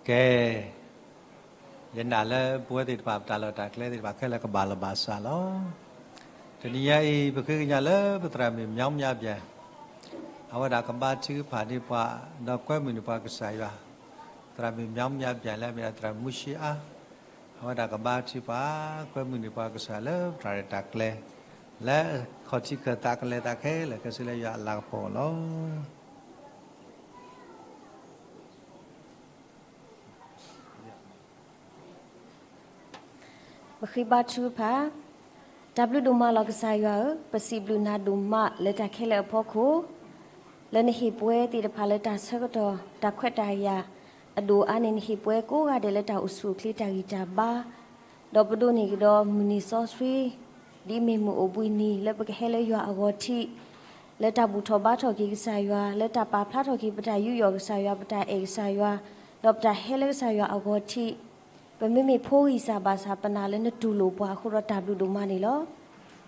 ကဲ, ယနာ်လၢပဝဲသ့ၣ်တဖၣ် ပတၢ်လီၢ်တၢ်ကျဲသ့ၣ်တဖၣ်ခဲလၢာ်ကဘၣ်လီၤဘၣ်စးလီၤ. တနံၤညါအံၤ ပဃ့ကညးလၢပသရၣ်မုၣ် မျီးမျီးပြၣ်, အဝဲဒၣ်ကဘါထုကဖၣ်န့ၢ်ပှၤ, ဒီးကွဲမုာ်န့ၢ်ပှၤကစၢ်ယွၤ, သရၣ်မုၣ် မျီးမျီးပြၣ် လၢအမ့ၢ်ဒၣ်သရၣ်မုၣ်မူၡ့အါ, အဝဲဒၣ်ကဘါထုပှၤ, ကွဲမုာ်န့ၢ်ပှၤကစၢ်လၢပတၢ်ရဲၣ်တၢ်ကျဲၤ, လၢခီၣ်ထံးခၢၣ်သးကလဲၤသးခဲလၢာ်ခဲဆ့လၢယွၤအလၤကပီၤလီၤ. ပဃ့ဘါထုကဖၣ်, တၢ်ဘျုးဒိၣ်မးလီၤကစၢ်ယွၤဧၢ, ပစံးဘျုးနၤဒိၣ်မးလၢတၢ်ခဲလၢာ်အဖီခိၣ်, လၢနဟ့ၣ်ပှဲၤသ့ၣ်တဖၣ်လၢတၢ်ဆၢကတီၢ် တၢ်ခွဲးတၢ်ယာ်, အဒိၣ်အါန့ၣ် နဟ့ၣ်ပှဲၤကိးဂၤဒဲးလၢတၢ်အိၣ်ဆူၣ်အိၣ်ချ့တၢ်ဂံၢ်တၢ်ဘါ, ဒီးပဒိးန့ၢ်ကဒီးမုၢ်နံၤစီဆှံ ဒ်အမ့ၢ်မုၢ်အိၣ်ဘှံးနံၤ လၢပကဟဲလၢယွၤအဂီၢ်ထံး, လၢတၢ်ဘူၣ်ထီၣ်ဘါထီၣ်က့ၤကစၢ်ယွၤ, လၢတၢ်ပာ်ဖျါထီၣ်က့ၤပတၢ်ယူးယီၣ်ကစၢ်ယွၤ, ပတၢ်အဲၣ်ကစၢ်ယွၤ, ဒီးပတၢ်ဟဲလၢကစၢ်ယွၤအဂီၢ်ထံး, ပမ့မ့ၢ်ဖိဂံၢ်စၢ်ဘၣ်ဆၣ် ပနာ်လၢနတူၢ်လိာ်ပှၤအဃိဒီးတၢ်ဘျုးဒိၣ်မးန့ၣ်လီၤ.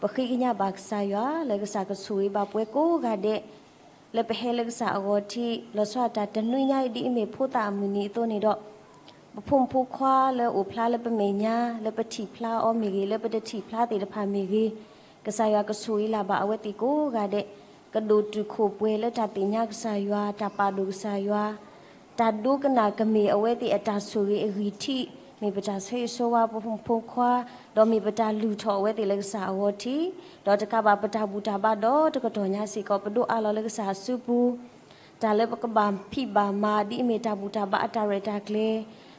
ပဃ့ကညးဘၣ်ကစၢ်ယွၤ လၢကစၢ်ကဆိၣ်ဂ့ၤဘၣ်ပှၤကိးဂၤဒဲး လၢပဟဲလၢကစၢ်အဂီၢ်ထံး, လီၤဆီဒၣ်တၢ်တနွံညါအံၤ ဒ်အမ့ၢ်ဖိသၣ်အမုၢ်နံၤအသိးန့ၣ်ဒီး ပဖိမုၣ်ဖိခွါလၢအိၣ်ဖျါလၢပမဲာ်ညါ လၢပထံၣ်ဖျါအီၤမ့ၢ်ဂ့ၤ, လၢပတထံၣ်ဖျါသ့ၣ်တဖၣ်မ့ၢ်ဂ့ၤ, ကစၢ်ယွၤကဆိၣ်ဂ့ၤလၢ်ဘၣ်အဝဲသ့ၣ်ကိးဂၤဒဲး, ကဒိၣ်တုာ်ခိၣ်ပှဲၤလၢတၢ်သ့ၣ်ညါကစၢ်ယွၤ, တၢ်ပာ်ဒိၣ်ကစၢ်ယွၤ, တၢ်ဒိကနၣ်ကမ့ၢ်အဝဲသ့ၣ်အတၢ်ဆိၣ်ဂ့ၤအဂံၢ်ထံး, မ့ၢ်ပတၢ်ဆၢဂ့ၤဆၢဝါပဖိမုၣ်ဖိခွါ, ဒီးမ့ၢ်ပတၢ်လုၢ်ထီၣ်အဝဲသ့ၣ်လၢကစၢ်အဂီၢ်ထံး, ဒီးတကးဘၣ်ပတၢ်ဘူၣ်တၢ်ဘါဒီတကတီၢ်ညါစ့ၢ်ကီး ပဒိးအးလီၤလၢကစၢ်အစုပူၤ တၢ်လၢပကဘၣ်ဖံးဘၣ်မၤ ဒ်အမ့ၢ်တၢ်ဘူၣ်တၢ်ဘါအတၢ်ရဲၣ်တၢ်ကျဲၤ,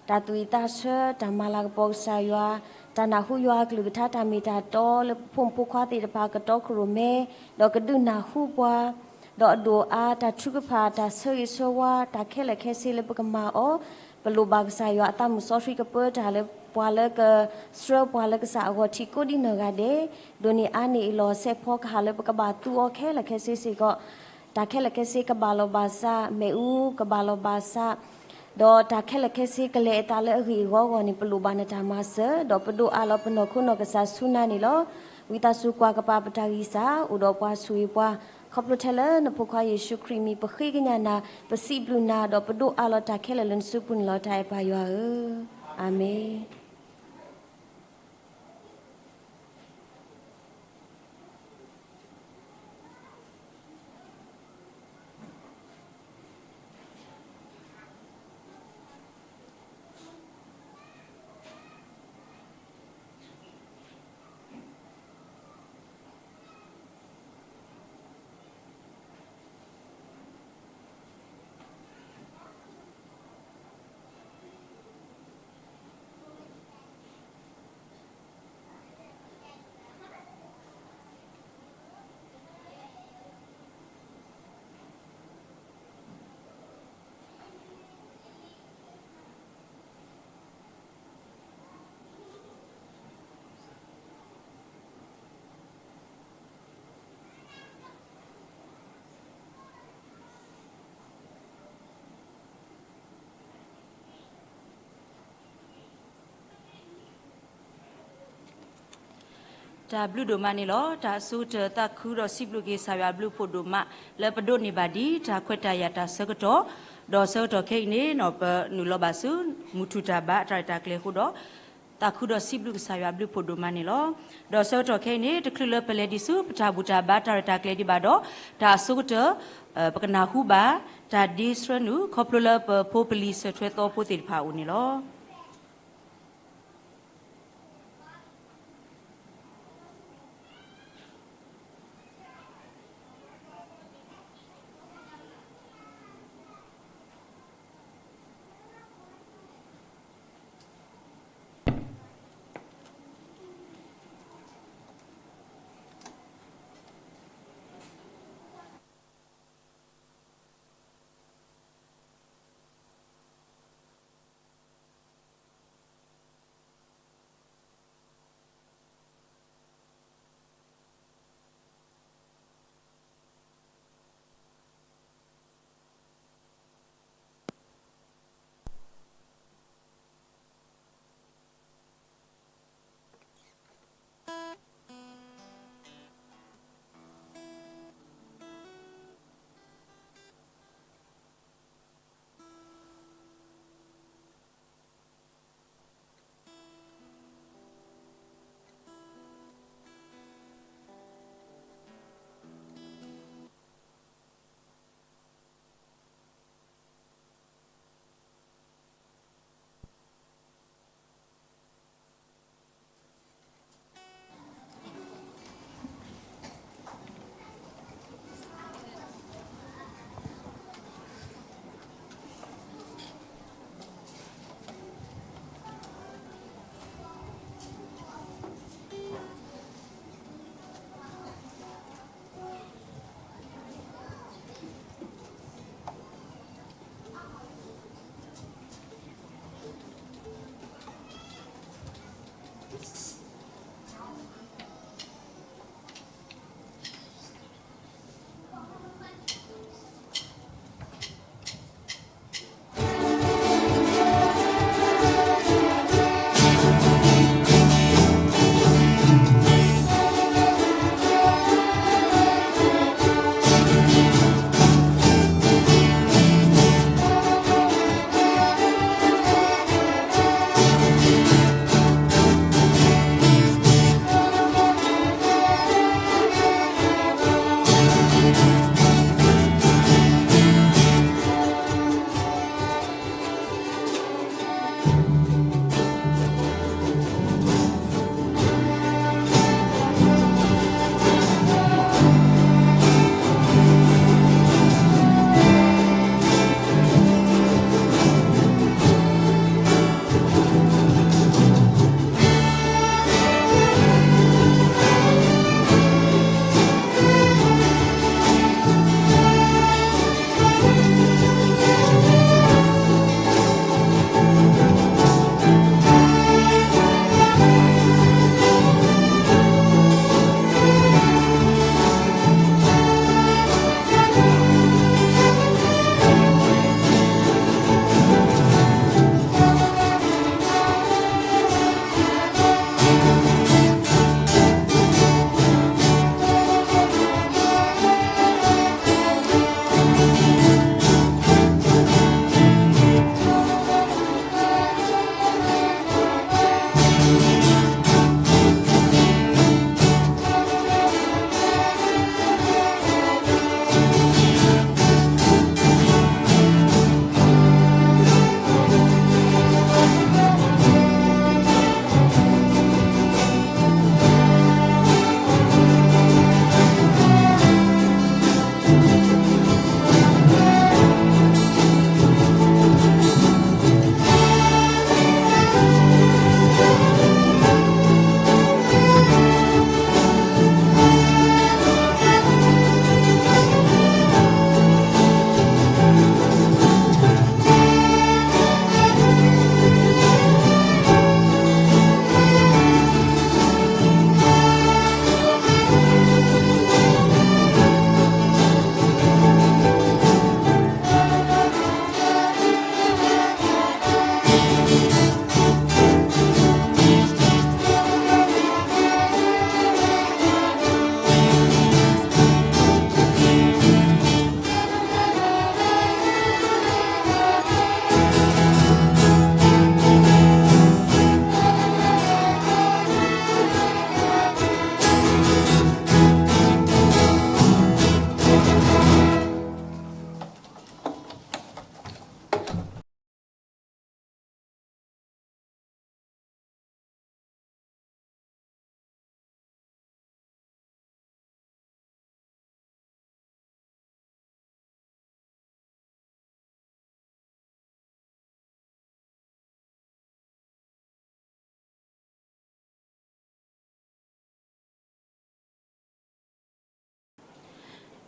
တၢ်သူၣ်ဝံၣ်သးဆၢ, တၢ်မၤလၤကပီၤကစၢ်ယွၤ, တၢ်နၢ်ဟူယွၤအကလုၢ်ကထါ, တၢ်မ့ၢ်တၢ်တီလၢပဖိမုၣ်ဖိခွါသ့ၣ်တဖၣ်ကတီခိၣ်ရိၣ်မဲ, ဒီးကဒုးနၢ်ဟူပှၤ, ဒီးအဒိၣ်အါ တၢ်ထုကဖၣ်, တၢ်ဆၢဂ့ၤဆၢဝါ, တၢ်ခဲလၢာ်ခဲဆ့လၢပကမၤအီၤ, ပလိၣ်ဘၣ်ကစၢ်ယွၤအသးမုၢ်စီဆှံကပၢတၢ်လၢပှၤလၢကဆှၢပှၤလၢကစၢ်အဂီၢ်ထံးကိးဒ်နီၢ်ဂၤဒဲး, ဒိးန့ၢ်အါန့ၢ်အလီၢ်စဲးဖီကဟၣ်လၢပကဘၣ်သူအီၤခဲလၢာ်ခဲဆ့စ့ၢ်ကီး, တၢ်ခဲလၢာ်ခဲဆ့ကဘၣ်လီၤဘၣ်စး, မ့ၣ်အူကဘၣ်လီၤဘၣ်စး, ဒီးတၢ်ခဲလၢာ်ခဲဆ့ကလဲၤအသးလၢအဂ့ၢ်အဂီၢ်အဂီၢ်န့ၣ် ပလိၣ်ဘၣ်နတၢ်မၤစၢၤ, ဒီးပဒိးအးလီၤပနီၢ်ခိနီၢ်ကစၢ်ဆူနၤန့ၣ်လီၤ. ဝံသးစူၤကွၢ်ကပၤပတၢ်ဂံၢ်စၢ်, အိၣ်ဒီးပှၤဆိၣ်ဂ့ၤပှၤ, ခီဖျိထဲလၢနဖိခွါယ့ၣ်ၡူးခရံာ်အမံၤ ပဃ့ကညးနၤ, ပစံးဘျုးနၤ, ဒီးပဒိးအးလီၤတၢ်ခဲလၢာ်လၢနစုပူၤန့ၣ်လီၤ. တၢ်အဲၣ်ပၢ်ယွၤဧၢ, အၤမ့ၣ်.တၢ်ဘျုးဒိၣ်မးန့ၣ်လီၤ. တၢ်အဆိကတၢၢ် သးခုဒီးစံးဘျုးက့ၤကစၢ်ယွၤအဘျုးအဖှိၣ်ဒိၣ်မး လၢပဒိးန့ၢ်ဘၣ်ဒံး တၢ်ခွဲးတၢ်ယာ်တၢ်ဆၢကတီၢ်, ဒီးဆၢကတီၢ်ခဲအံၤန့ၣ် ပနုာ်လီၤဘၣ်ဆူ မုၢ်ထူၣ်တၢ်ဘါအတၢ်ရဲၣ်တၢ်ကျဲၤအဃိဒီး သးခုဒီးစံးဘျုးကစၢ်ယွၤအဘျုးအဖှိၣ်ဒိၣ်မးန့ၣ်လီၤ. ဒီးဆၢကတီၢ်ခဲအံၤန့ၣ် တချုးလၢပလဲၤဒံးဆူပတၢ်ဘူၣ်တၢ်ဘါတၢ်ရဲၣ်တၢ်ကျဲၤဒံးဘၣ်ဒီး တၢ်အဆိကတၢၢ် ပကနၢ်ဟူဘၣ် တၢ်ဒ့ဆှၢနုာ် ခီဖျိလၢပဖိပလံၤဆၢထွဲသီဖိသ့ၣ်တဖၣ်အအိၣ်န့ၣ်လီၤ.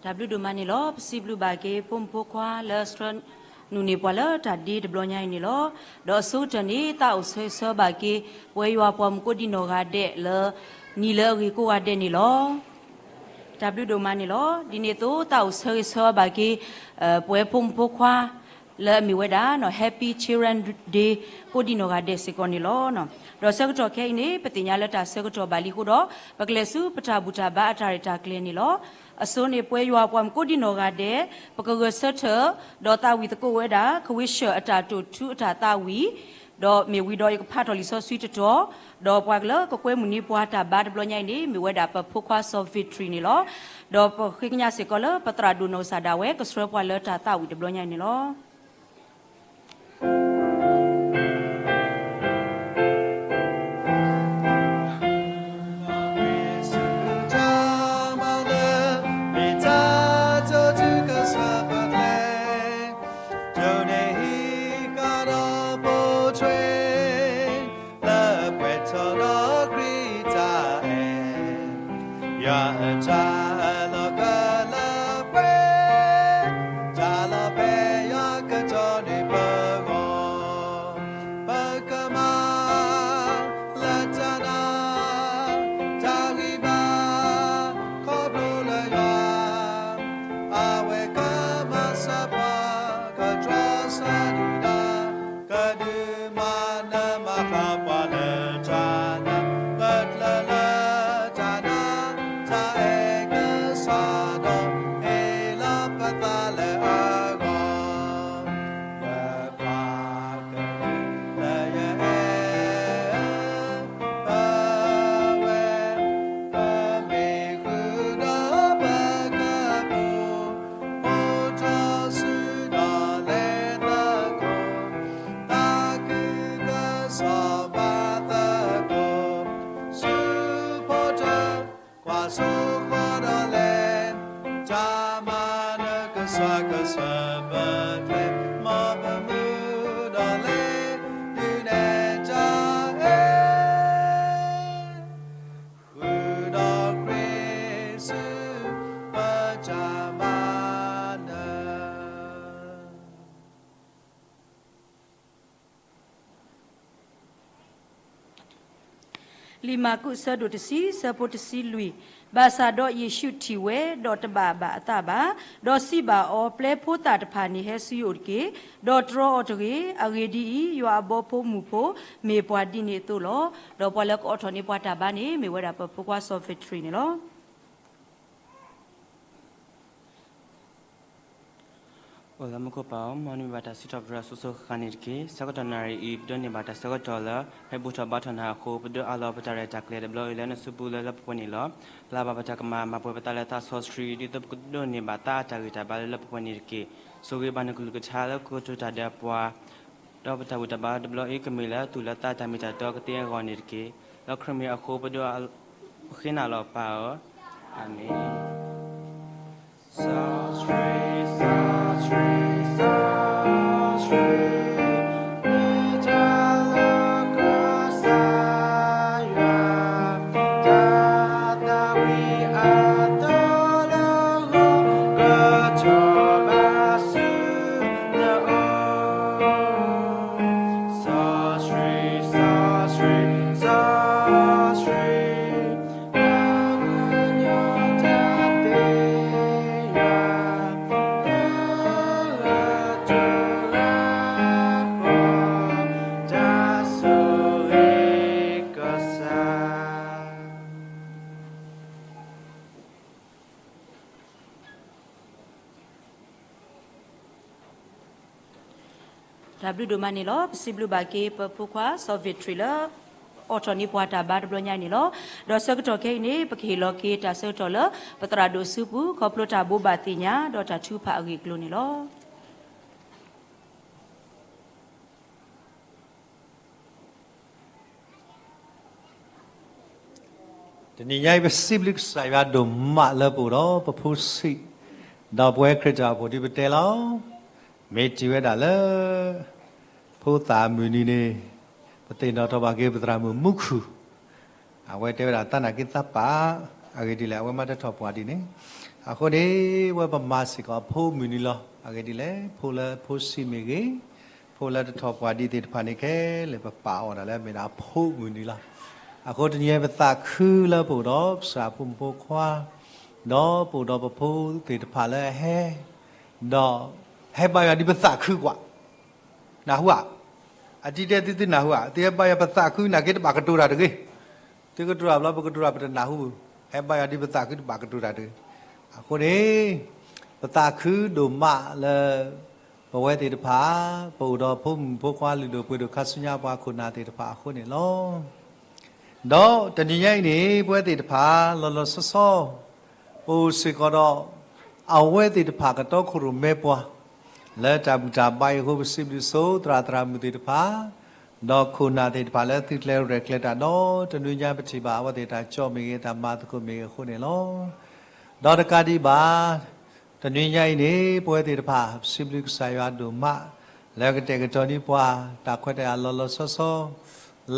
တၢ်ဘျုးဒိၣ်မးန့ၣ်လီၤ. ပစံးဘျုးဘၣ်က့ၤ ဖိမုၣ်ဖိခွါလၢဆှၢနုာ်န့ၢ်ပှၤလၢတၢ်ဒ့တဘျီညါအံၤန့ၣ်လီၤ. ဒီးအဆိကတၢၢ်န့ၣ် သးအိၣ်ဆၢဂ့ၤဆၢဝါဘၣ်က့ၤ ပဝဲယွၤပှၤမုၣ်ကိးဒံနီၢ်ဂၤဒဲးလၢ နံၤလၢအဂ့ၤကိးဂၤဒဲးန့ၣ်လီၤ. တၢ်ဘျုးဒိၣ်မးန့ၣ်လီၤ. ဒ်န့ၣ်အသိး သးအိၣ်ဆၢဂ့ၤဆၢဝါဘၣ်က့ၤ ပဝဲဖိမုၣ်ဖိခွါ လၢအမ့ၢ်ဝဲဒၣ် Happy Children Day ကိးဒံနီၢ်ဂၤဒဲးစ့ၢ်ကီးန့ၣ်လီၤ. ဒီးဆၢကတီၢ်ခဲအံၤန့ၣ် ပသ့ၣ်ညါလၢတၢ်ဆၢကတီၢ်ဘၣ်လံအဃိဒီး ပကလဲၤဆူပတၢ်ဘူၣ်တၢ်ဘါအတၢ်ရဲၣ်တၢ်ကျဲၤန့ၣ်လီၤ. အဆိန့ၣ် ပဝဲယွၤပှၤမုၣ်ကိးဒံနီၢ်ဂၤဒဲး ပကဂဲၤဆၢထၢၣ် ဒီးသးဝံၣ်သကိးဝဲဒၣ် ကဝ့ၡၢၣ်အတၢ်တိာ်ထူအတၢ်သးဝံၣ် ဒီးမ့ၢ်ဝံၤဒီးယကဖးထီၣ်လံာ်စီဆှံတတီၤ, ဒီးပှၤလၢကကွဲမုာ်န့ၢ်ပှၤတၢ်ဘါတဘျီညါအံၤန့ၣ် မ့ၢ်ဝဲဒၣ်ပဖိခွါစီၤ Victory န့ၣ်လီၤ. ဒီးပဃ့ကညးစ့ၢ်ကီးလၢပသရၣ်ဒိၣ်နီၢ်ကစၢ်ဒၣ်ဝဲ ကဆှၢပှၤလၢတၢ်သးဝံၣ်တဘျီညါအံၤန့ၣ်လီၤ. ယွၤအတၢ်အလီၢ်ကလၢပှဲၤ, တၢ်လီၢ်ဖဲယွၤကတီၤန့ၢ်ပဂီၢ်, ပကမၤလၢတၢ်နာ်, တၢ်ဂံၢ်ဘါ, ခီဖျိလၢယွၤ, အဝဲကမၤစၢၤပှၤ, ကတြီဆၢဒုၣ်ဒါ ကဒုးမၤနၢၤမၤဃၣ်ပှၤလၢတၢ်နာ်, ပကျၢၤလၢတၢ်နာ်, တၢ်အဲၣ်ကစၢ်ဒီး, ဟ့ၣ်လီၤပသးလၢအဂီၢ်, လၢပှၤကလုာ်လၢယအဲၣ်, ပဝဲ ပမ့ၢ်ဃုာ်ဒီးပကပူၤ, အိၣ်ထီၣ်ဆူဒီးလဲၤသကိး, သးခုကစီၣ်ပာ်သကိး, ဆူဖိထၢၣ်, ကွၢ်စိဃီဒီးလဲၤ, တၢ်မၤနၢၤကစၢ်ကဆှၢပကျဲ, မ်ပမုာ်ဒီးလဲၤ, ဒုးနဲၣ်တၢ်အဲၣ် ဃုာ်ဒီးခရံာ်ဆူ ပတၢ်မၤနၢၤ. လံာ်မၢ်ကူး အဆၢဒိၣ်တဆံ, အဆၢဖိတဆံလွံၢ်, ဘၣ်ဆၣ်ဒီးယ့ၣ်ၡူးထံၣ်ဝဲ, ဒီးတဘၣ်ဘၣ်အသးဘၣ်, ဒီးစံးဘၣ်အီၤ, ပျဲဖိသၣ်တဖၣ်န့ၣ်ဟဲဆူယအိၣ်တက့ၢ်, ဒီးတြီအီၤတဂ့ၤ, အဂ့ၢ်ဒ်အံၤ, ယွၤအဘီဖိမုၢ်ဖိ မ့ၢ်ပှၤဒ်န့ၣ်အသိးလီၤ. ဒီးပှၤလၢကအိးထီၣ်န့ၢ်ပှၤတၢ်ဘါန့ၣ် မ့ၢ်ဝဲဒၣ်ပဖိခွါစီၤ Victory န့ၣ်လီၤ. အိၣ်လၢမူခိၣ်ပၢ်ဧၢ, မ်နမံၤဘၣ်တၢ်စံးထီၣ်ပတြၢၤအစိၤစိၤဃၣ်ဃၣ်န့ၣ်တက့ၢ်. ဆၢကတီၢ်နၣ်ရံၣ်အံၤ ပဒိးန့ၢ်ဘၣ်တၢ်ဆၢကတီၢ်လၢ ဟဲဘူၣ်ထီၣ်ဘါထီၣ်နၤအဃိ ပဒိးအးလီၤပတၢ်ရဲၣ်တၢ်ကျဲၤတဘျီအံၤလၢနစုပူၤလၢလၢပှဲၤပှဲၤန့ၣ်လီၤ. ပျၢ်ဘၣ်ပတၢ်ကမၣ် မၤပှဲၤပသးလၢသးစီဆှံ ဒ်သိးပကဒိးန့ၢ်ဘၣ်သးအတၢ်ဂံၢ်တၢ်ဘါလၢလၢပှဲၤပှဲၤန့ၣ်တက့ၢ်. ဆိၣ်ဂ့ၤဘၣ်နကလုၢ်ကထါလၢကကတိၤတၢ်ဒီးပှၤ ဒီးပတၢ်ဘူၣ်တၢ်ဘါတဘျီအံၤ ကမ့ၢ်လၢသူၣ်လၢသးတၢ်မ့ၢ်တၢ်တီကသ့အဂီၢ်န့ၣ်တက့ၢ်. လၢခရံာ်မံၤအဃိ ပဒိး ပဃ့နၤလီၤပၢ်ဧၢ, အၤမ့ၣ်. စီဆှံ, စီဆှံ, စီဆှံ, မ့ၢ်တၢ်လၢကစၢ်ယွၤ တၢ်သးဝံၣ်အသီလၢဂီၢ် ကထီၣ်ဘၣ်ဆူ စီဆှံ, စီဆှံ, စီဆှံ, တၢ်ဆိၣ်ဂ့ၤကစၢ်. တၢ်ဘျုးဒိၣ်မးန့ၣ်လီၤ. ပစံးဘျုးဘၣ်က့ၤ ပဖိခွါ စီၤ Victory လၢ အိးထီၣ်န့ၢ်ပှၤတၢ်ဘါတဘျီညါအံၤန့ၣ်လီၤ. ဒီးဆၢကတီၢ်ခဲအံၤန့ၣ် ပကဟ့ၣ်လီၤက့ၤတၢ်ဆၢကတီၢ်လၢ ပသရၣ်ဒိၣ်စုပူၤ ခီဖျိတၢ်ဘိးဘၣ်သ့ၣ်ညါ ဒီးတၢ်ထုကဖၣ်အဂ့ၢ်အကျိၤန့ၣ်လီၤ. တနံၤညါအံၤ ပစံးဘျုးကစၢ်ယွၤဒိၣ်မးလၢပအိၣ်ဒီးပဖိဆံး, ဒီးပဝဲခရံာ်တၢ်အိၣ်ဖှိၣ်ဒ်ပတဲလီၤ. မ့ၢ်တုၤဝဲဒၣ်လၢ ဖိသၣ်မုၢ်နံၤန့ၣ် ပသ့ၣ်နီၣ်ထီၣ်ဘၣ်က့ၤပသရၣ်မုၣ်မူခိၣ်, အဝဲတဲဝဲဒၣ်သးနာ်က့သးပာ်, အဂ့ၢ်ဒ်လဲၣ် အဝဲမၤတထီၣ်ပှၤဒ်န့ၣ်, အဃိန့ၣ် ဝဲပမၤစ့ၢ်ကီးအဖိမုၢ်နံၤလီၤ. အဂ့ၢ်ဒ်လဲၣ်, ဖိလၢဖိဆံးမ့ၢ်ဂ့ၤ, ဖိလၢတထီၣ်ပှၢ်ဒံးသ့ၣ်တဖၣ်န့ၣ်ခဲလၢာ် ပပာ်အီၤဒၣ်လၢအမ့ၢ်ဒၣ်အဖိမုၢ်နံၤလီၤ. အဃိတနံၤအံၤပသးခုလၢပအိၣ်ဒီးကစၢ်အဖိမုၣ်ဖိခွါ, ဒီးပအိၣ်ဒီးပဖိသ့ၣ်တဖၣ်လၢအဟဲ, ဒီးဟဲဘါယွၤဒ်ပသးခုကွၢ် နၢ်ဟူဧါ. အတံၤတဲသုသုနၢ်ဟူဧါ. သုဟဲဘါယွၤပသးခုနာ်က့တဘၣ်ကတိၤတၢ်တဂ့ၤ. သုကတိၤတၢ်ဘျီပကတိၤတၢ်ပတနၢ်ဟူဘၣ်. ဟဲဘါယွၤဒ်ပသးခုတဘၣ်ကတိၤတၢ်တဂ့ၤ. အဃိန့ၣ် ပသးခုဒိၣ်မးလၢ ပဝဲသ့ၣ်တဖၣ် ပအိၣ်ဒီးဖိမုၣ်ဖိခွါလုၢ်ဒိၣ်ပှ့ၤဒိၣ်ခါဆူညါပှၤခိၣ်နၢ်သ့ၣ်တဖၣ်အဃိန့ၣ်လီၤ. ဒီးတနံၤညါအံၤန့ၣ် ပဝဲသ့ၣ်တဖၣ် လီၤလီၤဆီဆီ ပအိၣ်စ့ၢ်ကီးဒီး အဝဲသ့ၣ်တဖၣ်ကတီခိၣ်ရိၣ်မဲပှၤ လၢတၢ်ဘူၣ်တၢ်ဘါအံၤအဃိ ပစံးဘျုးဆိသရၣ်သရၣ်မုၣ်သ့ၣ်တဖၣ် ဒီးခိၣ်နၢ်သ့ၣ်တဖၣ်လၢသုကျဲရဲၣ်ကျဲၤတၢ်ဒီး တနွံညါပထံၣ်ဘၣ်အဝဲသ့ၣ်တၢ်ကၠီမ့ၢ်ဂ့ၤ တၢ်မၤသကိးမ့ၢ်ဂ့ၤအဃိန့ၣ်လီၤ. ဒီးတကးဒံးဘၣ် တနွံညါအံၤန့ၣ် ပဝဲသ့ၣ်တဖၣ် ပစံးဘျုးကစၢ်ယွၤဒိၣ်မး လၢကတဲာ်ကတီၤန့ၢ်ပှၤ တၢ်ခွဲးတၢ်ယာ်လီၤလီၤဆီဆီ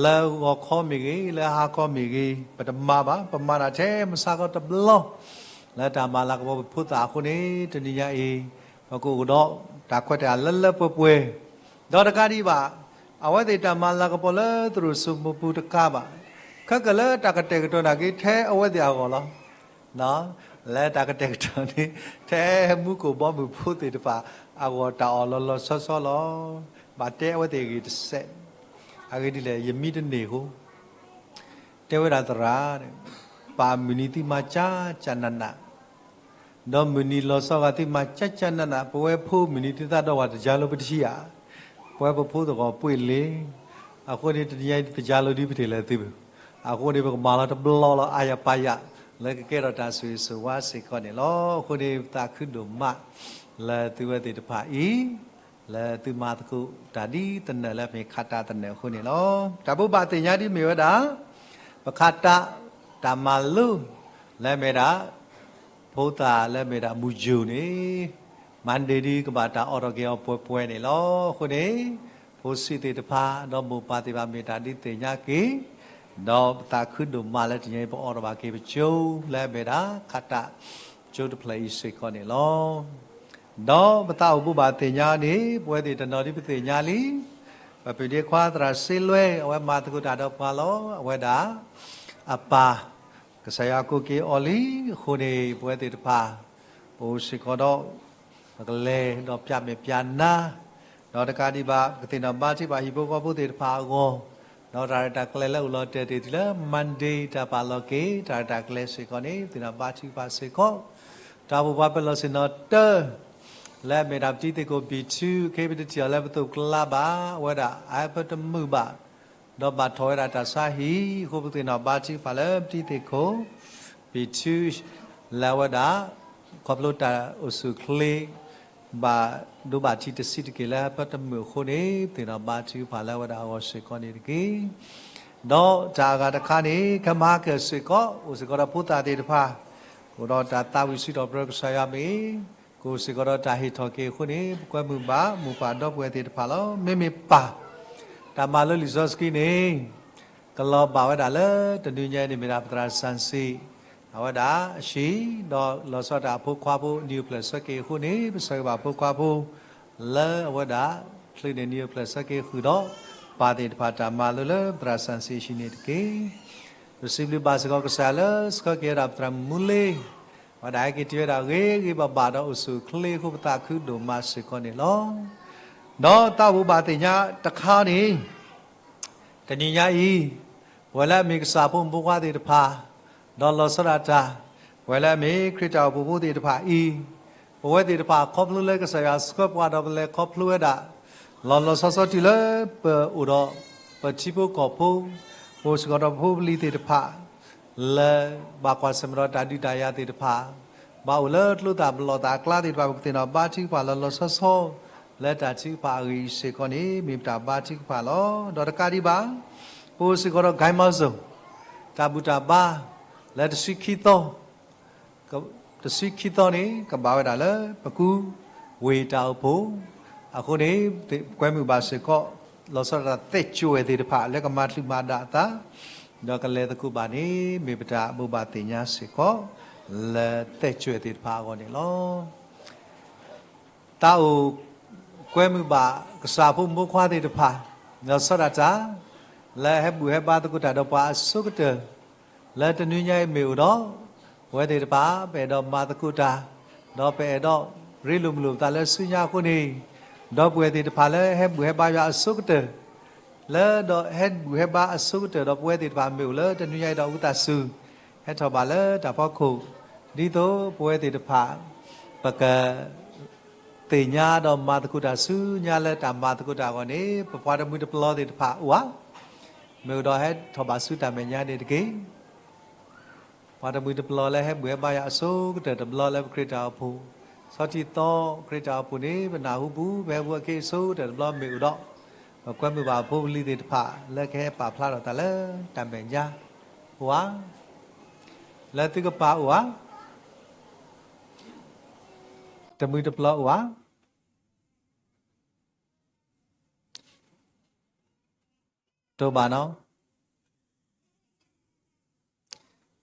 လၢဂီၤခီမ့ၢ်ဂ့ၤ လၢဟါခီမ့ၢ်ဂ့ၤ ပတမၤဘၣ် ပမၤတၢ်ထဲမဆါခီတဘျီ လၢတၢ်မၤလၤကပီၤပဖိသၣ်အဃိန့ၣ် တနံၤညါအံၤ ပကအိၣ်ဒီးတၢ်ခွဲးတၢ်ယာ်လၢလၢပှဲၤပှဲၤ ဒီးတကးဒံးဘၣ် အဝဲသ့ၣ်တၢ်မၤလၤကပီၤလၢသရိာ်စိမိၤပူၤတကးဘၣ် ခဲကလၢတၢ်ကတဲာ်ကတီၤနာ်က့ထဲအဝဲသ့ၣ်အဂီၢ်လီၤ. လၢတၢ်ကတဲာ်ကတီၤန့ၣ် ထဲမူခိၣ်ဘီမုၢ်ဖိသ့ၣ်တဖၣ်အဂီၢ်တၢ်အီၣ်လီၤလီၤဆီဆီလီၤ. ဘၣ်တဲအဝဲသ့ၣ်အဂ့ၢ်တစဲး အဂ့ၢ်ဒ်လဲၣ် ယမံတန့ၢ်အဃိ တဲဝဲဒၣ်သရၣ် ပၢ်မုၢ်နံၤသုမၤကၠၢ်ကၠၢ်နးနး ဒီးမုၢ်နံၤလီၤဆီဂာ်သုမၤကၠၢ်ကၠၢ်နးနး ပဝဲဖိမုၢ်နံၤသုသးဒီးဝဲတယါလိပတဟံၣ်ဧါ. ပဝဲပဖိသဂီၢ်ပှ့ၤလ့ၤ အဃိန့ၣ် တနံၤညါအံၤတယါလိဒ်ပထံၣ်လၢသုဘၣ်. အဃိန့ၣ် ပကမၤလီၤတဘျီလီၤ အါယၤပါယၤ လၢကကဲထီၣ်တၢ်ဆိၣ်ဂ့ၤဆိၣ်ဝါစ့ၢ်ကီးန့ၣ်လီၤ. အဃိန့ၣ် ပသးခုဒိၣ်မး လၢသုဝဲသ့ၣ်တဖၣ်အံၤ လၢသုမၤသကိးတၢ်ဒ်သနၢၣ်လၢမ့ၢ်ခးတၢ်သနၢၣ်အဃိန့ၣ်လီၤ. တၢ်ဘိးဘၣ်သ့ၣ်ညါဒ်မ့ၢ်ဝဲဒၣ် ပခးတၢ် တၢ်မၤလိ လၢမ့ၢ်ဒၣ် ဖိသၣ်လၢမ့ၢ်ဒၣ်မူယိၤန့ၣ် Monday ဒ်ကဘၣ်တၢ်အိးထီၣ်က့ၤအီၤပှဲၤပှဲၤန့ၣ်လီၤ. အဃိန့ၣ် ဖိဆံးသ့ၣ်တဖၣ် ဒီးမိၢ်ပၢ်သ့ၣ်တဖၣ်မ့ၢ်တၢ်ဒုးသ့ၣ်ညါက့ၤ ဒီးပသးခုဒိၣ်မးလၢတနံၤအံၤပအိးထီၣ်ဘၣ်က့ၤပကၠိ လၢမ့ၢ်ဒၣ် ခးတၢ် ကၠိတဖျၢၣ်အံၤစ့ၢ်ကီးန့ၣ်လီၤ. ဒီးပသးအိၣ်ဘိးဘၣ်သ့ၣ်ညါန့ၣ် ပဝဲသ့ၣ်တနီၤဒ်ပသ့ၣ်ညါလံ ပပၢ်ဒ့ခွါသရၣ်စ့လွဲ အဝဲမၤသကိးတၢ်ဒီးပှၤလီၤ. အဝဲဒၣ် အပၢ် ကစၢ်ယွၤကိးက့ၤအီၤလံအဃိန့ၣ် ပဝဲသ့ၣ်တဖၣ် ပအိၣ်စ့ၢ်ကီးဒီး ပကလဲၤဒီးပျၢ်မဲာ်ပျၢ်နါ ဒီးတကးဒံးဘၣ် ပကသ့ၣ်နီၣ်ဘါထုကဖၣ်ဟံၣ်ဖိဃီဖိသ့ၣ်တဖၣ်အဂီၢ် ဒီးတၢ်ရဲၣ်တၢ်ကျဲၤလၢအိၣ်လီၤတဲာ်တ့ၢ်တုၤလၢ Monday တၢ်ပာ်လီၤက့ၤ တၢ်ရဲၣ်တၢ်ကျဲၤစ့ၢ်ကီးန့ၣ် ပသ့ၣ်နီၣ်ဘါထုကဖၣ်စ့ၢ်ကီး တၢ်အိၣ်ဖှိၣ်ပှၤပၢၤလီၢ်ဆ့ၣ်နီၤတၢ လၢအမ့ၢ်ဒၣ်ပတံၤသကိးဘံၣ်ထူ ခဲအံၤပတထံၣ်အီၤလၢပသိးပကျါဘၣ် အဝဲဒၣ်အဟဲဖၢတမုာ်ဘၣ် ဒီးဘၣ်ထီၣ်ဝဲဒၣ်တၢ်ဆါဟံၣ်အဃိ ပကသ့ၣ်နီၣ်ဘါထုကဖၣ်လၢပတံၤသကိး ဘံၣ်ထူ လၢအဝဲဒၣ် ခီဖျိတၢ်အိၣ်ဆူၣ်အိၣ်ချ့ ဘၣ်ဒိဘၣ်ထံးတဆံးတက့ၢ်လၢအဟဲဖၢတမုာ်အဃိန့ၣ် ပသ့ၣ်နီၣ်ဘါထုကဖၣ်လၢအဝဲဒၣ်အဂီၢ်စ့ၢ်ကီးန့ၣ်တက့ၢ်. ဒီးတၢ်အဂၤတခါန့ၣ် ခဲမဟါကၢၢ်စ့ၢ်ကီး အိၣ်စ့ၢ်ကီးဒီးဖိသၣ်သ့ၣ်တဖၣ် အိၣ်ဒီးတၢ်သးဝံၣ်စံးထီၣ်ပတြၢၤကစၢ်ယွၤမ့ၢ်ဂ့ၤ, ကအိၣ်စ့ၢ်ကီးဒီးတၢ်ဟ့ၣ်ထီၣ်က့ၤအဃိန့ၣ် ပကွဲမုာ်ဘၣ်မိၢ်ပၢ်ဒီပုၢ်ဝဲၢ်သ့ၣ်တဖၣ်လီၤ. မ့မ့ၢ်ပၢ် တၢ်မၤလိလံာ်စီဆှံန့ၣ် ကလီၤဘၣ်ဝဲဒၣ်လၢတနွံညါအံၤန့ၣ်မ့ၢ်ဒၣ်ပသရၣ်စၣ်စံး အဝဲဒၣ်အဟံၣ် ဒီးလီၤဆီဒၣ်တၢ်အဖိခွါဖိနံၤအိၣ်ဖျဲၣ်ဆၢက့ၤအဃိန့ၣ် ပဆၢဂ့ၤဘၣ်ဖိခွါဖိ လၢအဝဲဒၣ် ချုးန့ၢ်နံၤအိၣ်ဖျဲၣ်ဆၢက့ၤဃုာ်ဒီး ပၢ်သ့ၣ်တဖၣ်တၢ်မၤလိလၢပသရၣ်စၣ်စံးအဟံၣ်န့ၣ်တက့ၢ်. ပစံးဘျုးဘၣ်စ့ၢ်ကီးကစၢ်လၢဆှၢက့ၤဝဲဒၣ်ပသရၣ်မူလ့ ဝဲဒၣ်ဟဲက့ၤတုၤဝဲဒၣ်ဂ့ၤဂ့ၤဘၣ်ဘၣ်ဒီးအိၣ်ဆူၣ်အိၣ်ချ့အဃိ ပသးခုဒိၣ်မးစ့ၢ်ကီးန့ၣ်လီၤ. ဒီးတၢ်အိၣ်ဘိးဘၣ်သ့ၣ်ညါတခါန့ၣ် တနံၤညါအံၤ ပဝဲလၢအမ့ၢ်ကစၢ်ဖိမုၣ်ဖိခွါသ့ၣ်တဖၣ် ဒီးလီၤဆီဒၣ်တၢ် ပဝဲလၢအမ့ၢ်ခရံာ်တၢ်အိၣ်ဖှိၣ်ဖိသ့ၣ်တဖၣ်အံၤ ပဝဲသ့ၣ်တဖၣ်ခီဖျိလၢကစၢ်ယွၤဆှၢပှၤဒီးပလဲၤခီဖျိဝဲဒၣ် လီၤလီၤဆီဆီတုၤလၢပအိၣ်ဒီး ပထံဖိကီၢ်ဖိ ပအိၣ်စ့ၢ်ကီးဒီးပဖိပလံၤသ့ၣ်တဖၣ် လၢဘၣ်ကွၢ်ဆၢၣ်မဲာ်ဒီးတၢ်ဒုးတၢ်ယၤသ့ၣ်တဖၣ် ဘၣ်အိၣ်လၢကျိသၣ်ပလီၢ်သၣ်အကျါသ့ၣ်တဖၣ် ပကသ့ၣ်နီၣ်ဘါထုကဖၣ်လီၤလီၤဆီဆီ လၢတၢ်ထုကဖၣ်အဂ့ၢ်အံၤစ့ၢ်ကီးန့ၣ် မ့ၢ်ပတၢ်ဘါထုကဖၣ်လီၤ. ဒီးတကးဒံးဘၣ် ပအိၣ်စ့ၢ်ကီးဒီး ဂဲၤမီၣ်စိၣ် တၢ်ဘူၣ်တၢ်ဘါ လၢတဆံခံသီ တဆံခံသီန့ၣ် ကဘၣ်ဝဲဒၣ်လၢပကူဝ့ၢ်တၢ်အိၣ်ဖှိၣ် အဃိန့ၣ် ကွဲမုာ်ဘၣ်စ့ၢ်ကီး လီၤဆီဒၣ်တၢ်သဲးကၠိဝဲသ့ၣ်တဖၣ် လၢကမၤချုးမၤဒၣ်အသး ဒီးကလဲၤသကိးဘၣ်န့ၣ် မ့ၢ်ပတၢ်ဘိးဘၣ်သ့ၣ်ညါစ့ၢ်ကီး လၢတဲာ်ကွဲးသ့ၣ်တဖၣ်အဂီၢ်န့ၣ်လီၤ. တၢ်အိၣ်ကွဲမုာ်ဘၣ်ကစၢ်ဖိမိၢ်ခွါသ့ၣ်တဖၣ်, ဒီးဆီဒၣ်တၢ် လၢဟဲဘူၣ်ဟဲဘါသကိးတၢ်ဒီးပှၤအဆိကတၢၢ်, လၢတနွံညါအံၤမ့ၢ်အိၣ်ဒီး ပဝဲသ့ၣ်တဖၣ် ပအဲၣ်ဒိးမၤသကိးတၢ်, ဒီးပအဲၣ်ဒိးရ့လိာ်မုာ်လိာ်ပသးလၢဆူညါအဃိန့ၣ်, ဒီပုၢ်ဝဲၢ်သ့ၣ်တဖၣ်လၢဟဲဘူၣ်ဟဲဘါယွၤအဆိကတၢၢ် လၢဒီးဟဲဘူၣ်ဟဲဘါအဆိကတၢၢ်ဒီးပဝဲသ့ၣ်တဖၣ်မ့ၢ်အိၣ်လၢတနွံညါအံၤဒီးဝံသးစူၤ ဟဲထီၣ်ဘၣ်လၢတၢ်ဖီခိၣ်, ဒ်သိးပဝဲသ့ၣ်တဖၣ် ပက သ့ၣ်ညါဒီးမၤသကိးတၢ်ဆူညါလၢတၢ်မၤသကိးတၢ်အဂီၢ်န့ၣ် ပပှၤတမှံၤတပျီၤသ့ၣ်တဖၣ်အိၣ်ဧါ. မ့ၢ်အိၣ်ဒီးဟဲထီၣ်ဘၣ်ဆူတၢ်မဲာ်ညါန့ၣ်တက့ၢ်. ပှၤတမှံၤတပျီၤလၢဟဲဘူၣ်ဟဲဘါယွၤအဆိကတၢၢ်တဘျီလၢပခရံာ်တၢ်အိၣ်ဖှိၣ်, ဆီထံၣ်သီခရံာ်တၢ်အိၣ်ဖှိၣ်န့ၣ် ပနၢ်ဟူပူၤ ပဟဲဘူၣ်ဟဲခ့အဆိကတၢၢ်တဘျီမ့ၢ်အိၣ်ဒီး ပကွဲမုာ်ဘၣ်ဖိပလံၤသ့ၣ်တဖၣ်လၢကဟဲပာ်ဖျါထီၣ်တၢ်လၢတၢ်မဲာ်ညါအိၣ်ဧါ. လၢသုကပၤအိၣ်ဧါ. တမှံၤတပျီၤအိၣ်ဧါ. တအိၣ်ဘၣ်နီၤ.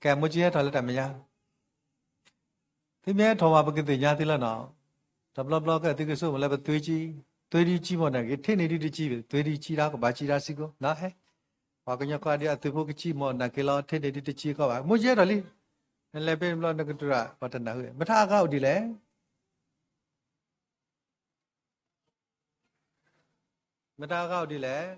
ကဲ မိၢ်ကၠံဟဲထီၣ်လၢတၢ်မဲာ်ညါ, သုမ့ၢ်ဟဲထီၣ်မး ပကသ့ၣ်ညါသုလီၤနီၤ. တဘျီဘျီကဲသုကဆိကမိၣ်လၢပသွ့ကၠံ, သွ့ဒုကၠံမ့ၢ်နာ်က့ ထဲန့ၣ်ဒုတကၠံ, သွ့ဒုကၠံဒၣ် ကဘၣ်ကၠံဒၣ်စ့ၢ်ကီး, ပှၤကညီကီၢ်ဒုအသုးဖိကစံၣ်မ့ၢ်နာ်က့လီၤ ထဲန့ၣ်ဒုတကၠံကီးဘၣ်. မိၢ်ကၠံဟဲထီၣ်လံ, နလဲၤဖဲန့ၣ်ဘျီနကတြၢ်ပှၤတနၢ်ဟူ, မတၤအဂၤအိၣ်ဒ်လဲၣ်. မတၤအဂၤအိၣ်ဒ်လဲၣ်,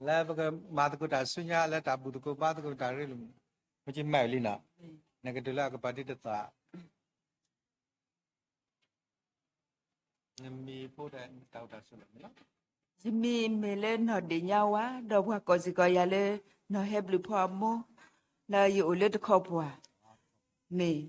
လၢပကမၤသကိးတၢ်ဆူညါလၢတၢ်ဘူၣ်သကိးဘါသကိးတၢ်ရ့လိာ်မုာ်, မ့ၢ်ကမၤဝံၤလံနီၤ, နကတုၤလၢအကပၤဒ်တသး, နမံၤဖိဒီးတၢ်အိၣ်တၢ်ဆိးလီၤန့ၣ်လီၤ. ယမံၤမ့ၢ်လၢနီၢ်ဒ့ၣ်ညါဝါ ဒီးပှၤကိးစ့ၢ်ကီးယၤလၢ နီၢ်ဟဲဘျုးဖီအမိၢ်, ဒီးယအိၣ်လၢတခီပှၤ မ့ၢ်, ဒီး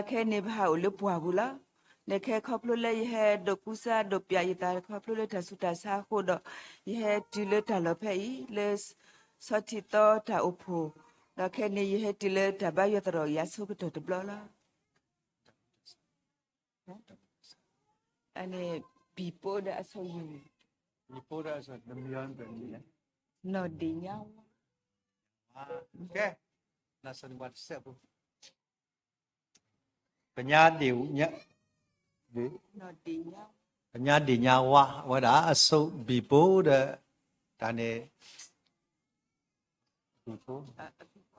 ခဲအံၤန့ၣ် ပဟးအိၣ်လၢပှၢ်ပူၤလီၤ. ဒီးခဲခီဖျိလၢယဟဲဒိးကူစါဒိးပၠးယသးခီဖျိလၢတၢ်ဆူးတၢ်ဆါအဃိဒီး, ယဟဲတုၤလၢတၢ်လီၢ်ဖဲအံၤ လၢဆီထံၣ်သီတၢ်အိၣ်ဖှိၣ်, ဒီးခဲအံၤန့ၣ် ယဟဲတုၤလၢတၢ်ဘါယွၤသရိာ်က့ၤအဆိကတၢၢ်တဘျီလီၤ. အန့ၣ် ဘံၣ်ပိဒီးအဆိယိာ်, နီၢ်ဒ့ၣ်ညါဝါ, ကဲ, နစနဝါတစဲးဖိ ပညါဒ့ၣ်ညါ, ပညါဒ့ၣ်ညါဝါ အဝဲဒၣ်အဆိဘံၣ်ပိဒီး တၢ်န့ၣ်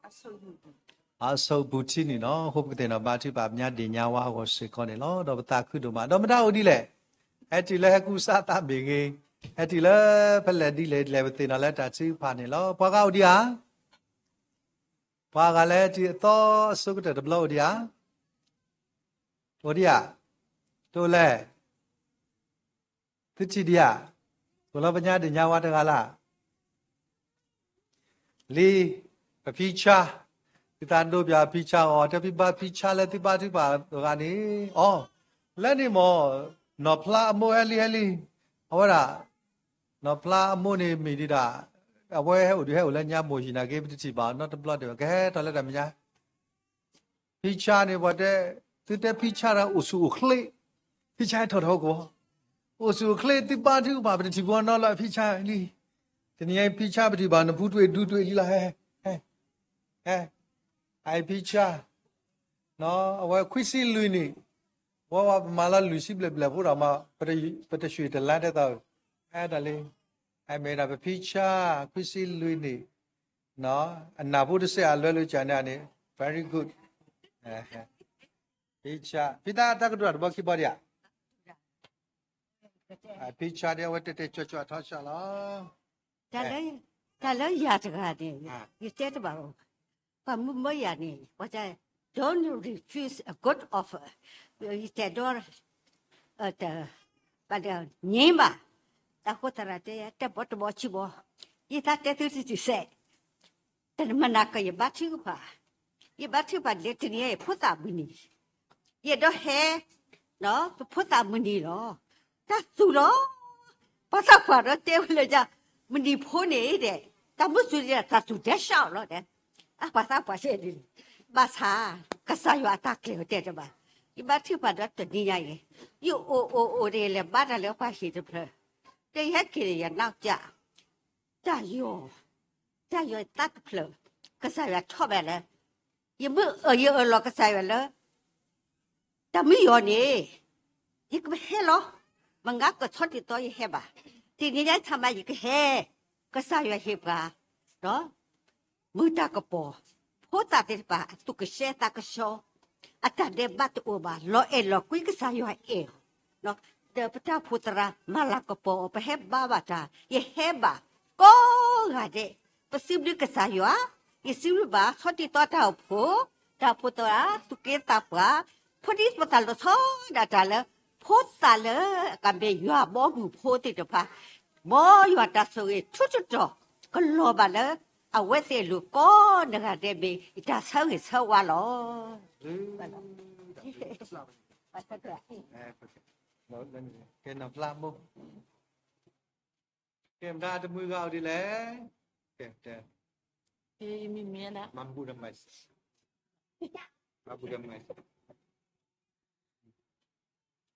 အဆိဘူးထံန့ၣ်နီၤ, အဃိပကသ့ၣ်နီၣ်ဘါထုကဖၣ် ပညါဒ့ၣ်ညါဝါအဂီၢ်စ့ၢ်ကီးန့ၣ်လီၤ. ဒီးပသးခုဒိၣ်မး ဒီးမတၤအိၣ်ဒ်လဲၣ်, ဟဲတုၤလၢဟဲကူစါသးမ့ၢ်ဂ့ၤ, ဟဲတုၤလၢဖဲလဲၣ်ဒ်လဲၣ်ဒ်လဲၣ် ပသ့ၣ်နီၣ်လၢတၢ်ထုကဖၣ်န့ၣ်လီၤ. ပှၤဂၤအိၣ်ဒံးဧါ. ပှၤဂၤလၢထံၣ်အသီအဆိကတၢၢ်တဘျီအိၣ်ဒံးဧါ, အိၣ်ဒံးဧါ, တအိၣ်လဲၣ်, သုထံၣ်ဒံးဧါ, အိၣ်လၢပညါဒ့ၣ်ညါဝါတဂၤလၢ် လံ, ပဖံဆါ, သုသးဒိပၠးဖံဆါအီၤ တဲဖံဘါဖံဆါလၢသုဘါထုကဖၣ်တဂၤန့ၣ်, အီ, လၢန့ၣ်မ့ၢ် နီၢ်ဖျါအမိၢ်ဟဲလံဟဲလံ, အဝဲဒၣ် နီၢ်ဖျါအမိၢ်န့ၣ်မ့ၢ်ဒံးဒၣ်, အဝဲဟဲအိၣ်ဒုးဟဲအိၣ်လၢညါမိၢ်ဟံၣ်နာ်က့ ပတထံၣ်ဘၣ်နီတဘျီဒံးဘၣ် ကဟဲထီၣ်လၢတၢ်မဲာ်ညါ ဖံဆါန့ၣ် ပှၤတဲ, သုတဲဖံဆါဒီးအိၣ်ဆူၣ်အိၣ်ချ့, ဖံဆါဟဲထီၣ်ထီၣ်ဟီၣ်ကဝီၤ, အိၣ်ဆူၣ်အိၣ်ချ့ သုဘါထုကဖၣ် ပတထံၣ်ဘၣ်နီတဘျီလၢဖံဆါလံ. တနံၤအံၤဖံဆါပထံၣ်ဘၣ်နဖူတဝ့ၢ်ဒူတဝ့ၢ်လံလီၤ ဟဲ, ဟဲ, ဟဲ, အအံၤဖံဆါ, အဝဲခွံဆံလွံၢ်နံၣ်, ဝဲဝဲပမၤလီၤလွံၢ်ဆံဘျဲၣ်ဘျဲၣ်ဖိဒီးမး, ပတရွှေ့တလါတဲသး, အဲဒၣ်လံ, အမ့ၢ်ဒၣ်ပဖံဆါ, ခွံဆံလွံၢ်နံၣ် အနၢ်ဖိတစဲးအလွဲလိာ်ကၠးန့ၣ်န့ၣ်, very good. ဖံဆါ, ဖံသးတၢ်ကတိၤတၢ်တဘီခံဘီဒံးဧါ. ဖံဆါဒ်အဝဲတဲတဲကၠီကၠီထီဆၣ်လီၤ. တၢ်လၢယၤတဂၤန့ၣ်, ယတဲတဘၣ်အီၤ, ပှၤမုၢ်မၢယၤန့ၣ်, ပှၤတဲ, don't refuse a good offer. ယတဲဒီး ပှၤတဲ, ငြင်းပါ, တၢ်ဃိသရၣ်တဲ, တဲဘီတဘီခံဘီ, ယသးတဲသုတစဲး, တမနၤကယဘါထုကဖၣ်, ယဘါထုကဖၣ်လဲၤတနံၤအံၤဖိသၣ်မုၢ်နံၤ, ယအဲၣ်ဒိးဟဲ, ပဖိသၣ်မုၢ်နံၤလီၤ. တၢ်သူၣ်လီၤ. ပှၤသးပှၢ်ဒီးတဲဝဲလၢယၤ, မုၢ်နံၤဖိန့ၣ်ဒီး, တၢ်မုၢ်သူၣ်န့ၣ်တၢ်သူၣ်ဒဲးစှၤလီၤဒီး, အပှၤသးပှၢ်စဲဒ်န့ၣ်, ဘၣ်ဆၣ်, ကစၢ်ယွၤအတၢ်ကျဲၤတဲတဘၣ်, ယဘါထုကဖၣ်ဒီးတနံၤညါအံၤ, ယအိၣ်အိၣ်အိၣ်ဒီးလဲၤဘါတၢ်လၢပှၤဟံၣ်တဖျၢၣ်, ဒီးယဟဲက့ၤဒီးယနီၢ်ကၠး, တၢ်ယီၤ, တၢ်ယီၤသးတဖျၢၣ်, ကစၢ်ယွၤထီၣ်ဘၣ်လၢ ယမ့ၢ်အၢၣ်ယအၢၣ်လီၤကစၢ်ယွၤလၢ တၢ်မုၢ်ယီၤန့ၣ် ယကဟဲလီၤ. မ့ၢ်ငါကဆီၣ်တံၢ်သီယဟဲဘၣ်. တနံၤညါဆၢမးယကဟဲ ကစၢ်ယွၤဟ့ၣ်ပှၤ ဒီး မုာ်တၢ်ကပီၤ, ဖိသၣ်သ့ၣ်တဖၣ် အသူၣ်ကဆှဲသးကဆှီ, အတၢ်ဒဲးဘးတအိၣ်ဘၣ်, လီၤအဲၣ်လီၤကွံကစၢ်ယွၤအဲၣ်အီၤ, ဒီးပတၢ်အိၣ်ဖှိၣ်သရၣ်မၤလၤကပီၤအီၤ, ပဟဲဘါဘၣ်တၢ်, ယဟဲဘၣ်ကိးဂၤဒဲး, ပစံးဘျုးကစၢ်ယွၤ, ယစံးဘျုးဘၣ် ဆီၣ်တံၢ်သီတၢ်အိၣ်ဖှိၣ်, တၢ်အိၣ်ဖှိၣ်သရၣ် သူၣ်က့သးပှၢ်, ဖိဒံဖိသၣ်လီၤဆီဒၣ်တၢ်လၢ ဖိသၣ်လၢအကမ့ၢ်ယွၤဘီမုၢ်ဖိသ့ၣ်တဖၣ်, မ်ယွၤတၢ်ဆိၣ်ဂ့ၤထူးတတီၤ ကလီၤဘၣ်လၢ အဝဲသ့ၣ်အလိၤကိးနီၢ်ဂၤဒဲး မ့ၢ်ယတၢ်ဆၢဂ့ၤဆၢဝါလီၤ. ကဲနီၢ်ဖျါမိၢ်, ကဲမတၤတမုာ်ဂၤအိၣ်ဒ်လဲၣ်, ကဲတဲ, မၤဘူၣ်ဒီးမၤ, မၤဘူၣ်ဒီးမၤ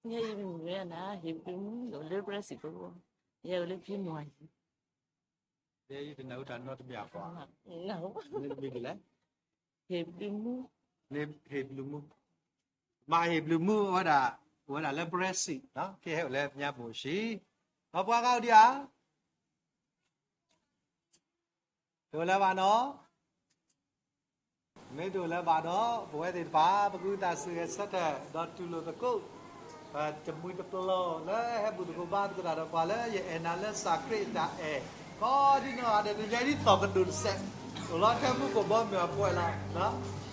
ယဲယမံၤမ့ၢ်နၤ ဟ့ၣ်ပဒုမူ ယအိၣ်လၢ Brazil ဖိ, ယဲအိၣ်လၢဖံမွၤ, ယဲယတနၢ်ဟူတၢ်နီတမံၤအဃိ, မ့ၢ်တမံၤဒ်လဲၣ်, ဟ့ၣ်ပဒုမူ, ဟ့ၣ်ပဒုမူ, မ့ၢ်ဟ့ၣ်ပဒုမူဝဲဒၣ်, အိၣ်ဝဲဒၣ်လၢ Brazil ကဟဲအိၣ်လၢညါပူၤဆံ, ဒီးပှၤဂၤအိၣ်ဒံးဧါ တအိၣ်လၢၤဘၣ်နီၤ, မ့ၢ်တအိၣ်လၢၤဘၣ်ဒီး ပဝဲသ့ၣ်တဖၣ် ပကဟုသးဆူၣ်ဂဲၤဆၢထၢၣ် ဒီးတူၢ်လိာ်သကိး ပတမှံၤတပျီၤလၢဟဲဘူၣ်သကိးဘါသကိးတၢ်ဒီးပှၤလၢယအဲၣ်နၤလၢစၢ်ခရံာ်အတၢ်အဲၣ်, ကိးဒံနီၢ်ဂၤဒဲး တယဲဒ်သိးကဒိၣ်တစဲး, အိၣ်လီၤထဲမူခိၣ်ဘီမုၢ်အပှဲၤလီၤ.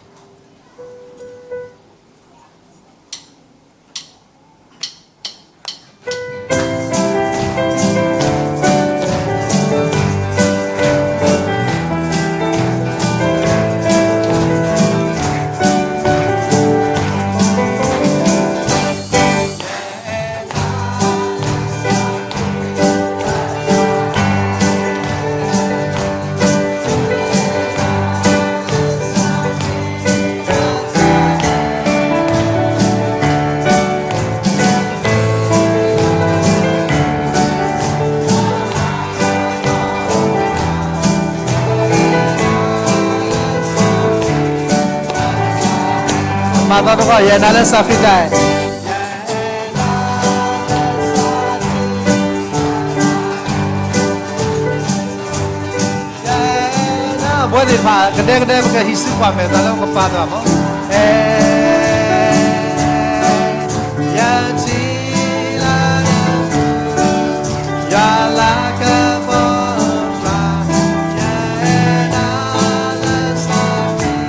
မၤသီတခီ ယအဲၣ်နၤလၢစၢ်ခရံာ်အတၢ်အဲၣ်, ပဝဲသ့ၣ်တဖၣ် ကဒဲကဒဲ ပကဟံးစုကွၢ်မဲာ်သးလၢပကပာ်သးမး, အဲ ယထံၣ်လၢ ယွၤလၤကပီၤမး, ယဲဒၣ်လၢစီၤ,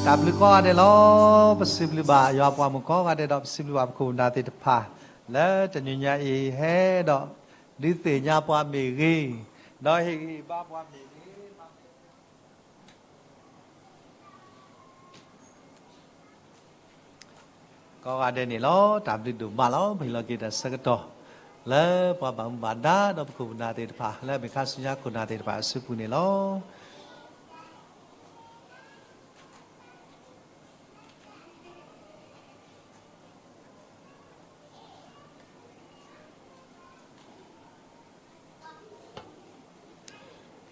တၢ်ဘျုးကိးဂၤဒဲးလီၤ. ပစံးဘျုးဘၣ်ယွၤပှၤမုၣ်ကိးဂၤဒဲးဒီး ပစံးဘျုးဘၣ်ပခိၣ်ပနၢ်သ့ၣ်တဖၣ် လၢတနံၤညါအံၤ ဟဲဒီးဒုးသ့ၣ်ညါပှၤမ့ၢ်ဂ့ၤ, ဒီးဟ့ၣ်ဂံၢ်ဘါပှၤမ့ၢ်ဂ့ၤ ကိးဂၤဒဲးန့ၣ်လီၤ. တၢ်ဘျုးဒိၣ်မးလီၤ. ပဟ့ၣ်လီၤက့ၤတၢ်ဆၢကတီၢ် လၢပှၤဘၣ်မူဘၣ်ဒါဒီးပခိၣ်ပနၢ်သ့ၣ်တဖၣ် လၢအမ့ၢ်ခါဆူညါခိၣ်နၢ်သ့ၣ်တဖၣ်အစုပူၤန့ၣ်လီၤ.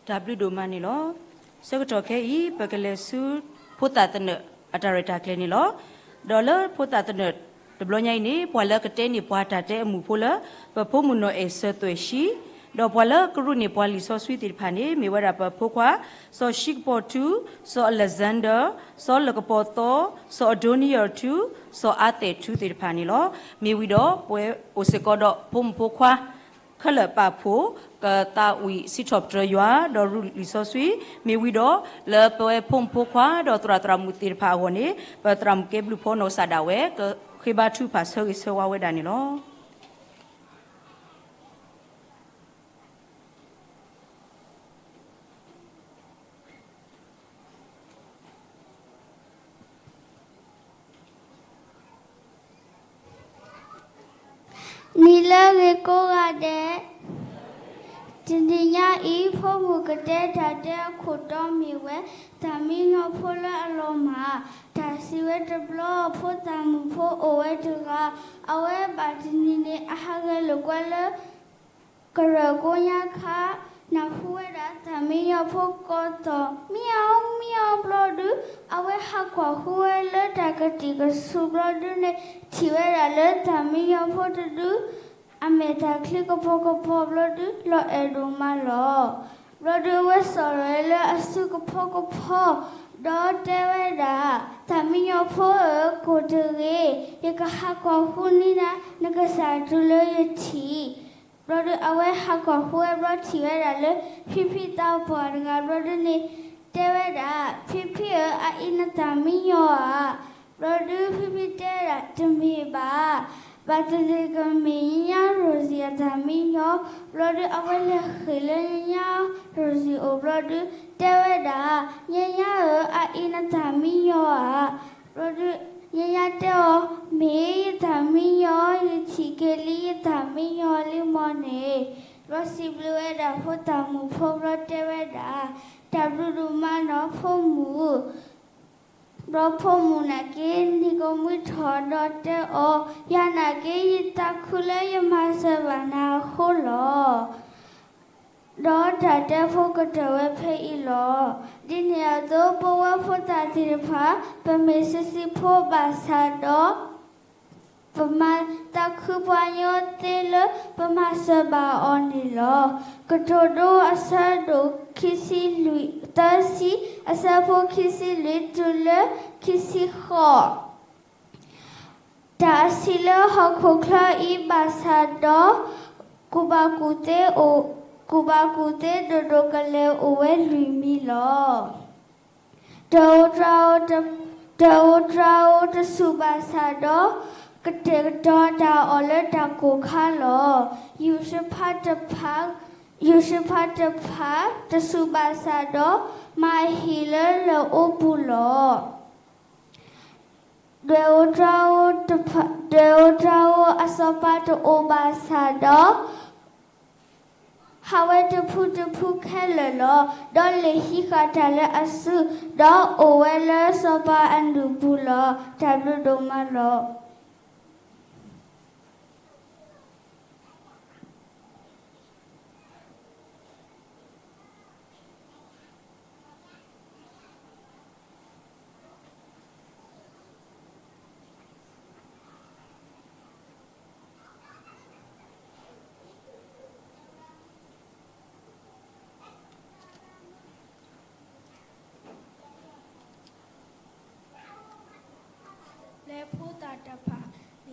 တၢ်ဘျုးဒိၣ်မးန့ၣ်လီၤ. ဆၢကတီၢ်ခဲအံၤ ပကလဲၤဆူဖိသၣ်သနၢၣ်အတၢ်ရဲၣ်တၢ်ကျဲၤန့ၣ်လီၤ. ဒီးလၢဖိသၣ်သနၢၣ်တဘျီညါအံၤန့ၣ် ပှၤလၢကတဲန့ၢ်ပှၤတၢ်တဲအမူးဖိလၢ ပဖိမုၣ်နီၢ်အဲၣ်စၢၤသွဲၣ်ဆှံ, ဒီးပှၤလၢကရူၢ်န့ၢ်ပှၤလံာ်စီဆှံသ့ၣ်တဖၣ်န့ၣ် မ့ၢ်ဝဲဒၣ်ပဖိခွါ စီၤၡံကပီၤထူ, စီၤအလဲးစၣ်ဒၢ, စီၤလၢကပီၤသီ, စီၤအဒိနံယၤထူ, စီၤအါသဲးထူသ့ၣ်တဖၣ်န့ၣ်လီၤ. မ့ၢ်ဝံၤဒီး ပဝဲအိၣ်စ့ၢ်ကီးဒီးဖိမုၣ်ဖိခွါ ခဲလၢာ်ပာ်ဖှိၣ် ကသးဝံၣ်စံးထီၣ်ပတြၢၤယွၤ ဒီးရူၢ်လံာ်စီဆှံ, မ့ၢ်ဝံၤဒီး လၢပဝဲဖိမုၣ်ဖိခွါဒီးသရၣ်သရၣ်မုၣ်သ့ၣ်တဖၣ်အဂီၢ်န့ၣ် ပသရၣ်မုၣ်ကဲဘျုးဖီနီၢ်ကစၢ်ဒၣ်ဝဲ ကဃ့ဘါထုကဖၣ်ဆၢဂ့ၤဆၢဝါဝဲဒၣ်န့ၣ်လီၤ. နံၤလၢအဂ့ၤကိးဂၤဒဲး, တနံၤညါအံၤ ဖိမုၣ်ကတဲတၢ်တဲအခိၣ်တီမ့ၢ်ဝဲ တၢ်မံနီၤဖိလၢအလီၤမၢ်, တၢ်စံးဝဲတဘျီ ဖိသၣ်မုၣ်ဖိအိၣ်ဝဲတဂၤ, အဝဲဘၣ်တနံၤန့ၣ် အဟးဂဲၤလိာ်ကွဲလၢ ကရၢၢ်ကိးညါခါ နၢ်ဟူဝဲဒၣ်တၢ်မံညီၤဖိကိးတီၤ မံအီၤ မံအီၤဘျီဒုး အဝဲဟးကွၢ်ဟူဝဲလၢတၢ်ကတံာ်ကဆူးဘျီဒုးန့ၣ် ထံၣ်ဝဲဒၣ်လၢတၢ်မံညီၤဖိတဒု အမဲာ်တၢ်ချံကပီၤကပီၤဘျီဒုး လီၤအဲၣ်ဒိၣ်မးလီၤ. ဘျီဒုးအဝဲစိာ်ရဲလၢအစုကဖီကဖီ ဒီးတဲဝဲဒၣ်, တၢ်မံညီၤဖိဧၢ, ကိၢ်တဂ့ၤ, ယကဟးကွၢ်ဟူန့ၢ်နၤ နကစၢ်တုၤလၢယထံၣ် ဘျီဒုးအဝဲဟးကွၢ်ဟူဝဲဘျီထံၣ်ဝဲဒၣ်လၢ ဖံဖံသးပှၢ်တဂၤဘျီဒုးန့ၣ် တဲဝဲဒၣ်, ဖံဖံဧၢ, အအံၤနတၢ်မံညီၤဧါ. ဘျီဒုးဖံဖံတဲဒၣ်, တမ့ၢ်ဘၣ်, ဘၣ်တနံၤကမ့ၢ်ညါညါရိၤစံၣ်အတၢ်မံညီၤ. ဘျီဒုးအဝဲလဲၤဃ့ၢ်လၢညါညါရိၤစံၣ်အိၣ်ဘျီဒုး တဲဝဲဒၣ်, ညါညါဧၢ, အအံၤနတၢ်မံညီၤဧါ. ဘျီဒုးညါညါတဲအီၤ, မ့ၢ်ယတၢ်မံညီၤ, ယထံၣ်က့ၤလံယတၢ်မံညီၤလံမီၢ်န့ၣ်. ဘျီစံးဘျုးဝဲဒၣ်ဖိသၣ်မုၣ်ဖိဘျီတဲဝဲဒၣ်, တၢ်ဘျုးဒိၣ်မးနီၤဖိမုၣ်. ဘျီဖိမုၣ်နာ်က့ၤ နံၤကမှံထီၣ်ဒီးတဲအီၤ, ယၤနာ်က့ၤ ယသးခုလၢယမၤစၢၤဘၣ်နၤအဃိလီၤ. ဒီးတၢ်တဲဖိကတၢၢ်ဝဲဖဲအံၤလီၤ. ဒ်န့ၣ်အသိး ပဝဲဖိသၣ်သ့ၣ်တဖၣ် ပမ့ၢ်ဆံးဆံးဖိဘၣ်ဆၣ်ဒီး ပမၤသးခုပှၤညီသ့လၢပမၤစၢၤဘၣ်အီၤန့ၣ်လီၤ. ကတိၤဒိအဆၢဒိၣ်ခံဆံလွံၢ်, သၢဆံ, အဆၢဖိခံဆံလွံၢ်တုၤလၢခံဆံဃိး. တၢ်အဆံးလၢဟီၣ်ခိၣ်ချၢအံၤဘၣ်ဆၣ်ဒီး ကူၣ်ဘၣ်ကူၣ်သ့အိၣ်, ကူၣ်ဘၣ်ကူၣ်သ့ဒိၣ်ဒိၣ်ကလဲာ်အိၣ်ဝဲလွံၢ်မံၤလီၤ. တၢ်အိၣ်တြၤအိၣ်တ, တၢ်အိၣ်တြၤအိၣ်တဆူၣ်ဘၣ်ဆၣ်ဒီး ကတဲာ်ကတီၤတၢ်အီၣ်လၢတၢ်ကိၢ်ခါလီၤ. ယူၢ်ၡဖးတဖၣ်, ယူၢ်ၡဖးတဖၣ် တဆူၣ်ဘၣ်ဆၣ်ဒီး မၤဟံၣ်လၢလၢၢ်အိပူၤလီၤ. ဒွဲၣ်အိၣ်တြၤအိၣ်တဖၣ်, ဒွဲၣ်အိၣ်တြၤအိၣ်အစီၤပၤတအိၣ်ဘၣ်ဆၣ်ဒီး ဟးဝဲတဖုတဖုခဲလၢာ်လီၤ. ဒီးလ့ၣ်ဟံးဃာ်တၢ်လၢအစု, ဒီးအိၣ်ဝဲလၢစီၤပၤအဒူၣ်ပူၤလီၤ. တၢ်ဘျုးဒိၣ်မးလီၤ. လၢဖိသၣ်တဖၣ်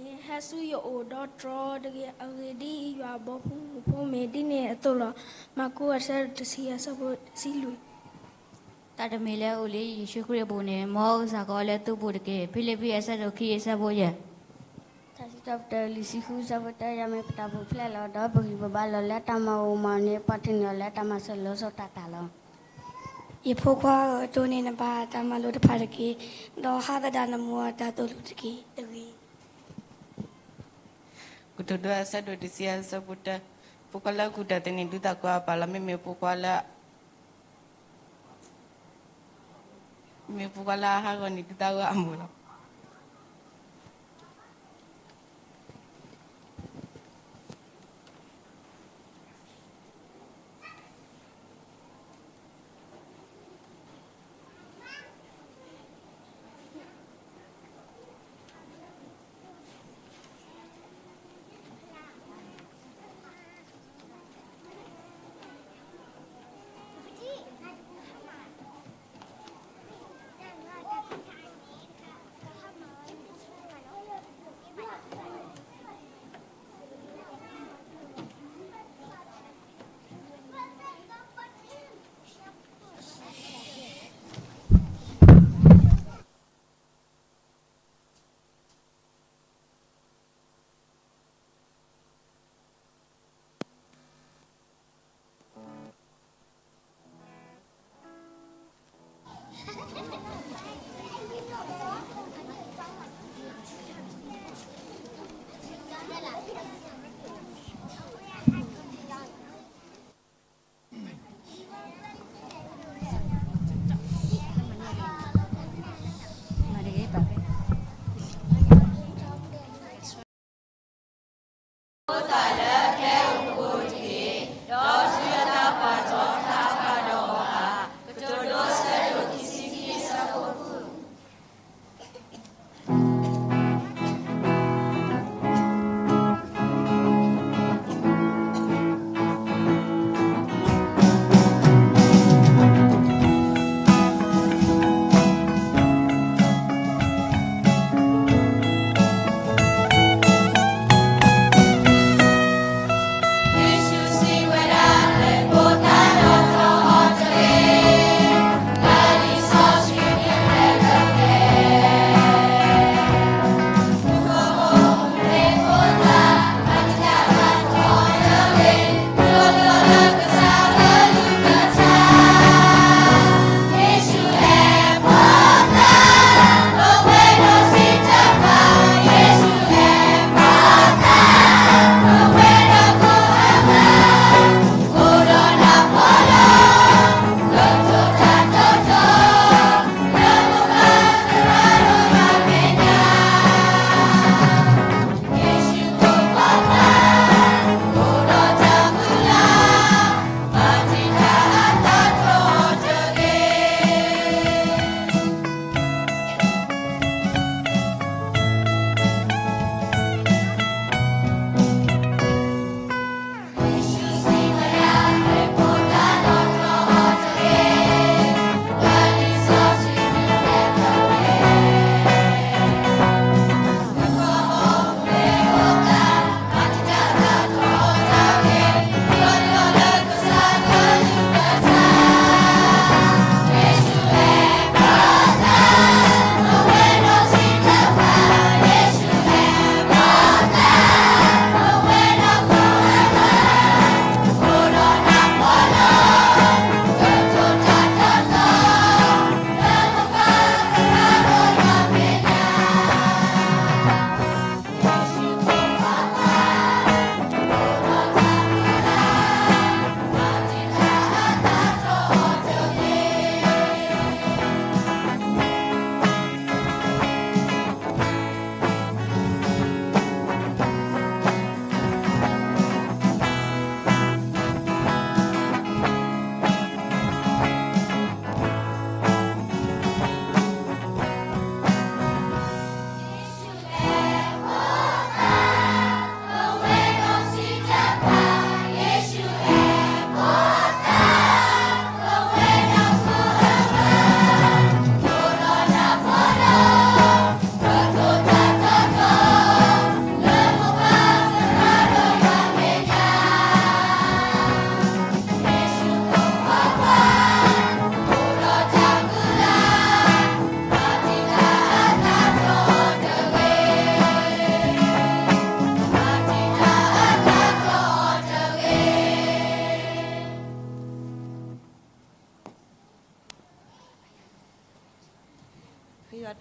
န့ၣ် ဟဲဆူယအိၣ်ဒီးတြီတဂ့ၤ. အဂ့ၢ်ဒ်အံၤ, ယွၤအဘီဖိမုၢ်ဖိမ့ၢ်ဒ်န့ၣ်အသိးလီၤ. မၢ်ကူးအဆၢဒိၣ်တဆံ အဆၢဖိတဆံလွံၢ်. တၢ်တမံၤလၢအိၣ်လၢယ့ၣ်ၡူးခရံာ်အပူၤန့ၣ်, မ်အကစၢ်ကအီၤလၢသုပူၤတက့ၢ်. ဖံလံးပံၤအဆၢဒိၣ်ခံ အဆၢဖိယဲၢ်. ထါစံးထီၣ်ပတြၢၤ လွံၢ်ဆံဃု အဆၢဖိတၢ, ယွၤမ့ၢ်ပတၢ်ပူၤဖျဲးလီၤ. ဒီးပဂံၢ်ပဘါလီၤလၢတၢ်မၤအူမၤအီၤန့ၣ်, ပှၤတန့ၢ်အီၤလၢတၢ်မၤစၢၤလၢစီၤတၤတၤလီၤ. ယဖိခွါဧၢ, တိၢ်န့ၢ်နပၢ်အတၢ်မၤလိာ်တဖၣ်တက့ၢ်. ဒီးဟးသဒၣ်နမိၢ်အတၢ်သိၣ်လိတက့ၢ်. တဂ့ၤ. ကတိၤဒိ အဆၢဒိၣ်တဆံ အဆၢဖိတၢ, ဖိခွါလၢအကူၣ်တၢ်သန့ၤဒုးသးကွၢ်အပၢ်လီၤ. မ့မ့ၢ်ဖိခွါလၢ မ့မ့ၢ်ဖိခွါလၢအဟးဂီၤန့ၣ် ဒုးသးဂီၤအမိၢ်လီၤ.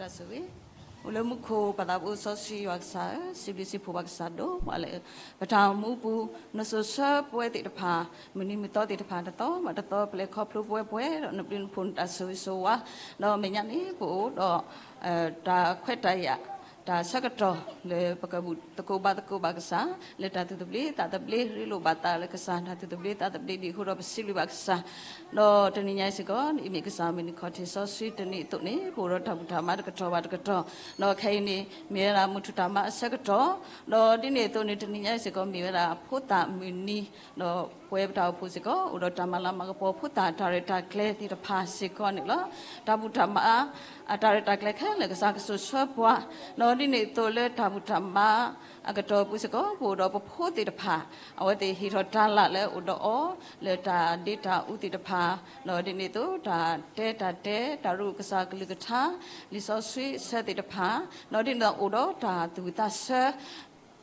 တၢ်ဆိၣ်ဂ့ၤ, အိၣ်လၢမူခိၣ်ပၢ်သးဘိစီဆှံယွၤကစၢ်ဧၢ, စံးဘျုးစံးဖှိၣ်ဘၣ်ကစၢ်ဒိၣ်မးလၢ ပတၢ်အိၣ်မူအပူၤ နစိာ်ဆှၢပဝဲသ့ၣ်တဖၣ် မုၢ်နံၤမုၢ်သီသ့ၣ်တဖၣ် တသီဘၣ်တသီ ပလဲၤခီဖျိပဝဲပဝဲဒီး နဘျုးနဖှိၣ်နတၢ်ဆိၣ်ဂ့ၤဆိၣ်ဝါ, ဒီးမဲာ်ညါန့ၣ် ပအိၣ်ဒီး တၢ်ခွဲးတၢ်ယာ် တၢ်ဆၢကတီၢ်လၢပကဘူး သကိးဘၣ်သကိးဘၣ်ကစၢ် လၢတၢ်သူၣ်သဘျ့သးသဘျ့ ရ့လိာ်ဘၣ်သးလၢကစၢ် တၢ်သူၣ်သဘျ့သးသဘျ့ဒ်အံၤအဃိဒီး ပစံးဘျုးဘၣ်ကစၢ်, ဒီးတနံၤညါအံၤစ့ၢ်ကီး နအံၤမ့ၢ်ကစၢ်မုၢ်နံၤခီၣ်ထံးစီဆှံတနံၤအသိးန့ၣ် ပအိၣ်ဒီးတၢ်ဘူၣ်တၢ်ဘါတကတီၢ်ဘၣ်တကတီၢ်, ဒီးခဲအံၤန့ၣ် မ့ၢ်ဝဲဒၣ်မုၢ်ထူၣ်တၢ်မၤအဆၢကတီၢ်, ဒီးဒ်န့ၣ်အသိးန့ၣ် တနံၤညါအံၤစ့ၢ်ကီး မ့ၢ်ဝဲဒၣ်ဖိသၣ်မုၢ်နံၤ, ဒီးပဝဲပတၢ်အိၣ်ဖှိၣ်စ့ၢ်ကီး အိၣ်ဒီးတၢ်မၤလၤမၤကပီၤ ဖိသၣ်တၢ်ရဲၣ်တၢ်ကျဲၤသ့ၣ်တဖၣ်စ့ၢ်ကီးန့ၣ်လီၤ. တၢ်ဘူၣ်တၢ်ဘါ အတၢ်ရဲၣ်တၢ်ကျဲၤခဲလၢာ် ကစၢ်ကစိာ်ဆှၢပှၤ, ဒီးဒ်န့ၣ်အသိးလၢတၢ်ဘူၣ်တၢ်ဘါအကတီၢ်ပူၤစ့ၢ်ကီး ပအိၣ်ဒီးပဖိသ့ၣ်တဖၣ် အဝဲသ့ၣ်ဟ့ၣ်ထီၣ်တၢ်လၢ်လၢအိၣ်ဒီးအီၤ လၢတၢ်ဒ့တၢ်အူသ့ၣ်တဖၣ်, ဒီးဒ်န့ၣ်အသိး တၢ်တဲတၢ်တဲ တၢ်ရ့ကစၢ်ကလုၢ်ကထါ လံာ်စီဆှံအဆၢသ့ၣ်တဖၣ်, ဒီးဒ်န့ၣ်အသိးအိၣ်ဒီးတၢ်သူၣ်ဝံၣ်သးဆၢ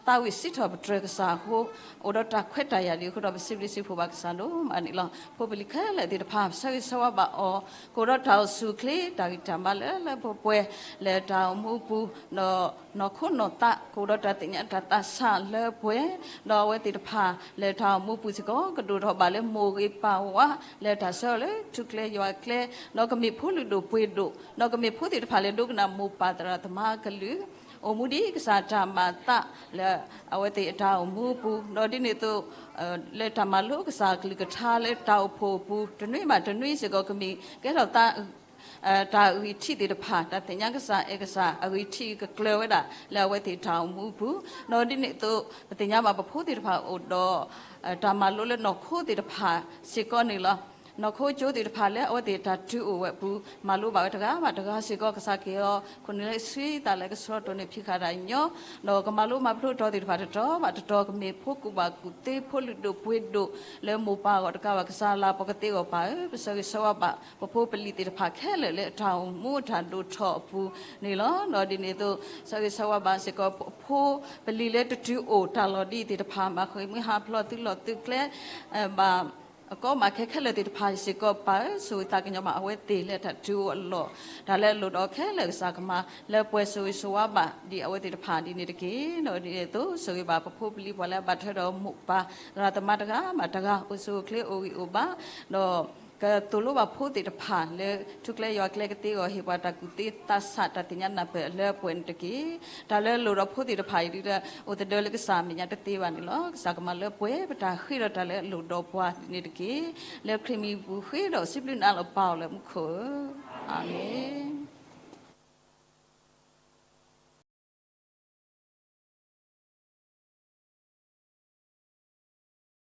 သးဝံၣ်စံးထီၣ်ပတြၢၤကစၢ်အဃိ, အိၣ်ဒီးတၢ်ခွဲးတၢ်ယာ်ဒ်အဃိဒီး ပစံးဘျုးစံးဖှိၣ်ဘၣ်ကစၢ်ဒိၣ်မးန့ၣ်လီၤ. ဖိပလံၤခဲလၢာ်သ့ၣ်တဖၣ် ပဆၢဂ့ၤဆၢဝါဘၣ်အီၤ, ကအိၣ်ဒီးတၢ်အိၣ်ဆူၣ်အိၣ်ချ့ တၢ်ဂံၢ်တၢ်ဘါလၢလၢပှဲၤပှဲၤ လၢတၢ်အိၣ်မူအပူၤ, ဒီးနီၢ်ခိနီၢ်သး ကအိၣ်ဒီးတၢ်သ့ၣ်ညါတၢ်သးဆးလၢပှဲၤ, ဒီးအဝဲသ့ၣ်တဖၣ် လၢတၢ်အိၣ်မူအပူၤစ့ၢ်ကီး ကဒိၣ်ထီၣ်ဘၣ်လၢမိၢ်ဂ့ၤပၢ်ဝါ လၢတၢ်ဆှၢအီၤလၢထူကျဲယွၤကျဲ, ဒီးကမ့ၢ်ဖိလုၢ်ဒိၣ်ပှ့ၤဒိၣ်, ဒီးကမ့ၢ်ဖိသ့ၣ်တဖၣ်လၢဒိကနၣ်မိၢ်ပၢ်သရၣ်သမါကလုၢ် အိၣ်မူဒ်ကစၢ်တၢ်မၤအသးလၢအဝဲသ့ၣ်အတၢ်အိၣ်မူအပူၤ, ဒီးဒ်န့ၣ်အသိး လၢတၢ်မၤလိကစၢ်အကလုၢ်ကထါလၢတၢ်အိၣ်ဖှိၣ်အပူၤ တနွံဘၣ်တနွံစ့ၢ်ကီး ကမ့ၢ်ကဲထီၣ်သး တၢ်အဂံၢ်ထံးသ့ၣ်တဖၣ် တၢ်သ့ၣ်ညါကစၢ်အဲၣ်ကစၢ်အဂံၢ်ထံးကကျၢၤဝဲဒၣ်လၢအဝဲသ့ၣ်တၢ်အိၣ်မူအပူၤ, ဒီးဒ်န့ၣ်အသိး ပသ့ၣ်ညါဘၣ်ပဖိသ့ၣ်တဖၣ်အိၣ်ဒီး တၢ်မၤလိလၢနီၢ်ခိသ့ၣ်တဖၣ်စ့ၢ်ကီးန့ၣ်လီၤ. နီၢ်ခိကၠိသ့ၣ်တဖၣ်လၢအဝဲသ့ၣ်တၢ်တုၤအိၣ်ဝဲအပူၤ မၤလိဘၣ်ဝဲတဂၤဘၣ်တဂၤစ့ၢ်ကီး ကစၢ်က့ၤအီၤ ခိၣ်နူာ်လၢဆှံသးလၢကဆှီထီၣ်န့ၢ်ဖံးဃာ်တၢ်ညီ, ဒီးကမၤလိမၤဖျိတီၤသ့ၣ်တဖၣ်တတီၤဘၣ်တတီၤ ကမ့ၢ်ဖိကူၣ်ဘၣ်ကူၣ်သ့ ဖိလုၢ်ဒိၣ်ပှ့ၤဒိၣ် လၢမိၢ်ပၢ်အဂီၢ်တကးဘၣ် ကစၢ်လၤပှၤကသ့အဂီၢ်ပၢ်ဧၢ, ပဆၢဂ့ၤဆၢဝါဘၣ် ပဖိပလံၤသ့ၣ်တဖၣ်ခဲလၢာ်လၢတၢ်အိၣ်မူအတၢ်ဒိၣ်ထီၣ်အပူၤန့ၣ်လီၤ. ဒီးဒ်န့ၣ်အသိး ဆၢဂ့ၤဆၢဝါဘၣ်စ့ၢ်ကီး ပဖိပလံၤလၢတတုၤအိၣ်တၢ်လီၢ်ဒ်သ့ၣ်တဖၣ် ဘၣ်ဃ့ၢ်မှံဟးဖျိးသုးလီၢ်သုးကျဲ ဘၣ် အကီမးခဲခဲလၢာ်သ့ၣ်တဖၣ်စ့ၢ်ကီးပၢ်ဧၢ, ဆိၣ်ဂ့ၤသးကညီၤဘၣ်အဝဲသ့ၣ်လၢတၢ်တုၤအိၣ်အလီၢ် တၢ်လၢအလိၣ်ဒီးခဲလၢာ်ကစၢ်ကမၤ လၢပှဲၤဆိၣ်ဂ့ၤဆိၣ်ဝါဘၣ်ဒ်အဝဲသ့ၣ်တဖၣ်ဒ်န့ၣ်တက့ၢ်. ဒီးဒ်န့ၣ်အသိး ဆိၣ်ဂ့ၤဘၣ်ပဖိပလံၤပှၤလၢအဘၣ်ထွဲဒီးမိၢ်ပၢ် သရၣ်သမါတဂၤဘၣ်တဂၤ အိၣ်ဆူၣ်အိၣ်ချ့အိၣ်ဂံၢ်အိၣ်ဘါ ဒီးကသိၣ်လိဘၣ်ဖိသ့ၣ်တဖၣ်လၢထူကျဲယွၤကျဲကသ့အဂီၢ် ဟ့ၣ်ပှၤတၢ်ကူၣ်သ့သးဆး တၢ်သ့ၣ်ညါနၢ်ပၢၢ်လၢပှဲၤန့ၣ်တက့ၢ်. တၢ်လၢအလိၣ်ဒီးဖိသ့ၣ်တဖၣ်အံၤဒ် အိၣ်သဒၢလၢကစၢ်အမဲာ်ညါတသ့ဘၣ်န့ၣ်လီၤ. ကစၢ်ကမၤလၢပှဲၤပတၢ်ဃ့ဒီးတၢ်လၢအလိၣ်ဒီးပှၤဒ်န့ၣ်တက့ၢ်. လၢခရံာ်မံၤပူၤဃ့ဒီးစံးဘျုးနၤလီၤ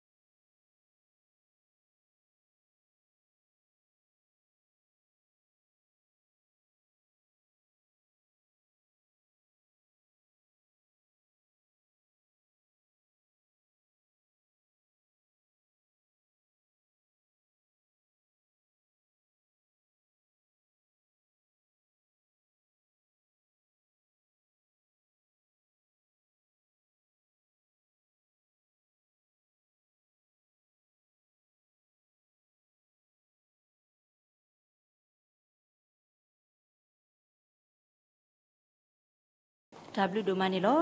ပၢ်အိၣ်လၢမူခိၣ်ဧၢ, အၤမ့ၣ်. တၢ်ဘျုးဒိၣ်မးန့ၣ်လီၤ.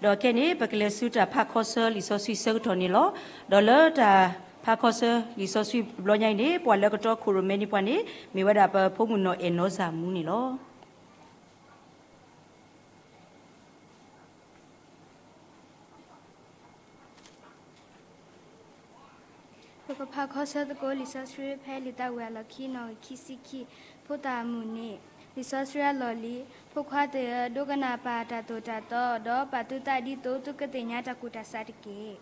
ဒီးခဲအံၤန့ၣ် ပကလဲၤဆူတၢ်ဖးခီဆၢလံာ်စီဆှံဆၢကတီၢ်န့ၣ်လီၤ. ဒီးလၢတၢ်ဖးခီဆၢလံာ်စီဆှံတဘျီညါအံၤန့ၣ် ပှၤလၢကတီခိၣ်ရိၣ်မဲန့ၢ်ပှၤန့ၣ် မ့ၢ်ဝဲဒၣ်ပဖိမုၣ်နီၢ်အဲၣ်နီၢ်စၢ်မူန့ၣ်လီၤ. ပကဖးခီဆၢသကိးလံာ်စီဆှံဖဲလံာ်သးဝံၣ်အလီၢ်ခံ နီၣ်ဂံၢ်ခံဆံခံ, ဖိသၣ်အမုၢ်နံၤ, လံာ်စီဆှံအလီၢ်လံၤ, ဖိခွါသ့ၣ်ဧၢ, ဒိကနၣ်ပၢ်အတၢ်သိၣ်တၢ်သီ, ဒီးပာ်သုသးဒ်သိးသုကသ့ၣ်ညါတၢ်ကူၣ်တၢ်ဆးတက့ၢ်.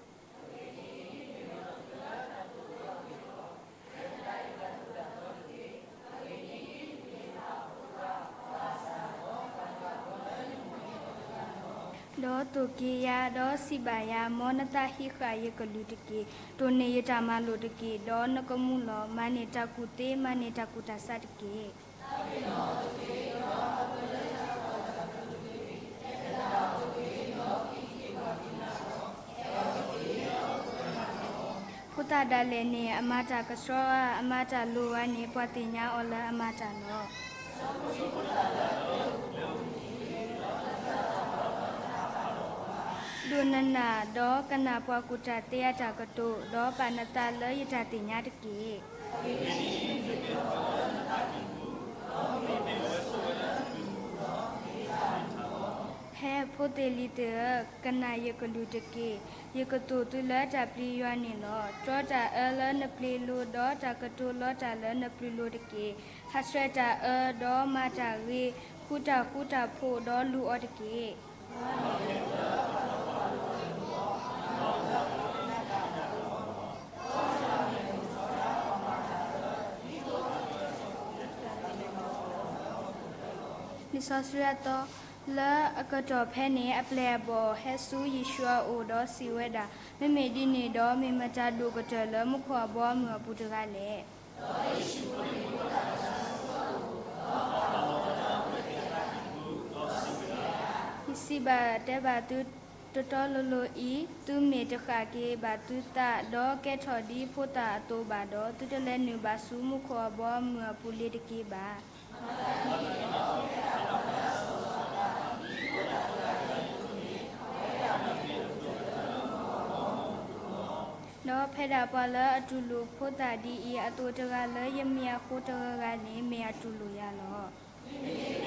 ဒီးသိၣ်က့ၤယၤ, ဒီးစံးဘၣ်ယၤ, မ်နသးဟံးဃာ်ယကလုၢ်တက့ၢ်. တိၢ်န့ၢ်ယတၢ်မၤလိာ်တက့ၢ်, ဒီးနကမူလီၤ. မၤန့ၢ်တၢ်ကူၣ်သ့, မၤန့ၢ်တၢ်ကူၣ်တၢ်ဆးတက့ၢ်. ဖိသၣ်ဒၣ်လဲာ်န့ၣ် အမၤတၢ်ကဆှီဧါ, အမၤတၢ်လိၤဧါန့ၣ် ပှၤသ့ၣ်ညါအီၤလၢအမၤတၢ်လီၤ. ဒိးနနၢ်, ဒီးကနၣ်ပှၤကူၣ်တၢ်သ့အတၢ်ကတိၤ, ဒီးပာ်နသးလၢယတၢ်သ့ၣ်ညါတက့ၢ်. ဟဲဖိသ့ၣ်လံၤသ့ၣ်ဧၢ, ကနၣ်ယကလုၢ်တက့ၢ်. ယကသိၣ်သုလၢတၢ်ပျံၤယွၤန့ၣ်လီၤ. တြီတၢ်အၢလၢနပျ့ၤလိၤ, ဒီးတၢ်ကတိၤလီတၢ်လၢနပျုၤလိၤတက့ၢ်. ဟးဆှဲးတၢ်အၢ, ဒီးမၤတၢ်ဂ့ၤ, ဃုတၢ်ဃူတၢ်ဖိး, ဒီးလူၤအီၤတက့ၢ်. လံာ်စီဆှံအသီ, လၢအကတီၢ်ဖဲန့ၣ် အပျဲၢ်အဘီၣ်ဟဲဆူယ့ၣ်ၡူးအအိၣ်ဒီးစံးဝဲဒၣ်, မ့မ့ၢ်ဒ်န့ၣ်ဒီး မ့ၢ်မတၤဒိၣ်ကတၢၢ်လၢမူခိၣ်အဘီအမုၢ်အပူၤတဂၤလဲၣ်. ယစံးဘၣ်တဲဘၣ်သုတတီလိၤလိၤအံၤ, သုမ့ၢ်တဃၣ်က့ၤဘၣ်သုသး, ဒီးကဲထီၣ်ဒ်ဖိသၣ်အသိးဘၣ်ဒီး, သုတလဲၤနုာ်ဘၣ်ဆူမူခိၣ်အဘီအမုၢ်အပူၤလ့ၤတက့ၢ်ဘၣ်. ဒီးဖဲဒၣ်ပှၤလၢအတူၢ်လိာ်ဖိသၣ်ဒ်အံၤအသိးတဂၤလၢယမံၤအဃိတဂၤဂၤန့ၣ် မ့ၢ်အတူၢ်လိာ်ယၤလီၤ.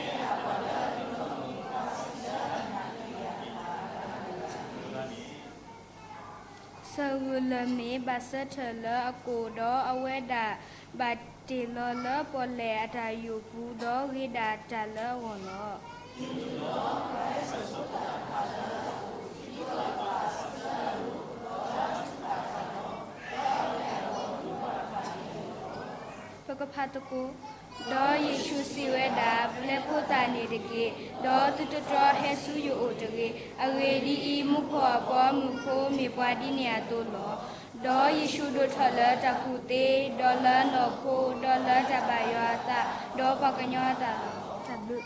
စၢၢ်ဂုၢ်လၢၢ်မ့ၢ်ဘၣ်ဆၢထၢၣ်လၢအကိၣ်, ဒီးအဝဲဒၣ်ဘၣ်တ့ၢ်လီၤလၢပီၣ်လဲၣ်အတၢ်ယိာ်ပူၤ, ဒီးဂ့ၤဒၣ်တၢ်လၢအဂီၢ်လီၤ. ပကဖးသကိး, ဒီးယ့ၣ်ၡူးစံးဝဲဒၣ်, ပျဲဖိသၣ်န့ၣ်တက့ၢ်, ဒီးသုတတြီဟဲဆူယအိၣ်တဂ့ၤ. အဂ့ၢ်ဒ်အံၤ, မူခိၣ်အဘီအမုၢ်ဖိမ့ၢ်ပှၤဒ်န့ၣ်အသိးလီၤ. ဒီးယ့ၣ်ၡူးဒိၣ်ထီၣ်လၢတၢ်ကူၣ်သ့, ဒီးလၢနီၢ်ခိ, ဒီးလၢတၢ်ဘၣ်ယွၤအသး, ဒီးပှၤကညီအသးလီၤ. တၢ်ဘျုး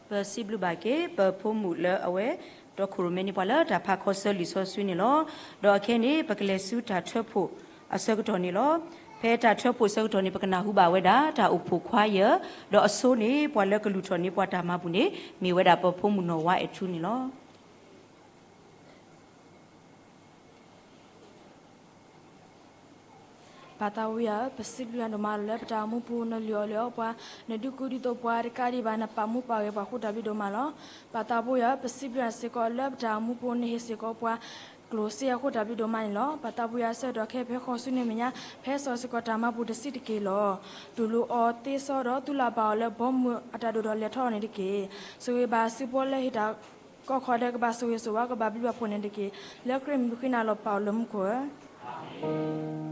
ပစံးဘျုးဘၣ်က့ၤ ပဖိမုၣ်လၢအဝဲ တီခိၣ်ရိၣ်မဲန့ၢ်ပှၤလၢတၢ်ဖးခီဆၢလံာ်စီဆှံန့ၣ်လီၤ. ဒီးအခဲန့ၣ် ပကလဲၤဆူတၢ်ထၢဖှိၣ်အဆၢကတီၢ်န့ၣ်လီၤ. ဖဲတၢ်ထၢဖှိၣ်အဆၢကတီၢ်န့ၣ် ပကနၢ်ဟူဘၣ်ဝဲဒၣ် တၢ်အိၣ်ဖှိၣ်ခွါယၢၢ်, ဒီးအဆိန့ၣ် ပှၤလၢကလုၢ်ထီၣ်န့ၢ်ပှၤတၢ်မၤပူၤန့ၣ် မ့ၢ်ဝဲဒၣ်ပဖိမုၣ်နီၢ်ဝါအဲၣ်ထူန့ၣ်လီၤ. ပၢ်သးဝံယၤဧၢ, ပစံးဘျုးနၤဒိၣ်မးလီၤ လၢပတၢ်အိၣ်မူပူၤ နလုၢ်အီၣ်လုၢ်အီပှၤ, နဒုးကူဒုးသိးပှၤတကးဒံးဘၣ် နပာ်မူပာ်ဂဲၤပှၤဃိတၢ်ဘျုးဒိၣ်မးလီၤ. ပၢ်သးဝံယၤဧၢ, ပစံးဘျုးနၤစ့ၢ်ကီး လၢပတၢ်အိၣ်မူပူၤနဟ့ၣ်စ့ၢ်ကီးပှၤ ကျိၣ်စ့အဃိတၢ်ဘျုးဒိၣ်မးန့ၣ်လီၤ. ပၢ်သးဝံယၤဧၢ, ဆၢကတီၢ်ခဲအံၤ ဖဲဃီၤဆူနမဲာ်ညါ ဖဲစီၤစ့ၢ်ကီးတၢ်မၤပူၤတဆံးတက့ၢ်လီၤ. တူၢ်လိာ်အီၤသ့စီဒီး သုလၢ်ဘၣ်အီၤလၢဘီမုၢ်အတၢ်ဒိၣ်ထီၣ်လဲၤထီၣ်န့ၣ်တက့ၢ်. ဆိၣ်ဂ့ၤဘၣ်စုဖိလၢဟ့ၣ်တၢ်ကီၢ်ခီၣ်ဒဲး ကဘၣ်ဆိၣ်ဂ့ၤဆိၣ်ဝါ ကဘၣ်ဘျုးဘၣ်ဖှိၣ်န့ၣ်တက့ၢ်. လၢခရံာ်မံၤဃ့နၤလီၤ ပၢ်အိၣ်လၢမူခိၣ်ဧၢ.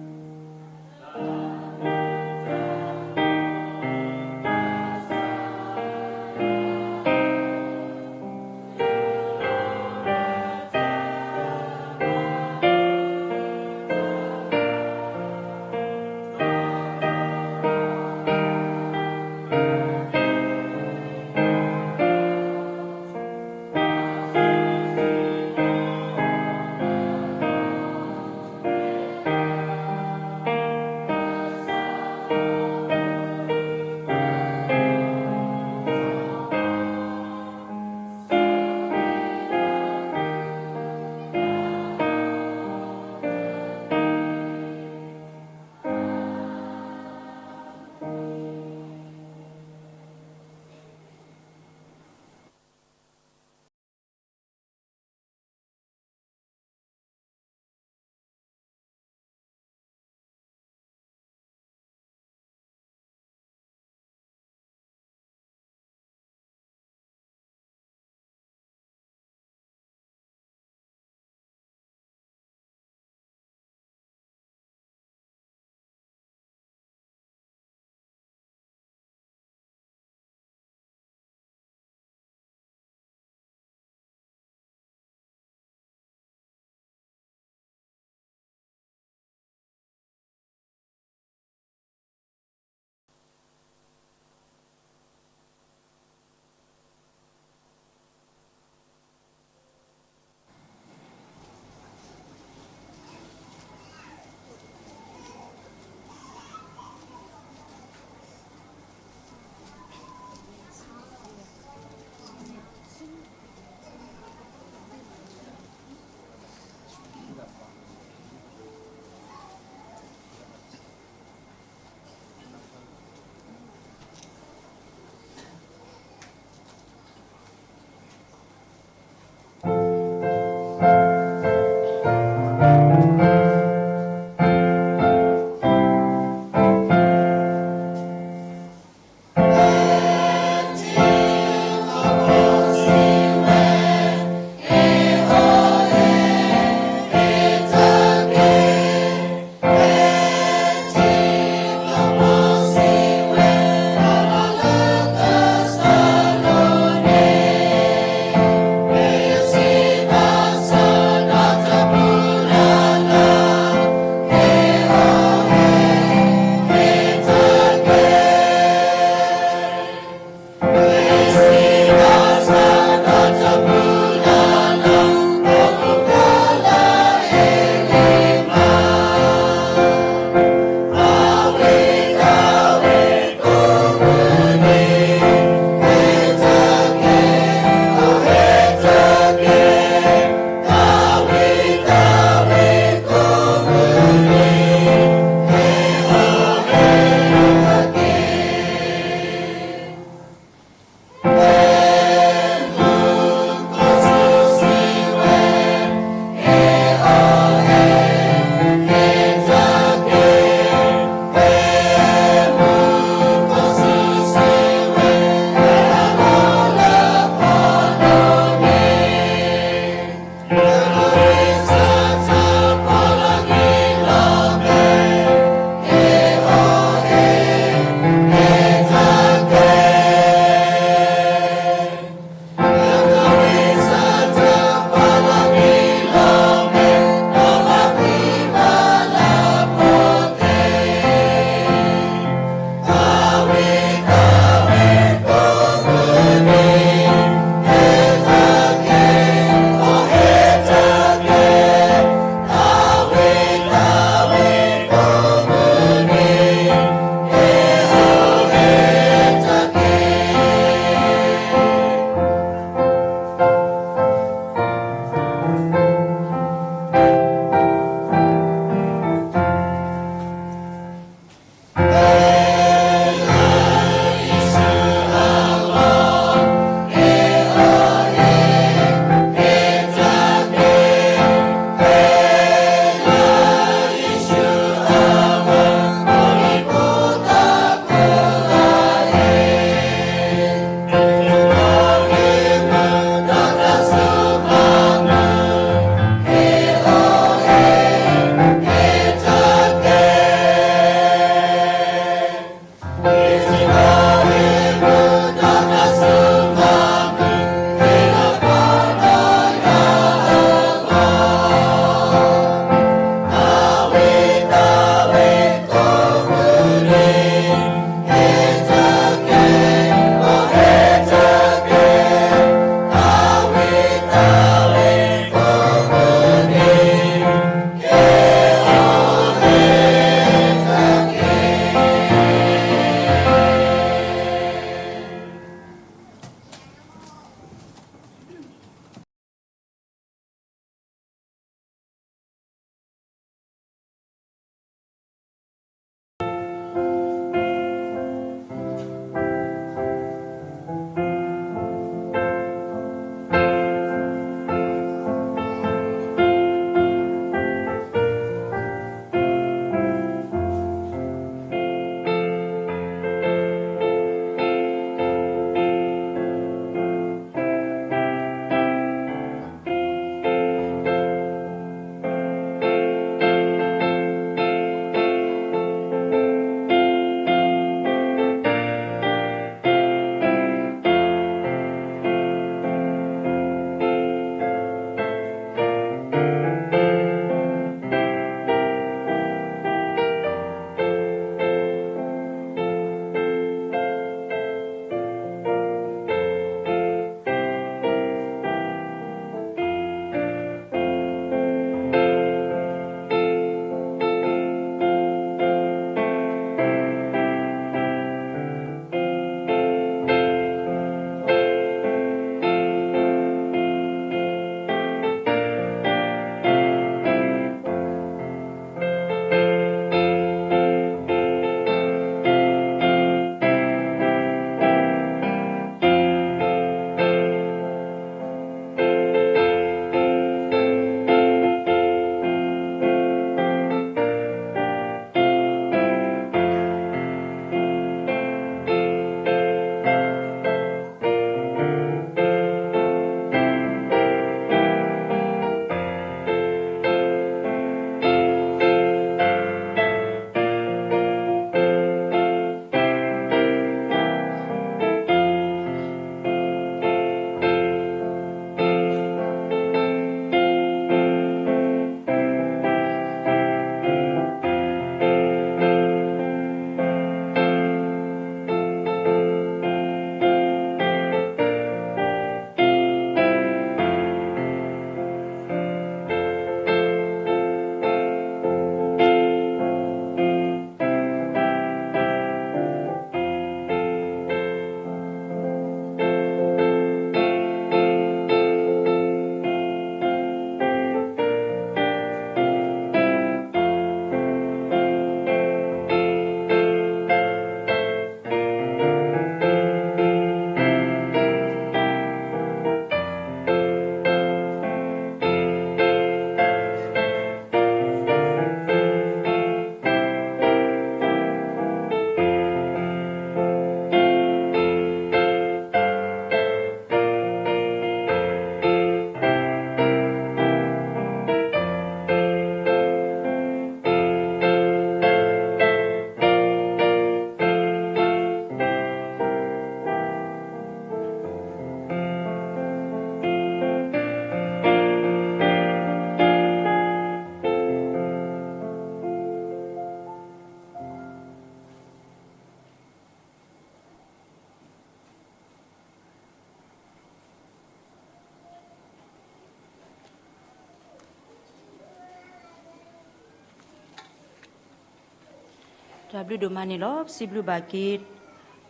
တၢ်ဘျုးဒိၣ်မးန့ၣ်လီၤ. ပစံးဘျုးဘၣ်က့ၤ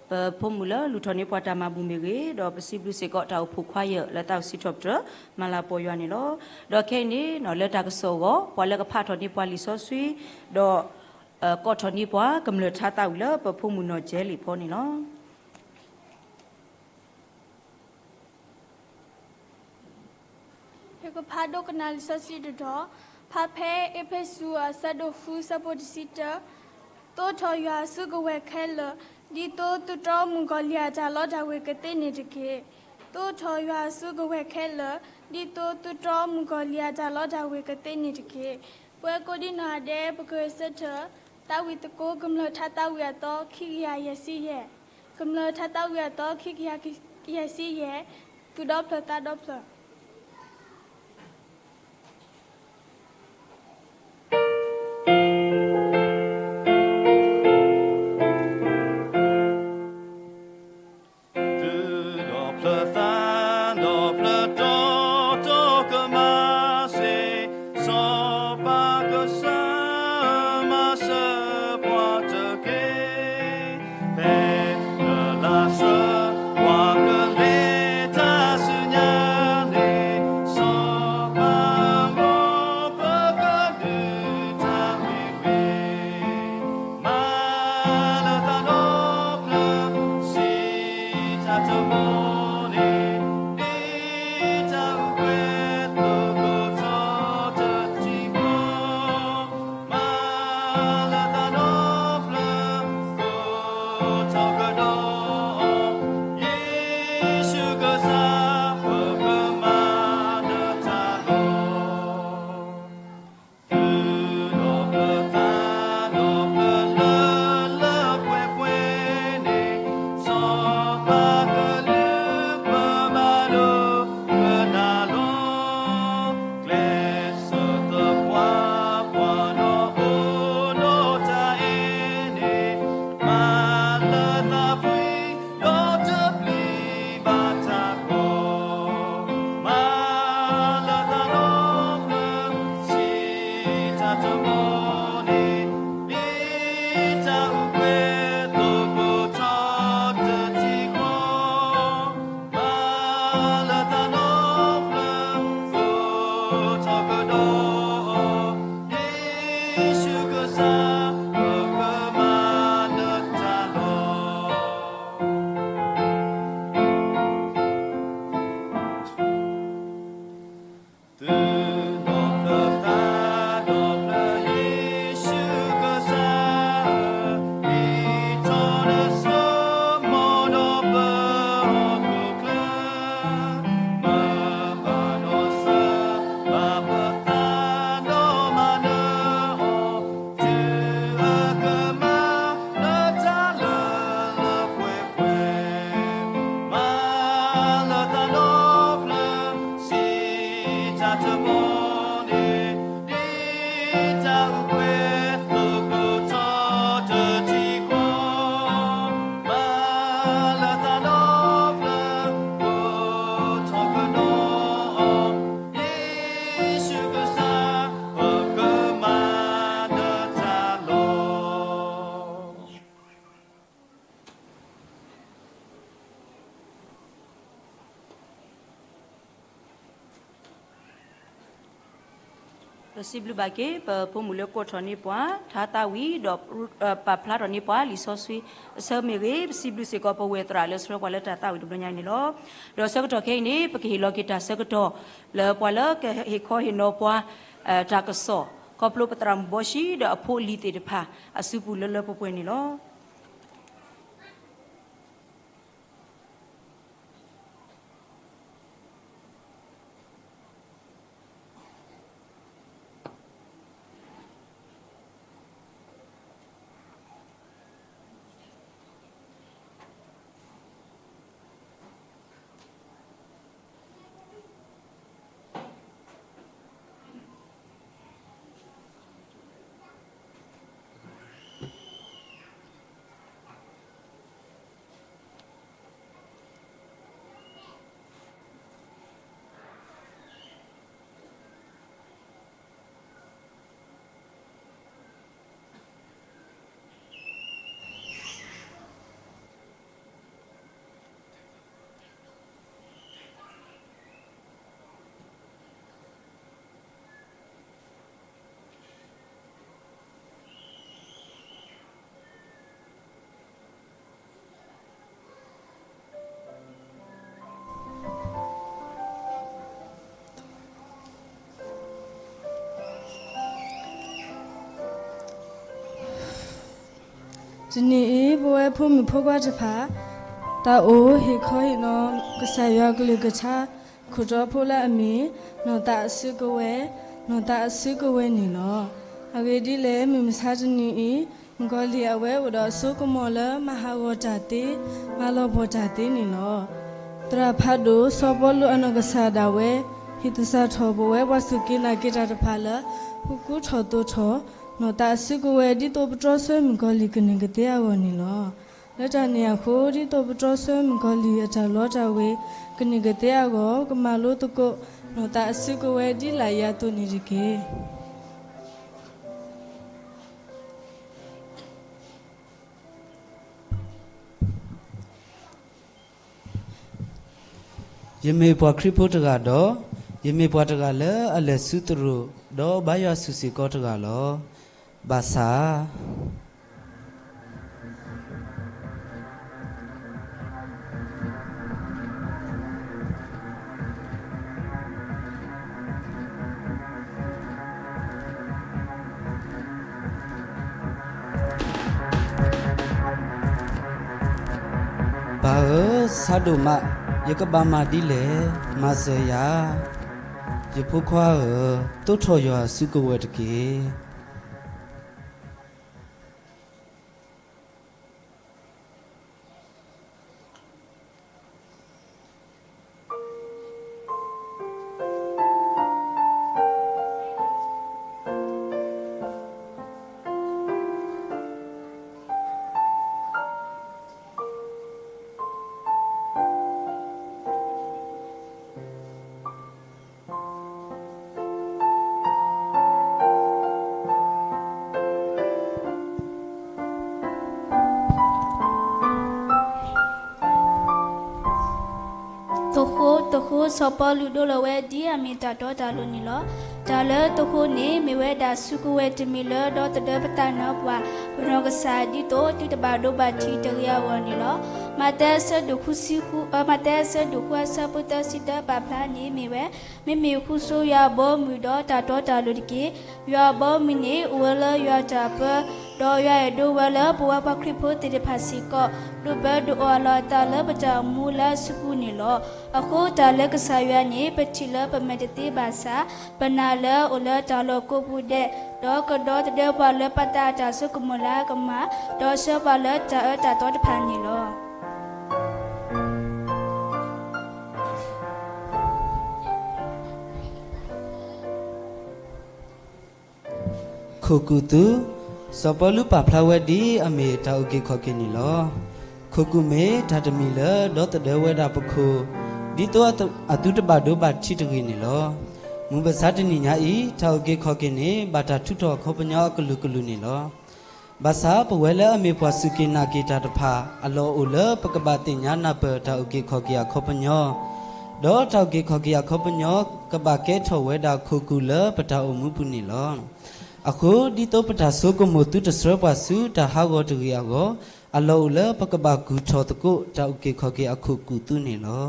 ပဖိမုၣ်လၢလူၤထီၣ်န့ၢ်ပှၤတၢ်မၤဘူၣ်မ့ၢ်ဂ့ၤ, ဒီးပစံးဘျုးစ့ၢ်ကီးတၢ်အိၣ်ဖှိၣ်ခွါယၢ်လၢတၢ်အိၣ်စံးထီၣ်ပတြၢၤ မၤလၤကပီၤယွၤန့ၣ်လီၤ. ဒီးခဲအံၤန့ၣ် လၢတၢ်ကစီၣ်အဂီၢ် ပှၤလၢကဖးထီၣ်န့ၢ်ပှၤလံာ်စီဆှံ ဒီး ကိးထီၣ်န့ၢ်ပှၤ ကမျၢၢ်ထါသးဝံၣ်လၢပဖိမုၣ်နီၢ်ကဲလံာ်ဖီန့ၣ်လီၤ. ယကဖးဒိကနၣ်လံာ်စီဆှံတတီၢ်, ဖးဖဲအ့းဖ့းစူးအဆၢဒိၣ်ဃုဆၢဖိတဆံတၢ, သိးထီၣ်ယွၤအစုကဝဲၤခဲလၢာ်, ဒ်သိးသုတြီမုၣ်ကီၤလံၢ်အတၢ်လီတၢ်ဝ့ၤကသ့န့ၣ်တက့ၢ်. သိးထီၣ်ယွၤအစုကဝဲၤခဲလၢာ်, ဒ်သိးသုတြီမုၣ်ကီၤလံၢ်အတၢ်လီတၢ်ဝ့ၤကသ့န့ၣ်တက့ၢ်. ပဝဲကိးဒံနီၢ်ဂၤဒဲး ပကဂဲၤဆၢထၢၣ် သးဝံၣ်သကိး ကမျၢၢ်ထါသးဝံၣ်အသီခံကယၤယဲၢ်ဆံယဲၢ်, ကမျၢၢ်ထါသးဝံၣ်အသီခံကယၤ ယဲၢ်ဆံယဲၢ်, သူၣ်ဒီဖျၢၣ်သးဒီဖျၢၣ်. သူၣ်ဒီဖျၢၣ်သးဒီဖျၢၣ်တီတီကမၤစ့ၢ် စီၤပၤကစၢ်မၤစၢၤပှၤတက့ၢ်. ဖဲလၢလါစၢၤ ပှၤကလဲၤတၢ်ဆူညါန့ၣ်, စီၤပၤမိၢ်ပကဒုးတၢ်ဝ့ၤဝ့ၤ, မၤလၢသးဒီဖျၢၣ် စံးတၢ်တမီၤန့ၣ်, ဒ်တၢ်အုးကွဲသိးကိးထီၣ်တထံၣ်ဃီ, မၤလၢသးဒီဖျၢၣ် ကိးထီၣ်ကဒီးအီၤ, ယ့ၣ်ၡူးကစၢ် ပကမၤနၢၤတၢ်လီၤ. သူၣ်ဒီဖျၢၣ်သးဒီဖျၢၣ်လၢလၢပှဲၤပှဲၤန့ၣ်, စီၤပၤကလုၢ်ပဘၣ်ဒိကနၣ်လီၤ. ကျဲးစၢးသပှၢ်ပှၢ်ဒီးအိၣ်ဒီးတၢ်အဲၣ်န့ၣ်, မၤလၢသးဖှံ ဒီးတပျံၤဘၣ်တၢ်ကီ, မၤလၢသးဒီဖျၢၣ် စံးတၢ်တမီၤန့ၣ်, ဒ်တၢ်အုးကွဲသိးကိးထီၣ်တထံၣ်ဃီ, မၤလၢသးဒီဖျၢၣ် ကိးထီၣ်ကဒီးအီၤ, ယ့ၣ်ၡူးကစၢ် ပကမၤနၢၤတၢ်လီၤ. သူၣ်ဒီဖျၢၣ်သးဒီဖျၢၣ်ယ့ၣ်ၡူးကစၢ်ဧၢ, ဒ်ထီၣ်နဆၢမိၢ်ဒီးပဟီၣ်ခိၣ်ချၢ, မၤဘၣ်နီၢ်စၢၤဘၣ်ပသးဒီးမၤနၢၤအီၤ, တုၤအကမၤနၢၤတၢ်လၢလၢပှဲၤပှဲၤ, မၤလၢသးဒီဖျၢၣ် စံးတၢ်တမီၤန့ၣ်, ဒ်တၢ်အုးကွဲသိးကိးထီၣ်တထံၣ်ဃီ, မၤလၢသးဒီဖျၢၣ် ကိးထီၣ်ကဒီးအီၤ, ယ့ၣ်ၡူးကစၢ် ပကမၤနၢၤတၢ်လီၤ. ပစံးဘျုးဘၣ်က့ၤ ပဖိမုၣ်လၢကိးထီၣ်န့ၢ်ပှၤ ထါသးဝံၣ် ဒီး ပာ်ဖျါထီၣ်န့ၢ်ပှၤလံာ်စီဆှံအဆၢမ့ၢ်ဂ့ၤ, ပစံးဘျုးစ့ၢ်ကီးပဝဲၢ်သရၣ်လၢဆှၢပှၤလၢတၢ်သးဝံၣ်တဘျီညါအံၤန့ၣ်လီၤ. ဒီးဆၢကတီၢ်ခဲအံၤန့ၣ် ပကဟ့ၣ်လီၤက့ၤတၢ်ဆၢကတီၢ် လၢပှၤလၢကဟ့ၣ်ခီဟ့ၣ်နီၤပှၤ တၢ်ကစီၣ် ခီဖျိပသရၣ်မုၣ်ဘီၡံဒီးအဖိအလံၤသ့ၣ်တဖၣ် အစုပူၤလၢလၢပှဲၤပှဲၤန့ၣ်လီၤ. တနံၤအံၤ ပဝဲဖိမုၣ်ဖိခွါတဖၣ် တၢ်အိၣ်ဟ့ၣ်ခီဟ့ၣ်နီၤ ကစၢ်ယွၤကလုၢ်ကထါ ခိၣ်တီဖိလၢအမ့ၢ် နီၢ်သးအစုကဝဲၤ, နီၢ်သးအစုကဝဲၤန့ၣ်လီၤ. အဂ့ၢ်ဒ်လဲၣ်, မုၢ်မဆါတနံၤအံၤ မုၣ်ကီၤလံၢ်အဝဲအိၣ်ဒီးအစိကမီၤလၢ မၤဟးဂီၤတၢ်သ့, မၤလီၤပှီၢ်တၢ်သ့န့ၣ်လီၤ. သရၣ်ဖးဒိၣ်စီၤပီလူးအနီၢ်ကစၢ်ဒၣ်ဝဲ ဟ့ၣ်သဆၣ်ထီၣ်ပဝဲပှၤစူၢ်က့ၤနာ်က့ၤတၢ်တဖၣ်လၢ ဃုကူထီၣ်သိးထီၣ် နီၢ်သးအစုကဝဲၤ ဒ်သိးပတြီဆၢမုၣ်ကီၤလံၢ်ကန့ၢ်ကသ့အဂီၢ်န့ၣ်လီၤ. လၢတၢ်န့ၣ်အဃိ ဒ်သိးပတြီဆၢမုၣ်ကီၤလံၢ်အတၢ်လီတၢ်ဝ့ၤ ကန့ၢ်ကသ့အဂီၢ် ကမၤလိသကိး နီၢ်သးအစုကဝဲၤဒ်လာ်အံၤအသိးန့ၣ်တက့ၢ်. ယမ့ၢ်ပှၤခရံာ်ဖိတဂၤဒီး ယမ့ၢ်ပှၤတဂၤလၢအလဲၤဆူသရိာ် ဒီးဘါယွၤဆူၣ်စ့ၢ်ကီးတဂၤလီၤ. ဘၣ်ဆၣ် ပၢ်ဧၢ, ဆါဒိၣ်မး, ယကဘၣ်မၤဒ်လဲၣ်, မၤစၢၤယၤ. ယဖိခွါဧၢ, သိးထီၣ်ယွၤအစုကဝဲၤတက့ၢ်. သုးခိၣ်, သုးခိၣ်စီၤပီလူးဒိလီၤဝဲဒ်အမ့ၢ်တၢ်တီတၢ်လိၤန့ၣ်လီၤ. တၢ်လၢသုးခိၣ်န့ၣ် မ့ၢ်ဝဲဒၣ်စုကဝဲၤတမံၤလၢဒီသဒၢပသးနါပှၢ် ပနီၢ်ကစၢ်ဒ်သိးသုတဘၣ်ဒိဘၣ်ထံးတဂ့ၤအဂီၢ်န့ၣ်လီၤ. မးသဲအဆၢဒိၣ်ဃုဆံဃု, အ, မးသဲအဆၢဒိၣ်ဃုအဆၢဖိသၢဆံသၢပာ်ဖျါန့ၣ်မ့ၢ်ဝဲ မ့မ့ၢ်ဃုဆိယွၤအဘီအမုၢ်ဒီးတၢ်တီတၢ်လိၤတက့ၢ်. ယွၤအဘီအမုၢ်န့ၣ် အိၣ်ဝဲလၢယွၤတၢ်ပၢ, ဒီးယွၤအဲၣ်ဒိးဝဲလၢပဝဲပှၤခရံာ်ဖိသ့ၣ်တဖၣ်စ့ၢ်ကီး ဒိးပၢဒိးအီၣ်အလီၢ်အသးလၢပတၢ်အိၣ်မူလၢအစုပူၤန့ၣ်လီၤ. အဃိတၢ်လၢကစၢ်ယွၤန့ၣ် ပထံၣ်လၢပမဲာ်တသ့ဘၣ်ဆၣ် ပနာ်လၢအအိၣ်လၢတၢ်လီၢ်ကိးပူၤဒဲး, ဒီးကဒီသဒၢပှၤလၢပသးအတၢ်ဆိကမိၣ်လၢအကမၣ်, ဒီးဆှၢပှၤလၢတၢ်အၢတၢ်သီတဖၣ်န့ၣ်လီၤ. ခိၣ်ကူၣ်သူ, စီၤပီလူးပာ်ဖျါဝဲဒ်အမ့ၢ်တၢ်အုၣ်က့ၤခီၣ်က့ၤန့ၣ်လီၤ. ခိၣ်ကူၣ်မ့ၢ်တၢ်တမံၤလၢဒီသဒၢဝဲဒၣ်ပခိၣ် ဒ်သိးအသုတဘၣ်ဒိဘၣ်ထံးတဂ့ၤန့ၣ်လီၤ. မုၢ်မဆါတနံၤညါအံၤ တၢ်အုၣ်က့ၤခီၣ်က့ၤန့ၣ် ဘၣ်တၢ်ထုးထီၣ်အခီပညီအကလုာ်ကလုာ်န့ၣ်လီၤ. ဘၣ်ဆၣ်ပဝဲလၢအမ့ၢ်ပှၤစူၢ်က့ၤနာ်က့ၤတၢ်တဖၣ် အလီၢ်အိၣ်လၢပကဘၣ်သ့ၣ်ညါနၢ်ပၢၢ်တၢ်အုၣ်က့ၤခီၣ်က့ၤအခီပညီ, ဒီးတၢ်အုၣ်က့ၤခီၣ်က့ၤအခီပညီ ကဘၣ်ကဲထီၣ်ဝဲဒၣ်ခိၣ်ကူၣ်လၢပတၢ်အိၣ်မူပူၤန့ၣ်လီၤ. အဃိ ဒ်သိးပတၢ်ဆိကမိၣ်သုတဆှၢပှၤဆူတၢ်ဟးဂီၤတဂ့ၤအဂီၢ်, အလီၢ်အိၣ်လၢပကဘၣ်ကူၣ်ထီၣ်သကိးတၢ်အုၣ်က့ၤခီၣ်က့ၤအခိၣ်ကူၣ်သူန့ၣ်လီၤ.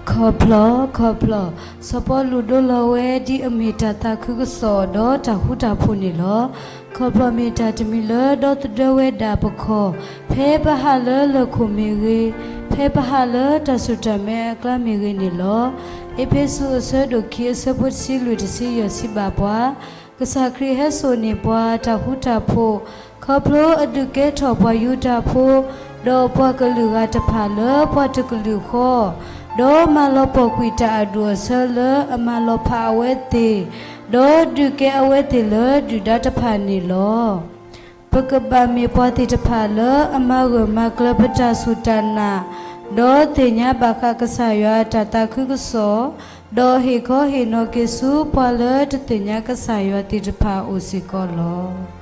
ခီဖျိ, ခီဖျိ, စီၤပီလူးဒိလီၤဝဲဒ်အမ့ၢ်တၢ်သးခုကစီၣ်ဒီးတၢ်ဃူတၢ်ဖိးန့ၣ်လီၤ. ခီဖျိမ့ၢ်တၢ်တမံၤလၢဒီသဒၢဝဲဒၣ်ပခီၣ်, ဖဲပဟးလၢလၢၢ်ခိၣ်မ့ၢ်ဂ့ၤ, ဖဲပဟးလၢတၢ်စိတၢ်မဲအကျါမ့ၢ်ဂ့ၤန့ၣ်လီၤ. အ့းဖ့းစူးအဆၢဒိၣ်ခံအဆၢဖိတဆံလွံၢ်တဆံယဲၢ်စံးဘၣ်ပှၤ ကစၢ်ခရံာ်ဟဲစိာ်န့ၢ်ပှၤတၢ်ဃူတၢ်ဖိး, ခီဖျိအဒုးကဲထီၣ်ပှၤယူဒၤဖိ, ဒီးပှၤကလုာ်ဂၤတဖၣ်လၢပှၤတကလုာ်ဃီ, ဒီးမၤလီၤပှီၢ်ကွံာ်တၢ်အဒူၣ်အဆၢလၢအမၤလီၤဖးအဝဲသ့ၣ်, ဒီးဒုးကဲအဝဲသ့ၣ်လၢဒုၣ်ဒါတဖၣ်န့ၣ်လီၤ. ပကဘၣ်မ့ၢ်ပှၤသ့ၣ်တဖၣ်လၢအမၤဂၢၢ်မၤကျၢၤပတၢ်စူၢ်တၢ်နာ်, ဒီးသ့ၣ်ညါဘၣ်ဃးကစၢ်ယွၤအတၢ်သးခုကစီၣ်, ဒီးဟ့ၣ်ခီဟ့ၣ်နီၤက့ၤဆူပှၤလၢတသ့ၣ်ညါကစၢ်ယွၤသ့ၣ်တဖၣ်အအိၣ်စ့ၢ်ကီးလီၤ.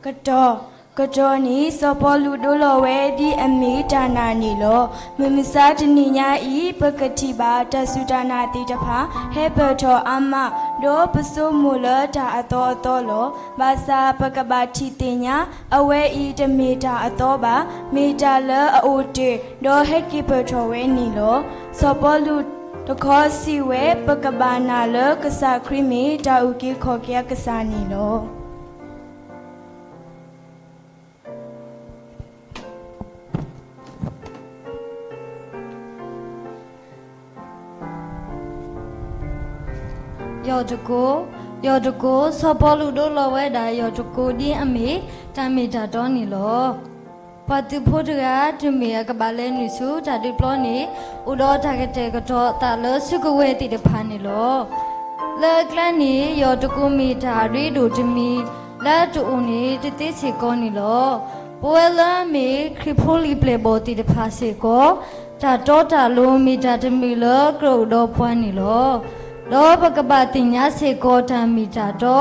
ကတီၢ်, ကတီၢ်န့ၣ် စီၤပီလူးဒိလီၤဝဲဒ်အမ့ၢ်တၢ်နာ်န့ၣ်လီၤ. မုၢ်မဆါတနံၤညါအံၤ ပကထံၣ်ဘၣ်တၢ်စူၢ်တၢ်နာ်သ့ၣ်တဖၣ် ဟဲပၢၢ်ထီၣ်အါမး, ဒီးပဆိကမိၣ်လၢတၢ်အသီအသီလီၤ. ဘၣ်ဆၣ်ပကဘၣ်ထံၣ်သ့ၣ်ညါ, အဝဲအံၤတမ့ၢ်တၢ်အသီဘၣ်, မ့ၢ်တၢ်လၢအအိၣ်တ့ၢ် ဒီးဟဲက့ၤပၢၢ်ထီၣ်ဝဲန့ၣ်လီၤ. စီၤပီလူးတခီစံးဝဲ, ပကဘၣ်နာ်လၢကစၢ်ခရံာ်မ့ၢ်တၢ်အုၣ်က့ၤခီၣ်က့ၤအကစၢ်န့ၣ်လီၤ. ယီၢ်တကိး, ယီၢ်တကိး, စီၤပီလူးဒိလီၤဝဲဒၣ်ယီၢ်တကိးဒ်အမ့ၢ်တၢ်မ့ၢ်တၢ်တီန့ၣ်လီၤ. ပှၤသုးဖိတဂၤ တမ့ၢ်အကဘၣ်လဲၤနုာ်ဆူတၢ်ဒုးပျီန့ၣ် အိၣ်ဒီးတၢ်ကတဲာ်ကတီၤအသးလၢစုကဝဲၤသ့ၣ်တဖၣ်န့ၣ်လီၤ. လၢအကျါန့ၣ် ယီၢ်တကိးမ့ၢ်တၢ်အရ့ဒိၣ်တမံၤ လၢအတအိၣ်န့ၣ်တသ့စ့ၢ်ကီးန့ၣ်လီၤ. ပဝဲလၢအမ့ၢ်ခရံာ်ဖိလံၤပျဲၢ်ဘီၣ်သ့ၣ်တဖၣ်စ့ၢ်ကီး တၢ်တီတၢ်လိၤမ့ၢ်တၢ်တမုာ်လၢကြၢးအိၣ်ဒီးပှၤန့ၣ်လီၤ. ဒီးပကဘၣ်သ့ၣ်ညါစ့ၢ်ကီးတၢ်မ့ၢ်တၢ်တီ,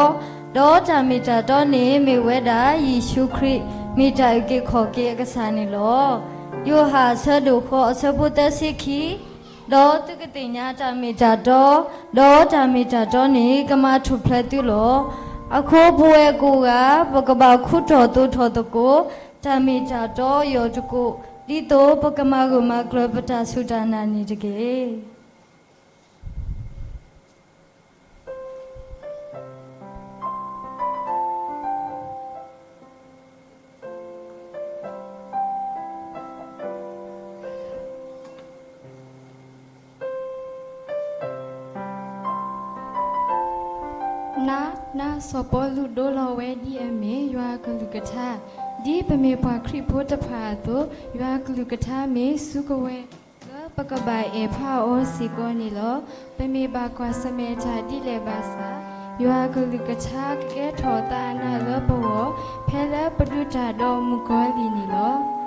ဒီးတၢ်မ့ၢ်တၢ်တီန့ၣ်မ့ၢ်ဝဲဒၣ် ယ့ၣ်ၡူးခရံာ် မ့ၢ်တၢ်အုၣ်က့ၤခီၣ်က့ၤအကစၢ်န့ၣ်လီၤ. ယိၤဟၣ်အဆၢဒိၣ်ဃိးအဆၢဖိသၢဆံခံ, ဒီးသုကသ့ၣ်ညါတၢ်မ့ၢ်တၢ်တီ, ဒီးတၢ်မ့ၢ်တၢ်တီန့ၣ်ကမၤထူၣ်ဖျဲးသုလီၤ. အဃိပဝဲကိးဂၤ ပကဘၣ်ခူထီၣ်သိးထီၣ်သကိး တၢ်မ့ၢ်တၢ်တီယီၢ်တကိး ဒ်သိးပကမၤဂၢၢ်မၤကျၢၤပတၢ်စူၢ်တၢ်နာ်န့ၣ်တက့ၢ်. န, န, စီၤပီလူးဒိလီၤဝဲဒ်အမ့ၢ်ယွၤအကလုၢ်ကထါ, ဒ်ပမ့ၢ်ပှၤခရံာ်ဖိတဖၣ်အသိး, ယွၤအကလုၢ်ကထါမ့ၢ်စုကဝဲၤ လၢပကဘၣ်အဲၣ်ဖးအီၤစ့ၢ်ကီးန့ၣ်လီၤ. ပမ့ၢ်ဘၣ်ကွၢ်ဆၢၣ်မဲာ်တၢ်ဒ်လဲၣ်ဘၣ်ဆၣ်, ယွၤအကလုၢ်ကထါကကဲထီၣ်သးအနးလၢပဂီၢ်, ဖဲလၢပဒုးတၢ်ဒီးမုၣ်ကီၤလံၢ်န့ၣ်လီၤ.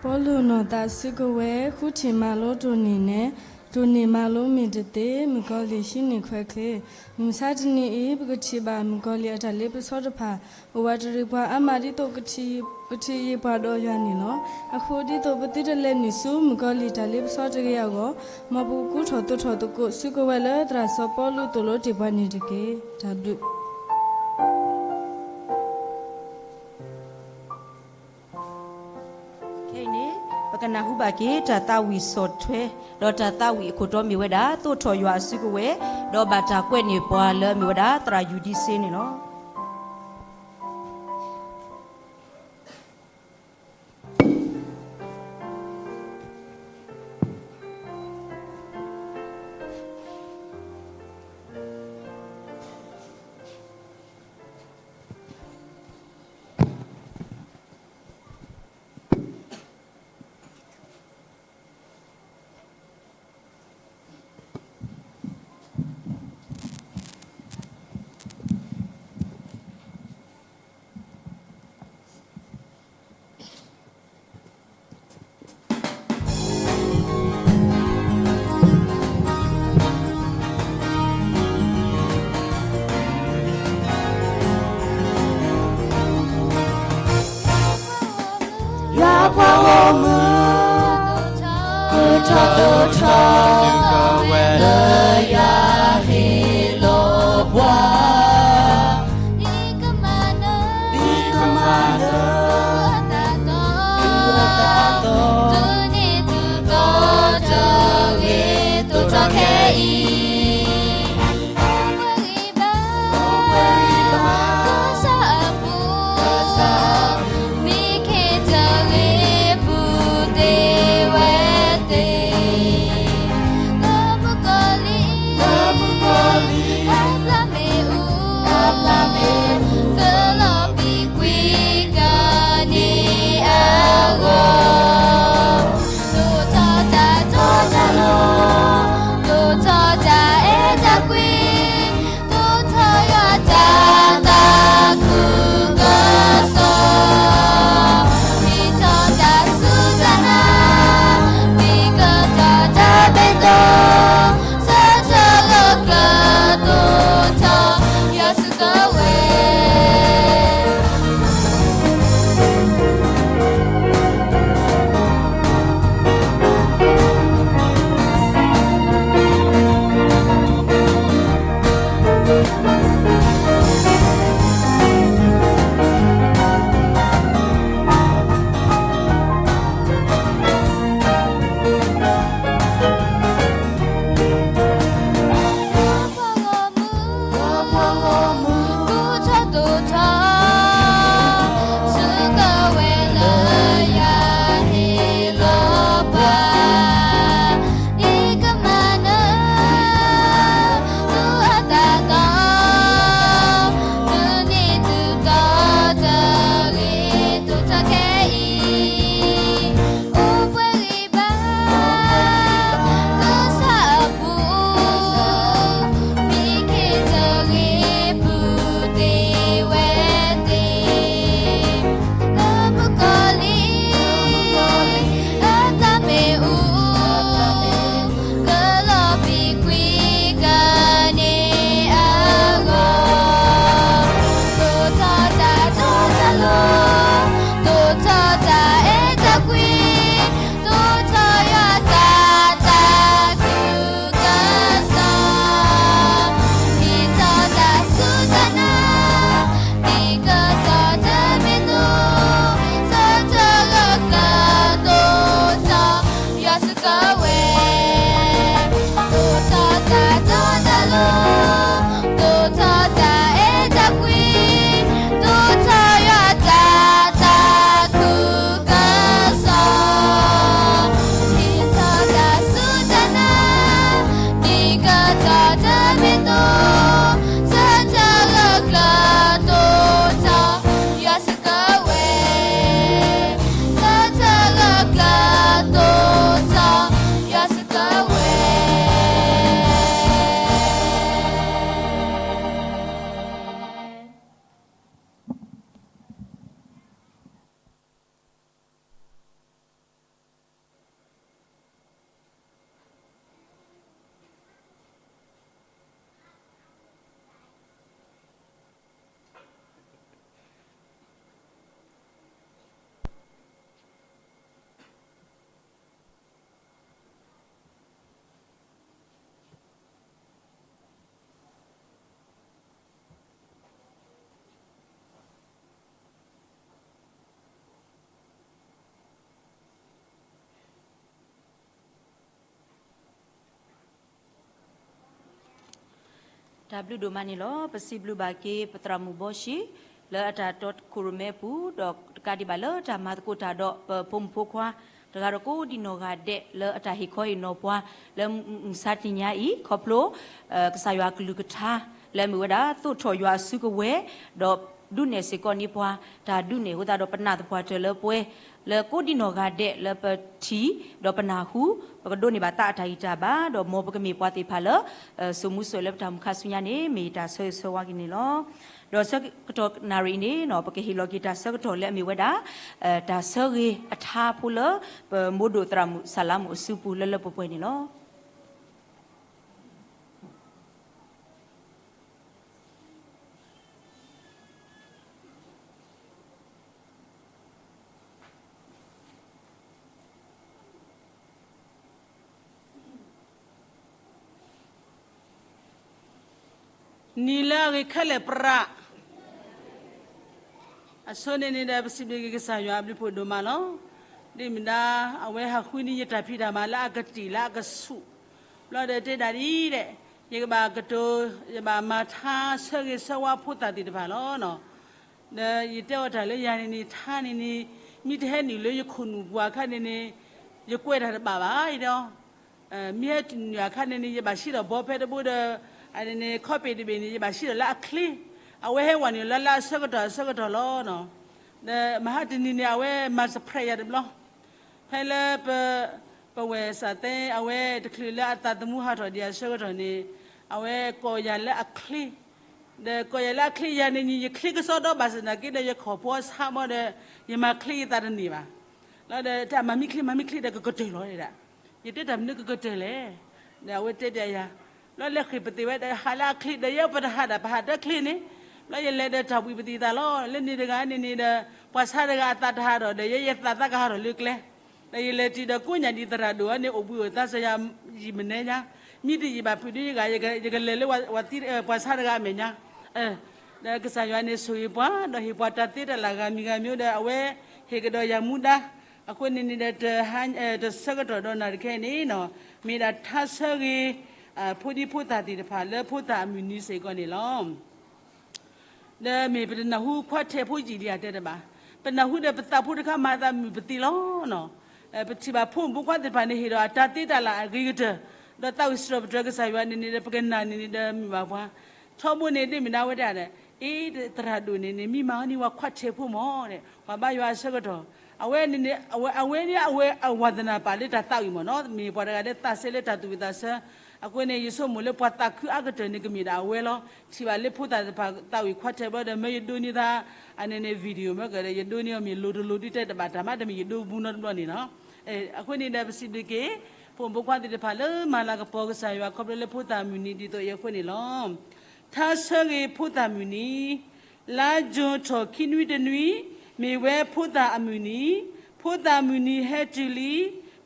ပီလူးနီၢ်သးစုကဝဲၤ ဃုထံၣ်မၤလိတိၢ်နီၣ်နဲၣ်, တိၢ်နီၣ်မၤလိမ့ၢ်တသ့, မုၣ်ကီၤလံၢ်ဟံးန့ၢ်ခွဲးချ့. မုၢ်မဆါတနံၤအံၤ ပကထံၣ်ဘၣ်မုၣ်ကီၤလံၢ်အတၢ်လ့ပစီတဖၣ်, အိၣ်ဝးတရံးပှၤအါမးဒ်သိး ကထံၣ်ယံာ်ပှၤဒီးယွၤန့ၣ်လီၤ. အဃိဒ်သိးပသုတလဲၤနုာ်ဆူမုၣ်ကီၤလံၢ်တၢ်လ့ပစီတဂ့ၤအဂီၢ်, မ်ပကကူထီၣ်သိးထီၣ်သကိးစုကဝဲၤလၢသရၣ်စီၤပီလူးသိၣ်လိတ့ၢ်ပှၤန့ၣ်တက့ၢ်. တၢ်ဘျုး ခဲအံၤန့ၣ် ပကနၢ်ဟူဘၣ်က့ၤတၢ်သးဝံၣ်ဆီၣ်ထွဲ, ဒီးတၢ်သးဝံၣ်အခိၣ်တီမ့ၢ်ဝဲဒၣ် သိးထီၣ်ယွၤအစုကဝဲၤ, ဒီးဘၣ်တၢ်ကွဲးန့ၢ်ပှၤလၢအမ့ၢ်ဝဲဒၣ်သရၣ်ယူၤဒံစ့န့ၣ်လီၤ. ယွၤပှၤဂီၢ်မုၢ် ကထီၣ်သိးထီၣ် စုကဝဲၤ လၢယွၤဟ့ၣ်လီၤပှၤ ဒ်ကမၤနၢၤ ဒ်ကမၤနၢၤ အတၢ်သီ တုၤန့ၢ်သုတီတဂ့ၤ သိးထီၣ်ခဲအံၤ တၢ်ဘျုးဒိၣ်မးန့ၣ်လီၤ. ပစံးဘျုးဘၣ်က့ၤ ပသရၣ်မုၣ်ဘီၡ့ လၢအတၢ်တီခိၣ်ရိၣ်မဲအပူၤ ဒီးတကးဒံးဘၣ်လၢတၢ်မၤသကိးတၢ်ဒီးပဖိမုၣ်ဖိခွါ တဂၤဒီးကိးဒံနီၢ်ဂၤဒဲး လၢအတၢ်ဟ့ၣ်ခီဟ့ၣ်နီၤပှၤ လၢမုၢ်မဆါတနံၤညါအံၤ ခီဖျိ ကစၢ်ယွၤအကလုၢ်ကထါ လၢအမ့ၢ်ဝဲဒၣ်သိးထီၣ်ယွၤအစုကဝဲၤ ဒီးဒုးနဲၣ်စ့ၢ်ကီးန့ၢ်ပှၤ တၢ်ဒုးနဲၣ်အဃိသတးဒီး ပနာ်သပှၢ်တၢၢ်လၢပှဲၤ လၢကိးဒံနီၢ်ဂၤဒဲး လၢပထံၣ် ဒီးပနၢ်ဟူ ပကဒိးန့ၢ်ဘၣ်သးအတၢ်ဂံၢ်တၢ်ဘါ ဒီးမ်ပကမ့ၢ်ပှၤသ့ၣ်တဖၣ်လၢ စိာ်မူစိာ်လၢပတၢ်မုၢ်ခါဆူညါန့ၣ် မ့ၢ်တၢ်ဆၢဂ့ၤဆၢဝါက့ၤန့ၣ်လီၤ. ဒီးဆၢကတီၢ်နၣ်ရံၣ်အံၤန့ၣ် ပကဟ့ၣ်လီၤက့ၤတၢ်ဆၢကတီၢ်လၢအမ့ၢ်ဝဲဒၣ် တၢ်ဆၢဂ့ၤအထါဖိလၢ ပမိၢ်ဒိၣ်သရၣ်မုၣ်စၢ်လါမူးအစုပူၤလၢလၢပှဲၤပှဲၤန့ၣ်လီၤ. နံၤလၢအဂ့ၤခဲလၢာ်ပြး အဆိန့ၣ်န့ၣ်ဒီး ပစံးဘျုးက့ၤကစၢ်ယွၤအဘျုးဖးဒိၣ်မးလီၤ. ဒ်မ့ၢ်ဒၣ် အဝဲဟးဃုန့ၢ်ယတၢ်ဖံးတၢ်မၤလၢအကတံာ်လၢအကဆူး ဘျီဒီးတဲဒၣ်ဒ်အံၤ, ယကဘၣ်ကတိၤ ယဘၣ်မၤထါဆၢဂ့ၤဆၢဝါဖိသၣ်သ့ၣ်တဖၣ်လီၤ. ဒီးယတဲအီၤတၢ်လၢယၤန့ၣ်န့ၣ် ထါန့ၣ်န့ၣ် မ့ၢ်တဟဲနုာ်လၢယခိၣ်နူာ်ပူၤအခါန့ၣ်န့ၣ် ယကွဲးတၢ်တဘၣ်ဘၣ်ဒီး မ့ၢ်ဟဲနုာ်အခါန့ၣ်န့ၣ် ယဘၣ်ဆှၢဒီးဘီဖဲတဘိဒီး အန့ၣ်န့ၣ် ခီပ့းတဘ့ၣ်န့ၣ် ယဘၣ်ဆှၢဒီးလၢအချ့, အဝဲဟဲဝဲနုာ်လၢလၢအဆၢကတီၢ်အဆၢကတီၢ်လီၤ. ဒီးမဟါတနံၤန့ၣ် အဝဲမၤ surprise ယၤတဘျီ ဖဲလၢပ ပဝဲၢ်စးသဲ အဝဲတချုးလၢအသးသမူဟးထီၣ်ဒံးအဆၢကတီၢ်န့ၣ် အဝဲကိးယၤလၢအချ့, ဒီးကိးယၤလၢအချ့ယၤန့ၣ်န့ၣ် ယချ့ကစီဒီဘၣ်ဆၣ်သနာ်က့ဒီး ယခီၣ်ဖီအဆါမီဒီး ယမၤချ့ယသးတန့ၢ်ဘၣ်. လီၤဒီးတၢ်မၤမံချ့မၤမံချ့ဒီးကကတၢၢ်လီၤဒၣ်, ယတဲတၢ်မနုၤကကတၢၢ်လဲၣ်, ဒီးအဝဲတဲပျးယၤ, လီၤလဲၤဃ့ၢ်ပသ့ၣ်ဝဲဒီး ဟးလၢအချ့ဒီး ယဲပတဟးဒၣ် ပဟးတချ့န့ၣ်, လီၤယလဲၤဒီးတၢ်ဘှံးပသံၣ်သးလီၤ. လၢန့ၣ်တဂၤန့ၣ်န့ၣ်ဒီး ပှၤဆါတဂၤအသးတဟးထီၣ်ဒီး ယဲယသးသးကဟးထီၣ်လၢကျဲ ဒီးယလဲၤတုၤဒီးကိးညၣ်ဒံးသရၣ်ဒိၣ်အန့ၣ် အိၣ်ဘှံးအိၣ်သါစၢၤယၤ ယံာ်မနဲညါ, မ့ၢ်တယံာ်ဘၣ်ဖုးဒုယဂၤ ယကလဲၤလၢပှၤဆါတဂၤအမဲာ်ညါ, ဒီးကစၢ်ယွၤန့ၣ်ဆိၣ်ဂ့ၤပှၤ ဒီးဟ့ၣ်ပှၤတၢ်သ့တၢ်လၢ်ဂၤမံၤဂၤမံၤဒီး အဝဲဟ့ၣ်ကဒီးယၤမူဒါ, အဃိန့ၣ်န့ၣ်ဒီး တဟါ တဆၢကတီၢ်ဒီးနၤတခဲအံၤန့ၣ် မ့ၢ်ဒၣ်ထါဆၢဂ့ၤ ဖိဒံဖိသၣ်သ့ၣ်တဖၣ်လၢဖိသၣ်အမုၢ်နံၤစ့ၢ်ကီးန့ၣ်လီၤ. ဒီးမ့ၢ်ပတနၢ်ဟူခွါထဲးဖိယံာ်လံဧါတဲတဘၣ်, ပနၢ်ဟူဒီးပသးဖိတခါမၤသးမုာ်ပသံလီၤ. ပထံၣ်ဘၣ်ဖိမုၣ်ဖိခွါသ့ၣ်တဖၣ်န့ၣ် ဟ့ၣ်ဒီးအတၢ်သ့တၢ်လၢ်အဂ့ၤကတၢၢ်, ဒီးသးဝံၣ်စရီပတြၢၤကစၢ်ယွၤန့ၣ်န့ၣ်ဒီး ပကနၣ်န့ၣ်န့ၣ်ဒီးမုာ်ဘၣ်ပှၤ, ထီဘိန့ၣ်ဒ်မ့ၢ်ဒၣ်ဝဲဒၣ်ဒီး အ့ သရၣ်ဒိၣ်န့ၣ်န့ၣ် မံမၤအီၤန့ၢ်ဝဲခွါထဲးဖိမၢ်, ပှၤဘါယွၤအဆၢကတီၢ်, အဝဲန့ၣ်န့ၣ် အဝဲန့ၣ်အဝဲအဝၤသနာ်ပာ်လၢတၢ်သးဝံၣ်မၢ်နီၤ, မ့ၢ်ပှၤတဂၤလၢသးစဲလၢတၢ်သူၣ်ဝံၣ်သးဆၢ, အဃိန့ၣ် ယဆိကမိၣ်လၢပှၤသးခုအါကတၢၢ်န့ၣ် ကမ့ၢ်ဒၣ်အဝဲလီၤ. ထံၣ်ဘၣ်လၢဖိသၣ်တဖၣ်သးဝံၣ်ခွါထဲးဘျီဒီး မၢယဒိးန့ၢ်သး အန့ၣ်န့ၣ် video မၢကဒီး ယဒိးန့ၢ်အီၤမ့ၢ်လိၤတလိၤဒုတဲတဘၣ်တၢ်မး တမ့ၢ်ယဒိးဘူးနီတဘျီန့ၣ်လီၤ. အဃိန့ၣ်ဒီး ပစံးဘျုးက့ၤ ဖိမုၣ်ဖိခွါသ့ၣ်တဖၣ်လၢမၤလၤကပီၤကစၢ်ယွၤခီဖျိလၢဖိသၣ်မုၢ်နံၤဒ်သိးအံၤအဃိန့ၣ်လီၤ. ထါဆၢဂ့ၤဖိသၣ်မုၢ်နံၤ, လါ June ထီၣ်ခံနွံတနွံ, မ့ၢ်ဝဲဖိသၣ်အမုၢ်နံၤ, ဖိသၣ်မုၢ်နံၤဟဲတုၤလံ,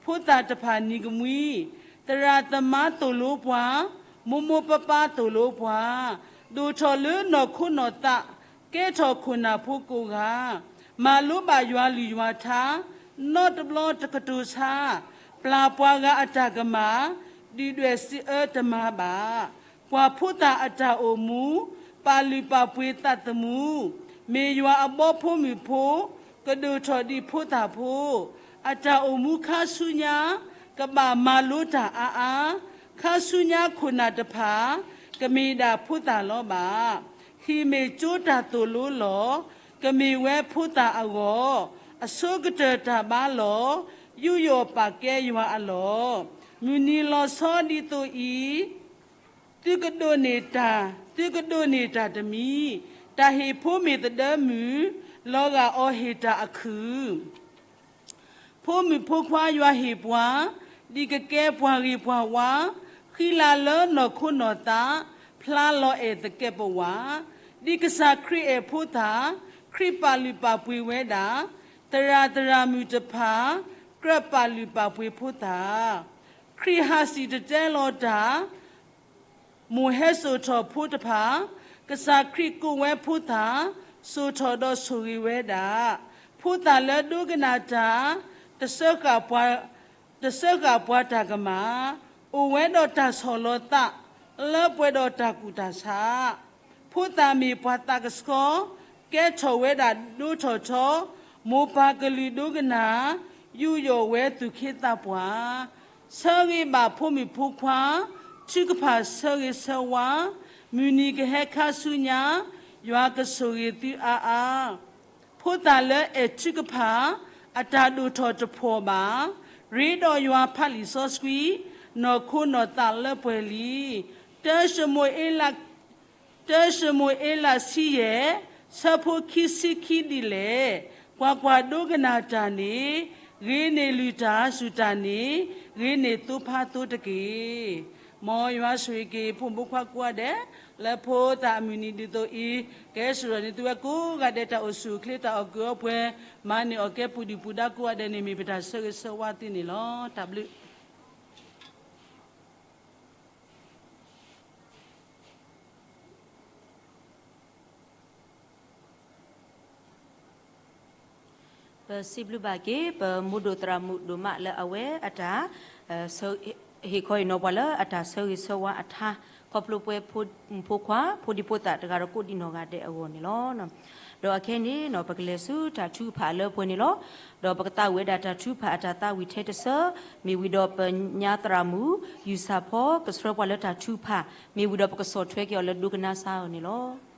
ဖိသၣ်တဖၣ်နံၤကမှံ, သရၣ်သမါသိၣ်လိပှၤ, မိၢ်မိၢ်ပၢ်ပၢ်သိၣ်လိပှၤ, ဒိၣ်ထီၣ်လၢနီၢ်ခိနီၢ်သး, ကဲထီၣ်ခိၣ်နၢ်ဖိကိးဂၤ, မၤလိဘၣ်ယွၤလုၢ်ယွၤထါ, နီတဘျီတကတိၤဆါ, ပျၢ်ပှၤဂၤအတၢ်ကမၣ်, ဒုၣ်ဒွဲၣ်စံးအၢတမၤဘၣ်. ပှၤဖိသၣ်အတၢ်အိၣ်မူ, ပာ်လုၢ်ပာ်ပှ့ၤသးသမူ, မ့ၢ်ယွၤအဘီဖိမုၣ်ဖိ, ကဒိၣ်ထီၣ်ဒ်ဖိသၣ်ဖိ, အတၢ်အိၣ်မူခါဆူညါ, ကဘၣ်မၤလိတၢ်အါအါ, ခါဆူညါခိၣ်နၢ်တဖၣ်, ကမ့ၢ်ဒၣ်ဖိသၣ်လီၤဘၣ်. ဟံၣ်မ့ၢ်ကၠိတၢ်သိၣ်လိလီၤ, ကမ့ၢ်ဝဲဖိသၣ်အဂီၢ်, အဆိကတၢၢ်တၢ်ဘါလီၤ, ယူးယီၣ်ပာ်ကဲယွၤအလီၢ်. မုၢ်နံၤလီၤဆီဒ်သိးအံၤ, သုကဒိးန့ၢ်တၢ်, သုကဒိးန့ၢ်တၢ်တမံၤ, တၢ်ဟ့ၣ်ဖိမ့ၢ်သဒၢမုၢ်, လီၤဂာ်အီၤဟ့ၣ်တၢ်အခုၣ် ဖိမုၣ်ဖိခွါယွၤဟ့ၣ်ပှၤ, ဒ်ကကဲပှၤဂ့ၤပှၤဝါ, ဃံလၤလၢနီၢ်ခိနီၢ်သး, ဖျါလီၤအဲၣ်သကဲးပဝး, ဒ်ကစၢ်ခရံာ်အဲၣ်ဖိသၣ်, ခရံာ်ပာ်လုၢ်ပာ်ပှ့ၤဝဲဒၣ်, သရၣ်သရၣ်မုၣ်တဖၣ်, ကြၢးပာ်လုၢ်ပာ်ပှ့ၤဖိသၣ်, ခရံာ်ဟးစံၣ်တဲၤတဲလီၤတၢ် မိၢ်ဟဲစိာ်ထီၣ်ဖိတဖၣ်, ကစၢ်ခရံာ်ကိးဝဲဖိသၣ်, စိာ်ထီၣ်ဒီးဆိၣ်ဂ့ၤဝဲဒၣ်, ဖိသၣ်လၢဒိကနၣ်တၢ်, တစၢဃာ်ပှၤ, တစၢဃာ်ပှၤတၢ်ကမၣ်, အိၣ်ဝဲဒီးတၢ်ဆီၣ်လီၤသး, လၢပှဲၤဒီးတၢ်ကူၣ်တၢ်ဆး, ဖိသၣ်မ့ၢ်ပှၤသးကဆှီ, ကဲထီၣ်ဝဲဒၣ်ဒိထီၣ်ထီ, မိၢ်ပၢ်ကလုာ်ဒိကနၣ်, ယူးယီၣ်ဝဲသူၣ်က့သးပှၢ်, ဆၢဂ့ၤဘၣ်ဖိမုၣ်ဖိခွါ, ထုကဖၣ်ဆၢဂ့ၤဆၢဝါ, မုၢ်နံၤကဟဲခါဆူညါ, ယွၤကဆိၣ်ဂ့ၤသုအါအါ. ဖိသၣ်လၢအဲၣ်ထုကဖၣ်, အတၢ်ဒိၣ်ထီၣ်တဖှီၣ်ဘၣ်, ရ့ဒီးယွၤဖးလံာ်စီဆှံ, နီၢ်ခိနီၢ်သးလၢပှဲၤလံ. တၢၡမူၤအ့လး, တၢၡမူၤအ့လးဆံယဲၢ်, ဆၢဖိခံဆံခံဒ်လဲၣ်, ကွၢ်ကွၢ်, ဒိကနၣ်တၢ်န့ၣ်, ဂ့ၤန့ၢ်လုၢ်တၢ်စူၢ်တၢ်န့ၣ်, ဂ့ၤန့ၢ်သိဖါသိတက့ၢ်. မ်ယွၤဆိၣ်ဂ့ၤက့ၤဖိမုၣ်ဖိခွါကိးဂၤဒဲး, လၢဖိသၣ်အမုၢ်နံၤဒ်သိးအံၤ, ကဟဲဆူၣ်ထီၣ်န့ၢ်သုဝဲကိးဂၤဒဲးတၢ်အိၣ်ဆူၣ်အိၣ်ချ့တၢ်အီၣ်ကုးအီပှဲၤ, မၤန့ၢ်အီၣ်ကဲပူၤဒုၣ်ပူၤဒါကိးဂၤဒဲးန့ၣ် မ့ၢ်ပတၢ်ဆၢဂ့ၤဆၢဝါသုန့ၣ်လီၤ. တၢ်ဘျုး ပစံးဘျုးဘၣ်က့ၤ ပမိၢ်ဒိၣ် သရၣ်မုၣ်ဒိၣ်မး လၢအဝဲအတၢ် ဟ့ၣ်ခီဟ့ၣ်နီၤပှၤလၢအတၢ်ဆၢဂ့ၤဆၢဝါအထါ, ခီဖျိပဝဲဖိမုၣ်ဖိခွါ ဖိဒံဖိသၣ်တဂၤဒီးကိးဒံနီၢ်ဂၤဒဲးအဂီၢ်န့ၣ်လီၤ. ဒီးအခဲအံၤန့ၣ် ပကလဲၤဆူတၢ်ထုကဖၣ်အလၢပှဲၤန့ၣ်လီၤ. ဒီးပကသးဝံၣ်ဝဲဒၣ်တၢ်ထုကဖၣ်အတၢ်သးဝံၣ်ထဲတဆၢ, မ့ၢ်ဝံၤဒီးပညါသရၣ်မုၣ် ယူၢ်ဆၣ်ဖီ ကဆှၢပှၤလၢတၢ်ထုကဖၣ်, မ့ၢ်ဝံၤဒီးပကဆီၣ်ထွဲက့ၤအီၤလၢဒိကနၣ်စၢ်အီၤန့ၣ်လီၤ.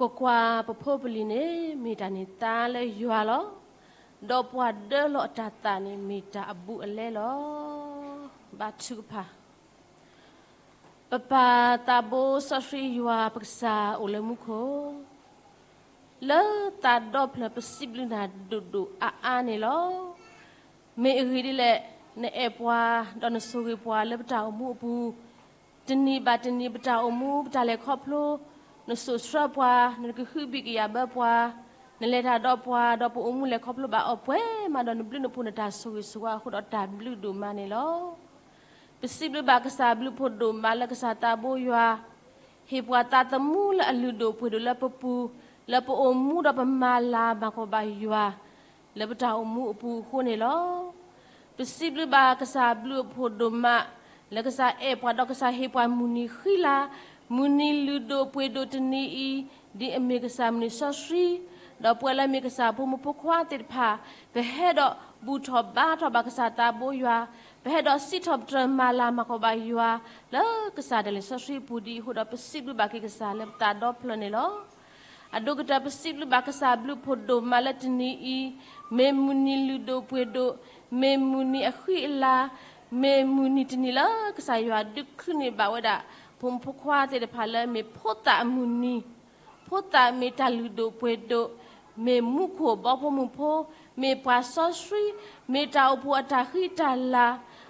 ကွၢ်ကွၢ်, ပဖိပလံၤန့ၣ် မ့ၢ်တၢ်န့ၢ်သါလၢယွၤလီၤ. ဒီးပှၤဒၢလီၤအတၢ်သးန့ၣ် မ့ၢ်တၢ်အဘူးအလဲလီၤ. ဘါထုကဖၣ်. ပပၢ်သးဘိစီဆှံယွၤပကစၢ်အိၣ်လၢမူခိၣ်, လၢသးဒီဖျၢၣ်ပစံးဘျုးနၤဒိၣ်ဒိၣ်အါအါန့ၣ်လီၤ. မ့ၢ်အဂ့ၢ်ဒ်လဲၣ်, နအဲၣ်ပှၤ, ဒီးနဆိၣ်ဂ့ၤပှၤလၢပတၢ်အိၣ်မူအပူၤ, တနံၤဘၣ်တနံၤပတၢ်အိၣ်မူ ပတၢ်လဲၤခီဖျိ, နစိာ်ဆှၢပှၤ, နကဟုဘံၣ်ကယာ်ဘၢပှၤ, နလဲၤတၢ်ဒီးပှၤ, ဒီးပအိၣ်မူလဲၤခီဖျိဘၣ်အီၤပှဲၤမး, ဒီးနဘျုးနဖှိၣ်နတၢ်ဆိၣ်ဂ့ၤဆိၣ်ဝါအဃိဒီးတၢ်ဘျုးဒိၣ်မးန့ၣ်လီၤ. ပစံးဘျုးဘၣ်ကစၢ်ဘျုးဖှိၣ်ဒိၣ်မးလၢကစၢ်သးဘိယွၤ ဟ့ၣ်ပှၤသးသမူလၢအလုၢ်ဒိၣ်ပှ့ၤဒိၣ်လၢပပူၤ, လၢပအိၣ်မူဒီးပမၤလၤမၤကပီၤဘၣ်ယွၤ လၢပတၢ်အိၣ်မူအပူၤအဃိန့ၣ်လီၤ. ပစံးဘျုးဘၣ်ကစၢ်ဘျုးဖှိၣ်ဒိၣ်မး လၢကစၢ်အဲၣ်ပှၤဒီးကစၢ်ဟ့ၣ်ပှၤမုၢ်နံၤဃံလၤ, မုၢ်နံၤလုၢ်ဒိၣ်ပှ့ၤဒိၣ်တနံၤအံၤ, ဒ်အမ့ၢ်ကစၢ်မုၢ်နံၤစီဆှံ, ဒီးပဝဲလၢမ့ၢ်ကစၢ်ဖိမုၣ်ဖိခွါသ့ၣ်တဖၣ်, ပဟဲဒီးဘူၣ်ထီၣ်ဘါထီၣ်ဘၣ်ကစၢ်သးဘိယွၤ, ပ ပဟဲဒီးစံးထီၣ်ပတြၢၤမၤလၤမၤကပီၤဘၣ်ယွၤ လၢကစၢ်တၢ်လံာ်စီဆှံအပူၤဒ်အံၤအဃိဒီး ပစံးဘျုးဘၣ်က့ၤကစၢ်လၢပသးဒီဖျၢၣ်န့ၣ်လီၤ. အဒိၣ်ကတၢၢ် ပစံးဘျုးဘၣ်ကစၢ်ဘျုးဖှိၣ်ဒိၣ်မးလၢတနံၤအံၤ, မ့ၢ်မုၢ်နံၤလုၢ်ဒိၣ်ပှ့ၤဒိၣ်, မ့ၢ်မုၢ်နံၤအဃံအလၤ, မ့ၢ်မုၢ်နံၤတနံၤလၢကစၢ်ယွၤဒုးချုးန့ၢ်ဘၣ်ဝဲဒၣ် ဖိမုၣ်ဖိခွါသ့ၣ်တဖၣ်လၢမ့ၢ်ဖိသၣ်အမုၢ်နံၤ, ဖိသၣ်မ့ၢ်တၢ်လုၢ်ဒိၣ်ပှ့ၤဒိၣ်, မ့ၢ်မူခိၣ်ဘီဖိမုၢ်ဖိ, မ့ၢ်ပှၤစီဆှံ, မ့ၢ်တၢ်အိၣ်ဖှိၣ်အတၢ်ဃံတၢ်လၤ,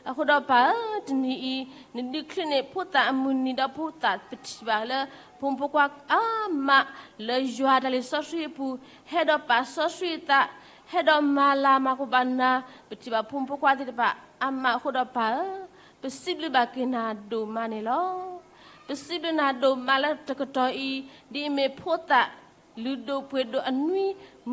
အဃိဒီးပၢ်ဧၢ, တနံၤအံၤ နဒုးချုးန့ၢ်ဖိသၣ်အမုၢ်နံၤဒီးဖိသၣ် ပထံၣ်ဘၣ်လၢ ဖိမုၣ်ဖိခွါအါမး လၢယွၤတၢ်လံာ်စီဆှံအပူၤ ဟဲဒီးပာ်စီဆှံအသး, ဟဲဒီးမၤလၤမၤကပီၤဘၣ်နၤ, ပထံၣ်ဘၣ်ဖိမုၣ်ဖိခွါသ့ၣ်တဖၣ်အါမးအဃိဒီးပၢ်ဧၢ, ပစံးဘျုးဘၣ်က့ၤနၤဒိၣ်မးန့ၣ်လီၤ. ပစံးဘျုးနၤဒိၣ်မးလၢတကတီၢ်အံၤ, ဒ်အမ့ၢ်ဖိသၣ်လုၢ်ဒိၣ်ပှ့ၤဒိၣ်အနွံ,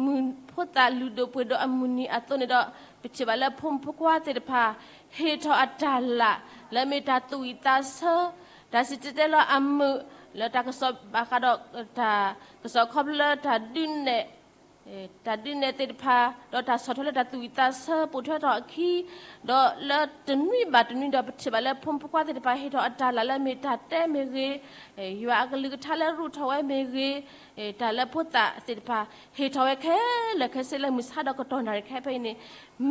မုၢ်, ဖိသၣ်လုၢ်ဒိၣ်ပှ့ၤဒိၣ်အမုၢ်နံၤအသိးန့ၣ်ဒီး ပထံၣ်ဘၣ်လၢဖိမုၣ်ဖိခွါသ့ၣ်တဖၣ် ဟ့ၣ်ထီၣ်အတၢ်လၢ် လၢမ့ၢ်တၢ်သူၣ်ဝံၣ်သးဆၢ, တၢ်စံၣ်တဲၤတဲလီၤအမုာ်, လၢတၢ်ကစီၣ်ဘၣ်ဃးဒီး တၢ်ကစီၣ်ခီဖျိလၢတၢ်ဒုးနဲၣ် တၢ်ဒုးနဲၣ်သ့ၣ်တဖၣ်, ဒီးတၢ်ဆီၣ်ထွဲလၢတၢ်သူၣ်ဝံၣ်သးဆၢပိာ်ထွဲထီၣ်အခံ, ဒီးလၢတနွံဘၣ်တနွံဒီး ပထံၣ်ဘၣ်လၢဖိမုၣ်ဖိခွါသ့ၣ်တဖၣ် ဟ့ၣ်ထီၣ်အတၢ်လၢ်လၢမ့ၢ်တၢ်တဲမ့ၢ်ဂ့ၤ, ယွၤအကလုၢ်ကထါလၢရူၢ်ထီၣ်ဝဲမ့ၢ်ဂ့ၤ, တၢ်လၢဖိသၣ်သ့ၣ်တဖၣ် ဟ့ၣ်ထီၣ်ဝဲခဲလၢာ်ခဲဆ့လၢမုၢ်ဆါဒီးကတီၢ်နၣ်ရံၣ်ခဲအံၤဖဲအံၤန့ၣ်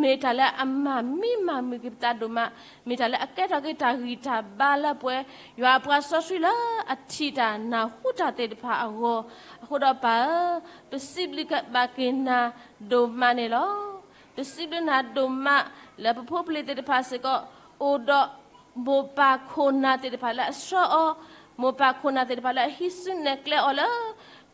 မ့ၢ်တၢ်လၢအမၤမံမၤမုာ်က့ၤပသးဒိၣ်မး, မ့ၢ်တၢ်လၢအကဲထီၣ်က့ၤတၢ်ဂံၢ်တၢ်ဘါလၢပှဲၤ ယွၤအပှၤစီဆှံလၢအထံၣ်တၢ်နၢ်ဟူတၢ်သ့ၣ်တဖၣ်အဂီၢ်, အဃိဒီးပၢ်ဧၢ, ပစံးဘျုးဘၣ်က့ၤနၤဒိၣ်မးန့ၣ်လီၤ. ပစံးဘျုးနၤဒိၣ်မး လၢပဖိပလံၤသ့ၣ်တဖၣ်စ့ၢ်ကီး အိၣ်ဒီးမိၢ်ပၢ်ခိၣ်နၢ်သ့ၣ်တဖၣ်လၢအဆှၢအီၤ, မိၢ်ပၢ်ခိၣ်နၢ်သ့ၣ်တဖၣ်လၢအဟံးစုနဲၣ်ကျဲအီၤလၢ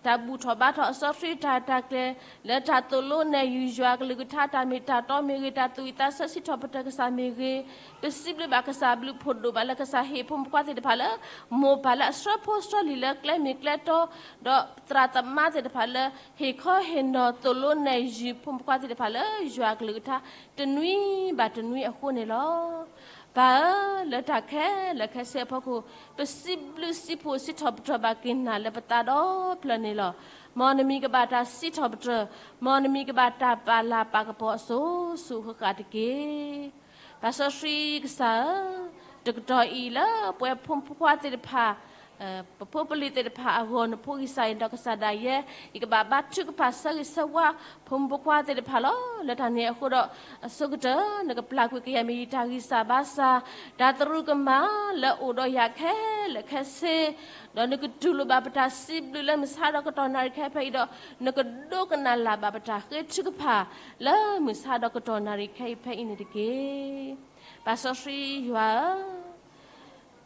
တၢ်ဘူၣ်ထီၣ်ဘါထီၣ်အစီဆှံတၢ်တၢ်ကျဲၤ, လၢတၢ်သိၣ်လိနဲၣ်ယုာ်ယွၤအကလုၢ်ကထါ တၢ်မ့ၢ်တၢ်တီမ့ၢ်ဂ့ၤ, တၢ်သူၣ်ဝံၣ်သးဆၢစံးထီၣ်ပတြၢၤကစၢ်မ့ၢ်ဂ့ၤ, ပစံးဘျုးဘၣ်ကစၢ်ဘျုးဖှိၣ်ဒိၣ်မးလၢကစၢ်ဟ့ၣ်ဖိမုၣ်ဖိခွါသ့ၣ်တဖၣ်လၢ မိၢ်ပၢ်လၢအဆှၢဖိဆှၢလံာ်လၢကျဲမ့ၢ်ကျဲတီ, ဒီးသရၣ်သမါသ့ၣ်တဖၣ်လၢ ဟ့ၣ်ခီဟ့ၣ်နီၤသိၣ်လိနဲၣ်ယုာ်ဖိမုၣ်ဖိခွါသ့ၣ်တဖၣ်လၢယွၤအကလုၢ်ကထါ တနွံဘၣ်တနွံအဃိန့ၣ်လီၤ. ပၢ်ဧၢ, လၢတၢ်ခဲလၢာ်ခဲဆ့အဖီခိၣ် ပစံးဘျုးစံးဖှိၣ်စံးထီၣ်ပတြၢၤဘၣ်က့ၤနၤလၢပသးဒီဖျၢၣ်န့ၣ်လီၤ. မ်နမံၤကဘၣ်တၢ်စံးထီၣ်ပတြၢၤ, မ်နမံၤကဘၣ်တၢ်ပာ်လၤပာ်ကပီၤအစိၤစိၤအဃၣ်ဃၣ်တက့ၢ်. ပၢ်စီဆှံကစၢ်ဧၢ, တကတီၢ်အံၤလၢပဝဲဖိမုၣ်ဖိခွါသ့ၣ်တဖၣ် ပဖိပလံၤသ့ၣ်တဖၣ်အဂီၢ် နဖိဂံၢ်စၢ်ယွၤဒီးကစၢ်ဒၣ်ယဲ, ယကဘၣ်ဘါထုကဖၣ်ဆၢဂ့ၤဆၢဝါ ဖိမုၣ်ဖိခွါသ့ၣ်တဖၣ်လီၤ. လၢတၢ်န့ၣ်အဃိဒီး အဆိကတၢၢ် နကပျၢ်ကွံာ်ကယဲၢ်မ့ၢ်ယတၢ်ဂံၢ်စၢ်ဘါစၢ်, တၢ်သရူးကမၣ်လၢအိၣ်ဒီးယၤခဲလၢာ်ခဲဆ့, ဒီးနကတူၢ်လိာ်ဘၣ်ပတၢ်စံးဘျုးလၢမုၢ်ဆါဒီးကတီၢ်နၣ်ရံၣ်ခဲအံၤဖဲအံၤဒီး နကဒိကနၣ်လၢ်ဘၣ်ပတၢ်ဃ့ထုကဖၣ် လၢမုၢ်ဆါဒီးကတီၢ်နၣ်ရံၣ်ခဲအံၤဖဲအံၤန့ၣ်တက့ၢ်. ပၢ်စီဆှံယွၤဧၢ,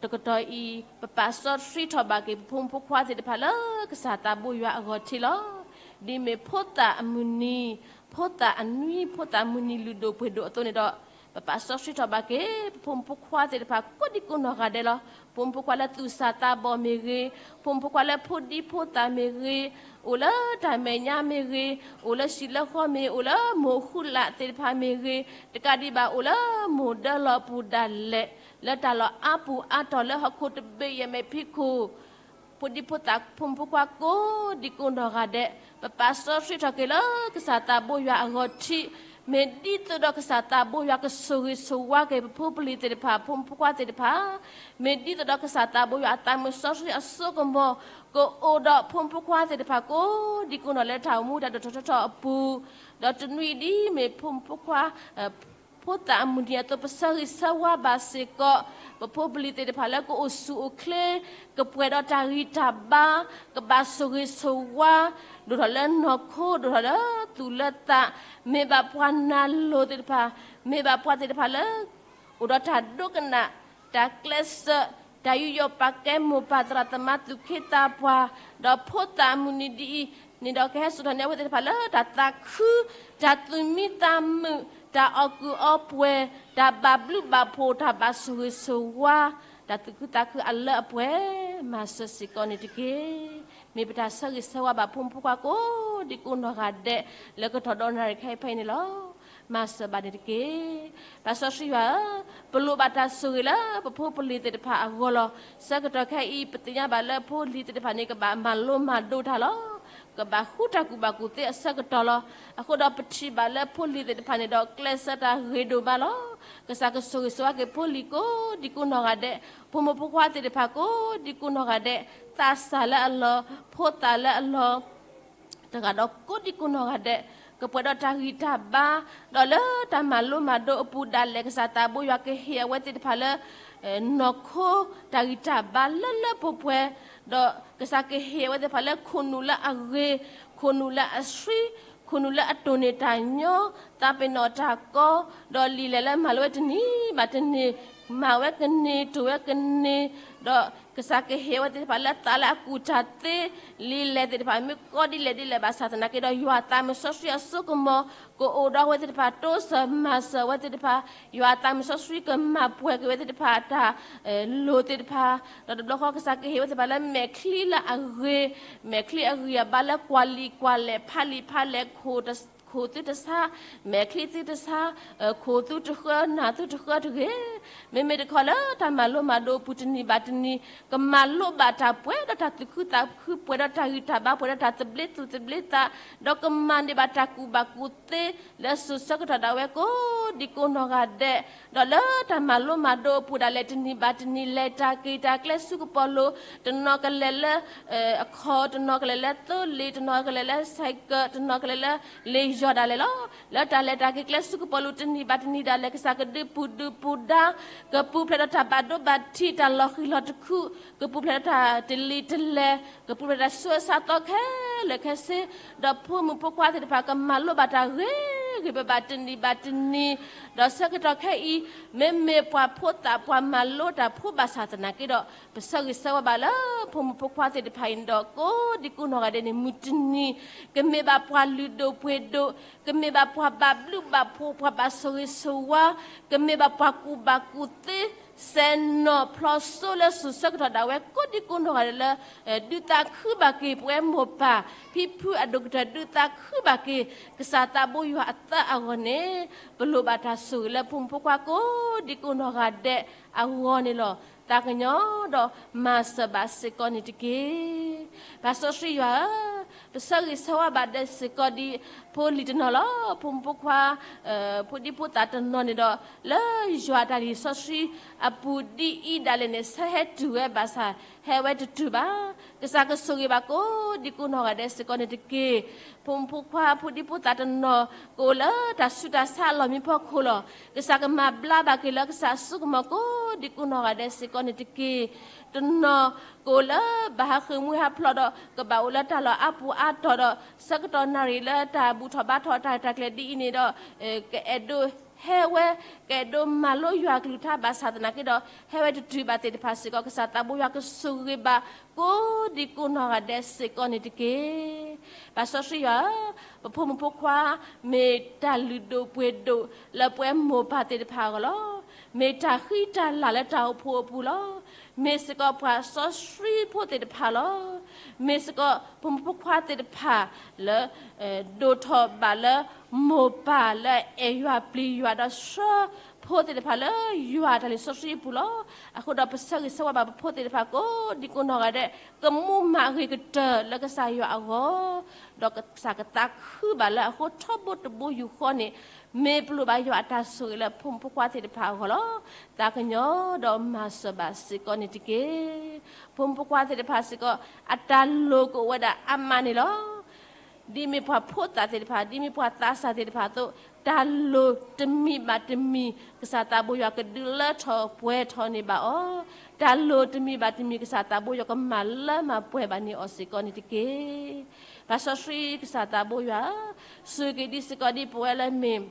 တကတီၢ်အံၤ ပပာ်စီဆှံထီၣ်ဘၣ်က့ၤ ပဖိမုၣ်ဖိခွါသ့ၣ်တဖၣ်လၢကစၢ်သးဘိယွၤအဂီၢ်ထံးလီၤ. ဒ်မ့ၢ်ဖိသၣ်အမုၢ်နံၤ, ဖိသၣ်အနွံ, ဖိသၣ်မုၢ်နံၤလုၢ်ဒိၣ်ပှ့ၤဒိၣ်အသိးန့ၣ်ဒီး, ပပာ်စီဆှံထီၣ်ဘၣ်က့ၤ ပဖိမုၣ်ဖိခွါသ့ၣ်တဖၣ် ကိးဒံကိးနီၢ်ဂၤဒဲးလီၤ. ဖိမုၣ်ဖိခွါလၢသူၣ်စၢ်သးဘီၣ်မ့ၢ်ဂ့ၤ, ဖိမုၣ်ဖိခွါလၢဖိဒံဖိသၣ်မ့ၢ်ဂ့ၤ, အိၣ်လၢတၢ်မဲာ်ညါမ့ၢ်ဂ့ၤ, အိၣ်လၢဟံၣ်လၢဃီမ့ၢ်ဂ့ၤ, အိၣ်လၢမိၢ်ဃုလးသ့ၣ်တဖၣ်မ့ၢ်ဂ့ၤ, တကးဒံးဘၣ်အိၣ်လၢမိၢ်ဒၢလီၢ်ပူၤဒၣ်လဲာ်, လၢတၢ်လီၢ်အါပူၤအါတီၢ်လၢဟီၣ်ခိၣ်တဘ့ၣ်ယဲၢ်မဲာ်ဖံးခိၣ် ဖိဒံဖိသၣ်ဖိမုၣ်ဖိခွါကိးဒံကိးနီၢ်ဂၤဒဲး, ပပာ်စီဆှံထီၣ်က့ၤလၢကစၢ်သးဘိယွၤအဂီၢ်ထံး, မ့ၢ်ဒ်သိးဒီးကစၢ်သးဘိယွၤကဆိၣ်ဂ့ၤဆိၣ်ဝါက့ၤ ပဖိပလံၤသ့ၣ်တဖၣ် ဖိမုၣ်ဖိခွါသ့ၣ်တဖၣ်, မ့ၢ်ဒ်သိးဒီးကစၢ်သးဘိယွၤအသးမုာ်စီဆှံအစိကမီၤ ကအိၣ်ဒီးဖိမုၣ်ဖိခွါသ့ၣ်တဖၣ်ကိးဒံကိးနီၢ်လၢတၢ်အိၣ်မူတၢ်ဒိၣ်ထီၣ်ထီထီၣ်အပူၤ, ဒီးတနွံဒ်မ့ၢ်ဖိမုၣ်ဖိခွါ ဖိသၣ်အမုၢ်နံၤအသိး ပဆၢဂ့ၤဆၢဝါဘၣ်စ့ၢ်ကီး ပဖိပလံၤသ့ၣ်တဖၣ်လၢကအိၣ်ဆူၣ်အိၣ်ချ့, ကပှဲၤဒီးတၢ်ဂံၢ်တၢ်ဘါ, ကဘၣ်ဆိၣ်ဂ့ၤဆိၣ်ဝါ, ဒိၣ်ထီၣ်လၢနီၢ်ခိ, ဒိၣ်ထီၣ်လၢသူၣ်လၢသး, မ့ၢ်ဘၣ်ပှၤနၢ်လိၤသ့ၣ်တဖၣ်, မ့ၢ်ဘၣ်ပှၤသ့ၣ်တဖၣ်လၢ အိၣ်ဒီးတၢ်ဒိကနၣ်, တၢ်ကျဲးစၢး, တၢ်ယူးယီၣ်ပာ်ကဲမိၢ်ပၢ်သရၣ်သမါသူၣ်က့သးပှၢ်, ဒီးဖိသၣ်အမုၢ်နံၤဒ်အံၤန့ၣ်ဒီး ကဟဲစိာ်ထီၣ်န့ၢ်အဝဲသ့ၣ်တဖၣ်လၢတၢ်သးခု, တၢ်သူၣ်မံသးမုာ်, တၢ်အီၣ်ကူၣ်အီပှဲၤ, တၢ်ဘၣ်ဘျုးဘၣ်ဖှိၣ်, တၢ်ဘၣ်ဆိၣ်ဂ့ၤဆိၣ်ဝါ, တၢ်သူၣ်ခုသးခုအလၢအပှဲၤ မၤစၢၤစ့ၢ်ကီးန့ၣ်တက့ၢ်. မ့ၢ်ပတၢ်ဆၢဂ့ၤဆၢဝါဘၣ်ဖိမုၣ်ဖိခွါကိးဒံကိးနီၢ်ဂၤဒဲး လၢကတီၢ်ဒီးနၣ်ရံၣ်ခဲအံၤဖဲအံၤန့ၣ်လီၤ. မၤစၢၤဘၣ်န့ၣ်တက့ၢ်. ပၢ်စီဆှံယွၤဧၢ, ပလိၣ်ဘၣ်တၢ်ဆိၣ်ဂ့ၤလၢပဖိပလံၤသ့ၣ်တဖၣ်အဂီၢ်လီၤ. ဆၢကတီၢ်ခဲအံၤ ပသ့ၣ်ညါဘၣ်လၢဖိလံၤသ့ၣ်တဖၣ်န့ၣ် ကဘၣ်မၤလိမၤဒိးတၢ်လီၤ. ကဘၣ်ဃုတၢ်ကူၣ်ဘၣ်ကူၣ်သ့အဆၢကတီၢ်လီၤ. အဃိဒီးပထံၣ်ဘၣ်လၢဖိလံၤသ့ၣ်တဖၣ်န့ၣ်ဒီး ကျဲးစၢးတၢ်ဂ့ၤဒိၣ်မးလီၤ. ကစၢ်ကဆိၣ်ဂ့ၤဆိၣ်ဝါက့ၤဖိလံၤကိးဒံကိးနီၢ်ဂၤဒဲး, ဖိမုၣ်ဖိခွါသ့ၣ်တဖၣ်ကိးဒံကိးနီၢ်ဂၤဒဲး, သးစၢ်လၢအလီၢ်, ဖိသၣ်လၢအလီၢ် တဂၤဒီးကိးဒံကိးနီၢ်ဂၤဒဲး, ကပှဲၤဒီးတၢ်ဂံၢ်တၢ်ဘါ, ဒီးလၢတၢ်မၤလိမၤဒိးအပူၤဒၣ်လဲာ် ကစၢ်သးဘိယွၤကဟ့ၣ်အဝဲသ့ၣ်တဖၣ်လၢ နီၢ်ခိတၢ်ဂံၢ်တၢ်ဘါလၢလၢပှဲၤပှဲၤ, ဒီးကစၢ်ကဟ့ၣ်အဝဲသ့ၣ်တဖၣ်လၢခိၣ်နူာ်လၢအဂ့ၤ, ခိၣ်နူာ်လၢအဆှံ, ခိၣ်နူာ်လၢအတိၢ်န့ၢ်တၢ်ညီ, သးပ့ၤနီၣ်တၢ်ကီ, ဒီးလံာ်လဲၢ်လၢမၤလိဝဲတနံၤဘၣ်တနံၤ, မၤဝဲကန့ၢ် တိၢ်ဝဲကန့ၢ်, ဒီးကစၢ်ကဟ့ၣ်အဝဲသ့ၣ်တဖၣ်လၢသးလၢအကူၣ်တၢ်သ့, လံာ်လဲၢ်သ့ၣ်တဖၣ်မ့ၢ်ကီဒ်လဲၣ်ဒ်လဲၣ်ဘၣ်ဆၣ်သနာ်က့ဒီး ယွၤသးမုၢ်စီဆှံအစိကမီၤ ကအိၣ်ဒီးအဝဲသ့ၣ်တဖၣ် တိစၢၤမၤစၢၤအဝဲသ့ၣ်တဖၣ်, ယွၤသးမုၢ်စီဆှံကမၤပှဲၤက့ၤဝဲသ့ၣ်တဖၣ်အတၢ် လိၣ်သ့ၣ်တဖၣ်, ဒီးတဘျီဃီကစၢ်ကဟ့ၣ်ဝဲသ့ၣ်တဖၣ်လၢမဲာ်ချံလၢအဂ့ၤ, မဲာ်ချံအဂံၢ်အဘါလၢကွၢ်လံာ်ကွၢ်လဲၢ် ဖးလံာ်ဖးလဲၢ် ခိၣ်သုတဆါ, မဲာ်ချံသုတဆါ, ခိၣ်သုတဃၢ နၢ်သုတဃၢတဂ့ၤ. မ့မ့ၢ်တခီလၢတၢ်မၤလိမၤဒိးအပူၤတနံၤဘၣ်တနံၤ, ကမၤလိဘၣ်တၢ်ပှဲၤဒီးတၢ်သူၣ်ခုသးခု ပှဲၤဒီးတၢ်ဂံၢ်တၢ်ဘါ ပှဲၤဒီးတၢ်သဘျ့သူၣ်သဘျ့သး, ဒီးကမၤန့ၢ်ဘၣ်တၢ်ကူၣ်ဘၣ်ကူၣ်သ့ လၢစိၤဆၢကတီၢ်ဒၣ်ဝဲကိးဒံကိးနီၢ်ဂၤဒဲး, ဒီးလၢတၢ်မၤလိမၤဒိးအပူၤဒၣ်လဲာ်တနံၤဘၣ်တနံၤ လဲၤတၢ်က့ၤတၢ်ကျဲဆူကပီၤလိၤ, တနီၤကလဲၤလၢ အခီၣ်, တနီၤကလဲၤလၢသိလ့ၣ်, တနီၤကလဲၤလၢဆဲးကၢး, တနီၤကလဲၤလၢလ့ၣ်ယီၤဒၣ်လဲာ်လီၤ. လၢတၢ်လဲၤတၢ်က့ၤကျဲဆူကပီၤလိၤတနံၤဘၣ်တနံၤဒၣ်လဲာ် ကစၢ်ကဒုးပူၤဒုးပူၤဒါ, ကပူၤဖျဲးဒီးတၢ်ဘၣ်ဒိဘၣ်ထံး တၢ်လီၤဃံၤလီၤတခူး, ကပူၤဖျဲးဒီးတၢ်တလံၤတလဲၤ, ကပူၤဖျဲးတၢ်ဆူးအဆါသီခဲလၢာ်ခဲဆ့, ဒီးဖိမုၣ်ဖိခွါသ့ၣ်တဖၣ်ကမၤလိဘၣ်တၢ်ဂ့ၤဂ့ၤဘၣ်ဘၣ်တနံၤဘၣ်တနံၤ, ဒီးဆၢကတီၢ်ခဲအံၤ မ့မ့ၢ်ပှၤဖိသၣ်ပှၤမၤလိတၢ်ဖိဘၣ်ဆၣ်သနာ်က့ဒီး ပဆၢဂ့ၤဆၢဝါဘၣ်လၢဖိမုၣ်ဖိခွါသ့ၣ်တဖၣ်အံၤန့ၣ်ဒီး ကိးဒံကိးနီၢ်ဂၤဒဲးန့ၣ် မုၢ်တနံၤ ကမ့ၢ်ဘၣ်ပှၤလုၢ်ဒိၣ်ပှ့ၤဒိၣ်, ကမ့ၢ်ဘၣ်ပှၤဘၣ်ဘျုးဘၣ်ဖှိၣ် ပှၤဘၣ်ဆိၣ်ဂ့ၤဆိၣ်ဝါ, ကမ့ၢ်ဘၣ်ပှၤကူၣ်ဘၣ်ကူၣ်သ့ စဲးနီၣ်ဖျီစိလၢစိၤဆၢကတီၢ်ဒၣ်ဝဲ ကိးဒံကိးနီၢ်ဂၤဒဲးလၢ ဒုးသးခုဘၣ်က့ၤပဝဲမိၢ်ပၢ် ဖံဖုအဒိၣ်ကတၢၢ် ဒုးသးခုဘၣ်က့ၤ ကစၢ်သးဘိယွၤအသးအဂီၢ်န့ၣ် ပလိၣ်ဘၣ်တၢ်ဆိၣ်ဂ့ၤလၢဖိမုၣ်ဖိခွါကိးဒံကိးနီၢ်ဂၤဒဲးအဂီၢ်န့ၣ်လီၤ. သးကညီၤဒီးမၤစၢၤဘၣ်စ့ၢ်ကီးန့ၣ်တက့ၢ်. ပၢ်စီဆှံယွၤဧၢ, ပဆၢဂ့ၤဆၢဝါဘၣ်ဒီးစ့ၢ်ကီးဒ်ဖိလံၤတနီၤလီၤ. ဖိမုၣ်ဖိခွါ ဖိဒံဖိသၣ်တနီၤန့ၣ်ဒီး လၢယွၤတၢ်လံၣ်စီဆှံအပူၤဒ်အံၤဒၣ်လဲာ်န့ၣ် ဆၢဟဲတုၤဝဲဘၣ်ဆၣ် ဟဲဝဲတတုၤဘၣ်. ကစၢ်ကဆိၣ်ဂ့ၤဘၣ်ကိးဒံကိးနီၢ်ဂၤဒဲးစ့ၢ်ကီးန့ၣ်တက့ၢ်. ဖိမုၣ်ဖိခွါဖိဒံဖိသၣ်တနီၤ ကအိၣ်လၢတၢ်ဆူးတၢ်ဆါအလီၢ်မံဖီခိၣ်လီၤ. ကစၢ်ကမၤဘျါဘၣ်က့ၤလၢကစၢ်အစိကမီၤကိးဒံကိးနီၢ်ဂၤဒဲးစ့ၢ်ကီးန့ၣ်တက့ၢ်. တနီၤကအိၣ်လၢဘၣ်ဟးဃ့ၢ်မှံဟးဖျိးဒီး ကဘၣ်အိၣ်လၢတၢ်လီၢ်အါပူၤအါတီၤဒီး ဆၢကတီၢ်နၣ်ရံၣ်လၢတၢ်ဘူၣ်ထီၣ်ဘါထီၣ်တၢ်တၢ်ကျဲၤဒ်အံၤန့ၣ်ဒီး ကအဲၣ်ဒိးဟဲဝဲ ကအဲၣ်ဒိးမၤလိယွၤကလုၢ်ကထါဘၣ်ဆၣ်သနာ်က့ဒီး ဟဲဝဲတတုၤဘၣ်သ့ၣ်တဖၣ်စ့ၢ်ကီး ကစၢ်သးဘိယွၤကဆိၣ်ဂ့ၤဘၣ် ကိးဒံကိးနီၢ်ဂၤဒဲးစ့ၢ်ကီးန့ၣ်တက့ၢ်. ပၢ်စီဆှံယွၤဧၢ, ပဖိမုၣ်ဖိခွါ မ့ၢ်တၢ်လုၢ်ဒိၣ်ပှ့ၤဒိၣ်လၢပဝဲမိၢ်ပၢ်သ့ၣ်တဖၣ်အဂီၢ်လီၤ. မ့ၢ်တၢ်ဃံတၢ်လၤလၢတၢ်အိၣ်ဖှိၣ်အပူၤလီၤ. မ့ၢ်စ့ၢ်ကီးပှၤစီဆှံဖိသ့ၣ်တဖၣ်လီၤ. မ့ၢ်စ့ၢ်ကီးဖိမုၣ်ဖိခွါသ့ၣ်တဖၣ်လၢ ဒိၣ်ထီၣ်ဘၣ်လၢမိၢ်ပၢ်လၢအအဲၣ်ယွၤပျံၤယွၤဒီးဆှၢဖိသ့ၣ်တဖၣ်လၢယွၤတၢ်လံာ်စီဆှံအပူၤလီၤ. အဃိဒီးပဆၢဂ့ၤဆၢဝါဘၣ်ပဖိသ့ၣ်တဖၣ်ကိးဒံကိးနီၢ်ဂၤဒဲး ကမူမၤဂ့ၤကတၢၢ်လၢကစၢ်ယွၤအဂီၢ်, ဒီးကစၢ်ကသးခုဘၣ်လၢအဃိထီဘိတဘိယူၢ်ဃီန့ၣ် မ့ၢ်ပလိၣ်ဘၣ်ယွၤအတၢ်ဆိၣ်ဂ့ၤလၢဖိမုၣ်ဖိခွါသ့ၣ်တဖၣ်အဂီၢ်လီၤ. သးကညီၤဒီးမၤစၢၤဘၣ်စ့ၢ်ကီးန့ၣ်တက့ၢ်. ဖိမုၣ်ဖိခွါသ့ၣ်တဖၣ်စ့ၢ်ကီး အတၢ်လိၣ်ကအိၣ်ဝဲဒၣ်အါမးန့ၣ်လီၤ. ဒ်မ့ၢ်ပှၤဖိသၣ်သ့ၣ်တဖၣ် ဒ်မ့ၢ်ပှၤသးစၢ်သ့ၣ်တဖၣ်အသိး တၢ်လိၣ်တမံၤဘၣ်တမံၤ ကစၢ်သးဘိယွၤကဒုးလၢထီၣ်ပှဲၤထီၣ်န့ၢ်ဘၣ်အီၤ, တၢ်လိၣ်တမံၤဘၣ်တမံၤ ကစၢ်သးဘိယွၤကမၤလၢမၤပှဲၤဘၣ်န့ၢ်အီၤစ့ၢ်ကီးန့ၣ်တက့ၢ်. ပၢ်စီဆှံကစၢ်သးဘိယွၤဧၢ, ဆိၣ်ဂ့ၤဒံးစ့ၢ်ကီးဒ်ပဝဲလၢမ့ၢ်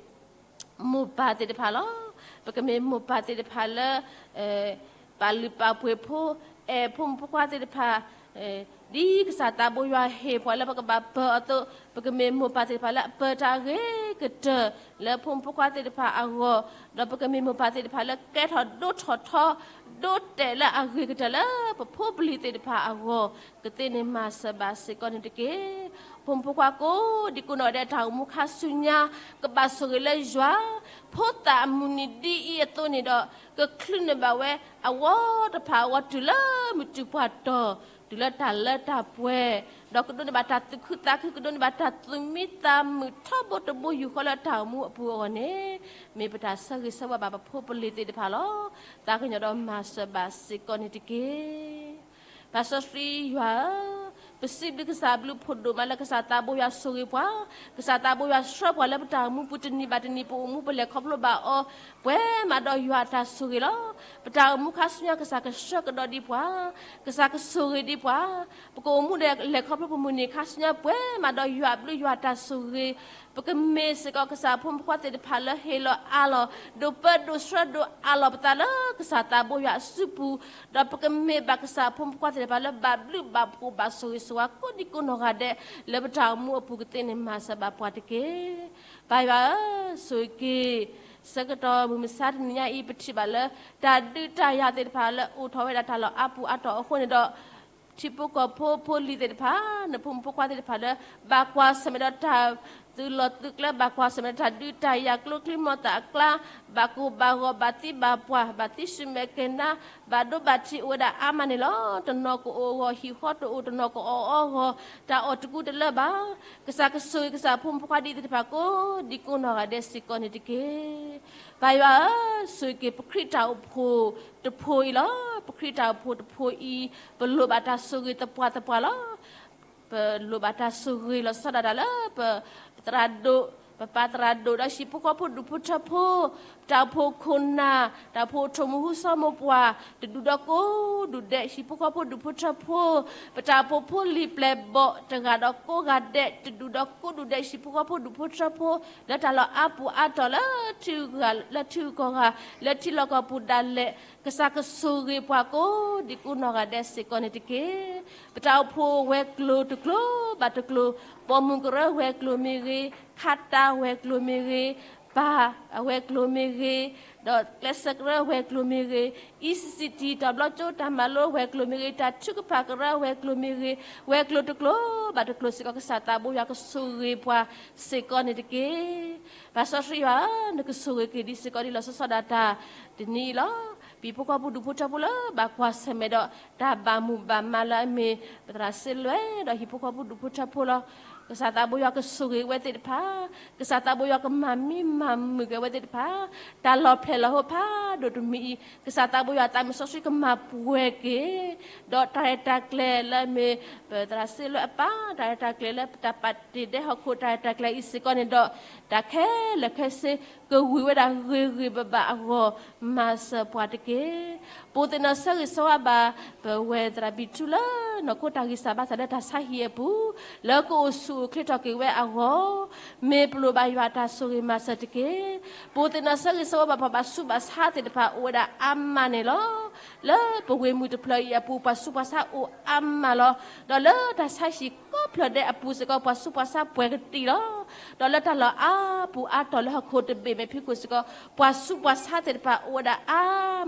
မိၢ်ပၢ်သ့ၣ်တဖၣ်လီၤ. ပကမ့ၢ်မိၢ်ပၢ်သ့ၣ်တဖၣ်လၢ ပာ်လုၢ်ပာ်ပှ့ၤဖိ အဲၣ်ဖိမုၣ်ဖိခွါသ့ၣ်တဖၣ် ဒ်ကစၢ်သးဘိယွၤဟ့ၣ်ပှၤလၢပကဘၣ်ပၢၤအသိး ပကမ့ၢ်မိၢ်ပၢ်သ့ၣ်တဖၣ်လၢအပၢၤတၢ်အဂ့ၤကတၢၢ်လၢဖိမုၣ်ဖိခွါသ့ၣ်တဖၣ်အဂီၢ်, ဒီးပကမ့ၢ်မိၢ်ပၢ်သ့ၣ်တဖၣ်လၢကဲထီၣ်ဒိၣ်ထီၣ်ထီ ဒိၣ်တဲာ်လၢအဂ့ၤကတၢၢ်လၢပဖိပလံၤသ့ၣ်တဖၣ်အဂီၢ်, ကသ့န့ၣ်မၤစၢၤဘၣ်စ့ၢ်ကီးန့ၣ်တက့ၢ်. ဖိမုၣ်ဖိခွါကိးဒံကိးနီၢ်ဂၤဒဲး တၢ်အိၣ်မူခါဆူညါ ကဘၣ်ဆိၣ်ဂ့ၤလၢယွၤ, ဖိသၣ်အမုၢ်နံၤဒ်အံၤအသိးန့ၣ်ဒီး ကချုးန့ၢ်ဘၣ်ဝဲအဝီတဖၣ်အဂီၢ် တုၤလၢမုၢ်တူာ်ပှၢ်တီၢ်, တုၤလၢတၢ်လၢတၢ်ပှဲၤ, ဒီးကဒိးန့ၢ်ဘၣ်တၢ်သူၣ်ခုသးခု, ကဒိးန့ၢ်ဘၣ်တၢ်သူၣ်မံသးမုာ်ထီဘိတဘိယူၢ်ဃီလၢတၢ်အိၣ်မူအပူၤအဂီၢ်န့ၣ်, မ့ၢ်ပတၢ်ဆၢဂ့ၤဆၢဝါဘၣ်ပဖိပလံၤသ့ၣ်တဖၣ်လီၤ. သးကညီၤဒီးမၤစၢၤဘၣ်စ့ၢ်ကီးန့ၣ်တက့ၢ်. ပၢ်စီဆှံယွၤဧၢ, ပစံးဘျုးကစၢ်ဘျုးဖးဒိၣ်မးလၢကစၢ်သးဘိယွၤဆိၣ်ဂ့ၤပှၤ, ကစၢ်သးဘိယွၤဆှၢပှၤလၢပတၢ်အိၣ်မူပူၤတနံၤဘၣ်တနံၤ ပအိၣ်မူပလဲၤခီဖျိဘၣ်အီၤ, ပှဲၤမးဒီးယွၤအတၢ်ဆိၣ်ဂ့ၤလီၤ. ပတၢ်အိၣ်မူခါဆူညါကစၢ်ကဆှၢကဒီးဒံးပှၤ, ကစၢ်ကဆိၣ်ဂ့ၤဒံးပှၤ, ပကအိၣ်မူဒီးလဲၤခီဖျိပမုၢ်နံၤခါဆူညါ ပှဲၤမးဒီးယွၤအဘျုးယွၤအတၢ်ဆိၣ်ဂ့ၤ, ပကမ့ၢ်စ့ၢ်ကီးကစၢ်ဖိမုၣ်ဖိခွါသ့ၣ်တဖၣ်လၢဟ့ၣ်လီၤအးလီၤ, ဒိးပၢဒိးဆှၢဒိးအးလီၤပသးလၢကစၢ်သးဘိယွၤအစုပူၤ, ဒီးပကမ့ၢ်ဘၣ်ကစၢ်ဖိမုၣ်ဖိခွါသ့ၣ်တဖၣ်လၢဘၣ်ဘျုးဘၣ်ဖှိၣ်ဘၣ်ဆိၣ်ဂ့ၤဆိၣ်ဝါကိးဒံကိးနီၢ်ဂၤဒဲး လၢပတၢ်အိၣ်မူအပူၤကသ့န့ၣ် မၤစၢၤဘၣ်ပှၤတက့ၢ်. ပၢ်ယွၤဧၢ, ဆိၣ်ဂ့ၤက့ၤ ဆၢကတီၢ်မုၢ်မဆါတနံၤညါအံၤ ပထံၣ်ဘၣ်လၢ တၢ်ဒုးတၢ်ယၤသ့ၣ်တဖၣ်လၢအိၣ်ထီၣ်ဝဲဒၣ်တၢ်လီၢ်အါပူၤအါတီၢ်အဃိန့ၣ်ဒီး ထံဖိကီၢ်ဖိဖိလံၤသ့ၣ်တဖၣ်, နဖိမုၣ်ဖိခွါသ့ၣ်တဖၣ်လၢ ဘၣ်ကွၢ်ဆၢၣ်မဲာ်ဒီးတၢ်သုးလီၢ်သုးကျဲ, ဘၣ်ကွၢ်ဆၢၣ်မဲာ်ဒီးတၢ်ဒုးတၢ်ယၤကျိချံမျိာ်သၣ်အကျါ, ဘၣ်ကိၢ်ဘၣ်ဂီၤ, ဘၣ်သံဘၣ်ပှၢ်, ဘၣ်သံဆူၣ်မဲာ်ကဲၤနါ, ဘၣ်ဒိဘၣ်ထံးအိၣ်ဝဲဒၣ်အါမးန့ၣ်လီၤ. တနီၤကအိၣ်ဂီၤဟံၣ်ဃီတအိၣ်, တနီၤကအီၣ်အီဂီၤ, တၢ်အီၣ်တကူတလၢဘၣ်. ကစၢ်ကဆိၣ်ဂ့ၤကစၢ်ဖိမုၣ်ဖိခွါဒ်သ့ၣ်တဖၣ်ကိးဒံကိးနီၢ်ဂၤဒဲးစ့ၢ်ကီးန့ၣ်တက့ၢ်. ပၢ်ယွၤဧၢ, ဆိၣ်ဂ့ၤက့ၤပခရံာ်တၢ်အိၣ်ဖှိၣ်တဖိအံၤလီၤ. ပခရံာ်တၢ်အိၣ်ဖှိၣ်တဖိအံၤ, ပလိၣ်ဘၣ်တၢ်ဆိၣ်ဂ့ၤသပှၢ်သပှၢ်လီၤ. ပလိၣ်ဘၣ်တၢ်ဆိၣ်ဂ့ၤလီၤဆီဒၣ်တၢ်လၢ ပသရၣ်ဒိၣ်, ပပၢ်သရၣ်ဒိၣ်ဒီးဟံၣ်ဖိဃီဖိဒူၣ်ဖိထၢဖိ, ပတၢ်အိၣ်ဖှိၣ်ခိၣ်နၢ်, တၢ်အိၣ်ဖှိၣ်အိၣ်ထီၣ်မုၢ်ဟူစီၤမိၢ်ပှၢ်, တဒူၣ်ဒီးကိးဒူၣ်ဒဲးဟံၣ်ဖိဃီဖိဒူၣ်ဖိထၢဖိ, ပတၢ်အိၣ်ဖှိၣ်ဖိလံၤပျဲၢ်ဘီၣ်တဂၤဒီးကိးဂၤဒဲး, တဒူၣ်ဒီးကိးဒူၣ်ဒဲးဟံၣ်ဖိဃီဖိဒူၣ်ဖိထၢဖိ, လၢတၢ်လီၢ်အါပူၤအါတီၢ်လၢထံဂၤ, လၢထံဂုၤကီၢ်ဂၤ, လၢထံလီၢ်ကီၢ်ပူၤဒၣ်လဲာ်, ကစၢ်ကဆိၣ်ဂ့ၤပှၤကိးဒံကိးနီၢ်ဂၤဒဲးစ့ၢ်ကီးန့ၣ်တက့ၢ်. ပတၢ်အိၣ်ဖှိၣ်ဝဲၤကျိၤတကျိၤဘၣ်တကျိၤ, ပိာ်မုၣ်ကရၢဝဲၤကျိၤမ့ၢ်ဂ့ၤ, ခါတၢ်ဝဲၤကျိၤမ့ၢ်ဂ့ၤ, ပၢ်အဝဲၤကျိၤမ့ၢ်ဂ့ၤ, ဒီးကျဲးစၢးကရၢဝဲၤကျိၤမ့ၢ်ဂ့ၤ, အံၣ်စံၣ်စံၣ်တံၢ် တၢ်ဘျီကၠိတၢ်မၤလိဝဲၤကျိၤမ့ၢ်ဂ့ၤ, တၢ်ထုကဖၣ်ကရၢဝဲၤကျိၤမ့ၢ်ဂ့ၤ, ဝဲၤကျိၤတကျိၤဘၣ်တကျိၤစ့ၢ်ကီး ကစၢ်သးဘိယွၤကဆိၣ်ဂ့ၤပှၤစ့ၢ်ကီးန့ၣ်တက့ၢ်. ပၢ်စီဆှံယွၤဧၢ, နကဆိၣ်ဂ့ၤက့ၤဒံးစ့ၢ်ကီးဒ်လီၤဆီဒၣ်တၢ်တနံၤအံၤလီၤ. ပဟံၣ်ဖိဃီဖိဒူၣ်ဖိထၢဖိလၢဘၣ်ကွၢ်ဆၢၣ်မဲာ်ဒီး တၢ်ဘၣ်မုာ်ဘၣ်မၤလၢအမ့ၢ် ပသရၣ်စ့လွဲဒီးဟံၣ်ဖိဃီဖိဒူၣ်ဖိထၢဖိလီၤ. ကစၢ်သးဘိယွၤကဆိၣ်ဂ့ၤဝဲသ့ၣ်တဖၣ်, ကစၢ်သးဘိယွၤကမၤမံမၤမုာ်က့ၤဝဲသ့ၣ်တဖၣ်, တၢ်လီၢ်ဖျဲၣ်လီၤဟိဖးဒိၣ်တမံၤအံၤ ကစၢ်သးဘိယွၤသးမုၣ်စီဆှံကမၤပှဲၤက့ၤ, ဒီးတၢ်ရဲၣ်တၢ်ကျဲၤလၢအမ့ၢ် ပသရၣ်စ့လွဲအပၢ်, တၢ်ရဲၣ်တၢ်ကျဲၤလၢပတၢ်ပာ်တ့ၢ်ဒဲးဟီၣ်ခိၣ် တၢ်ရဲၣ်တၢ်ကျဲၤအံၤစ့ၢ်ကီးန့ၣ်ဒီး တၢ်ခဲလၢာ်ခဲဆ့ ကဝံၤဝဲဒၣ်ဂ့ၤဂ့ၤဘၣ်ဘၣ်အဂီၢ် မၤစၢၤပှၤတက့ၢ်. ပအိၣ်သ့ၣ်နီၣ်ဆၢဂ့ၤဆၢဝါဘၣ် ပဝဲသရၣ်ဘံၣ်ထူလၢနီၢ်ခိတၢ်ဂံၢ်စၢ်ဘါစၢ်လၢတၢ်ဆါဟံၣ်အပူၤ, လၢကအိၣ်ဆူၣ်အိၣ်ချ့ထီၣ်က့ၤဝဲအဂီၢ်, မ့ၢ်ပလိၣ်ဘၣ်ယွၤအတၢ်ဆိၣ်ဂ့ၤမၤစၢၤတက့ၢ်. ပအိၣ်သ့ၣ်နီၣ်ဆၢဂ့ၤဆၢဝါဘၣ်ပှၤဘၣ်ဆူးဘၣ်ဆါသ့ၣ်တဖၣ်အိၣ်ဝဲဒၣ်အါမးန့ၣ်လီၤ. လၢပဝ့ၢ်မုၢ်တဖျၢၣ်အံၤအပူၤ ပှၤဆူးပှၤဆါအိၣ်အါမးလီၤ. ဒီးလၢတၢ်ဆါဟံၣ်ကိးဖျၢၣ်ဒဲးအပူၤစ့ၢ်ကီး ပှၤဆူးပှၤဆါပှဲၤကတံာ်လီၤ. ဒီးလၢတၢ်လီၢ်အါပူၤအါတီၢ်လၢဟီၣ်ခိၣ်တဘ့ၣ်မဲာ်ဖံးခိၣ်စ့ၢ်ကီး ပှၤဆူးပှၤဆါသ့ၣ်တဖၣ်အိၣ်ဝဲဒၣ်အါ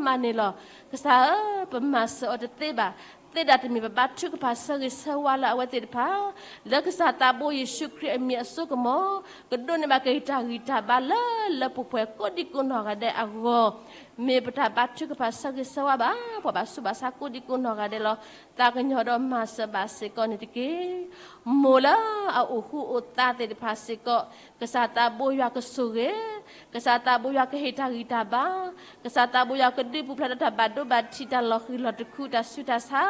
မးန့ၣ်လီၤ. ကစၢ်ဧၢ, ပမၤစၢၤအီၤတသ့ဘၣ်. သ့ဒၣ်တမံၤပဘါထုကဖၣ်ဆၢဂ့ၤဆၢဝါလၢအဝဲသ့ၣ်တဖၣ်, လၢကစၢ်သးဘိယ့ၣ်ၡူးခရံာ်အမံၤအစိကမီၤ, ကဒိးန့ၢ်ဘၣ်က့ၤတၢ်ဂံၢ်တၢ်ဘါလၢလၢပှဲၤပှဲၤကိးဒံကိးနီၢ်ဂၤဒဲးအဂီၢ်, မ့ၢ်ပတၢ်ဘါထုကဖၣ်ဆၢဂ့ၤဆၢဝါဘၣ် ပှၤဘၣ်ဆူးဘၣ်ဆါကိးဒံကိးနီၢ်ဂၤဒဲးလီၤ. သးကညီၤဒီးမၤစၢၤဘၣ်စ့ၢ်ကီးန့ၣ်တက့ၢ်. မိၢ်လၢအအိၣ်ဃူအိၣ်သးသ့ၣ်တဖၣ်စ့ၢ်ကီး, ကစၢ်သးဘိယွၤကဆိၣ်ဂ့ၤ, ကစၢ်သးဘိယွၤကဟ့ၣ်တၢ်ဂံၢ်တၢ်ဘါ, ကစၢ်သးဘိယွၤကဒုးပူၤဖျဲးဒီးတၢ်ဘၣ်ဒိဘၣ်ထံး တၢ်လီၤဃံၤလီၤတခူ တၢ်ဆူးတၢ်ဆါ,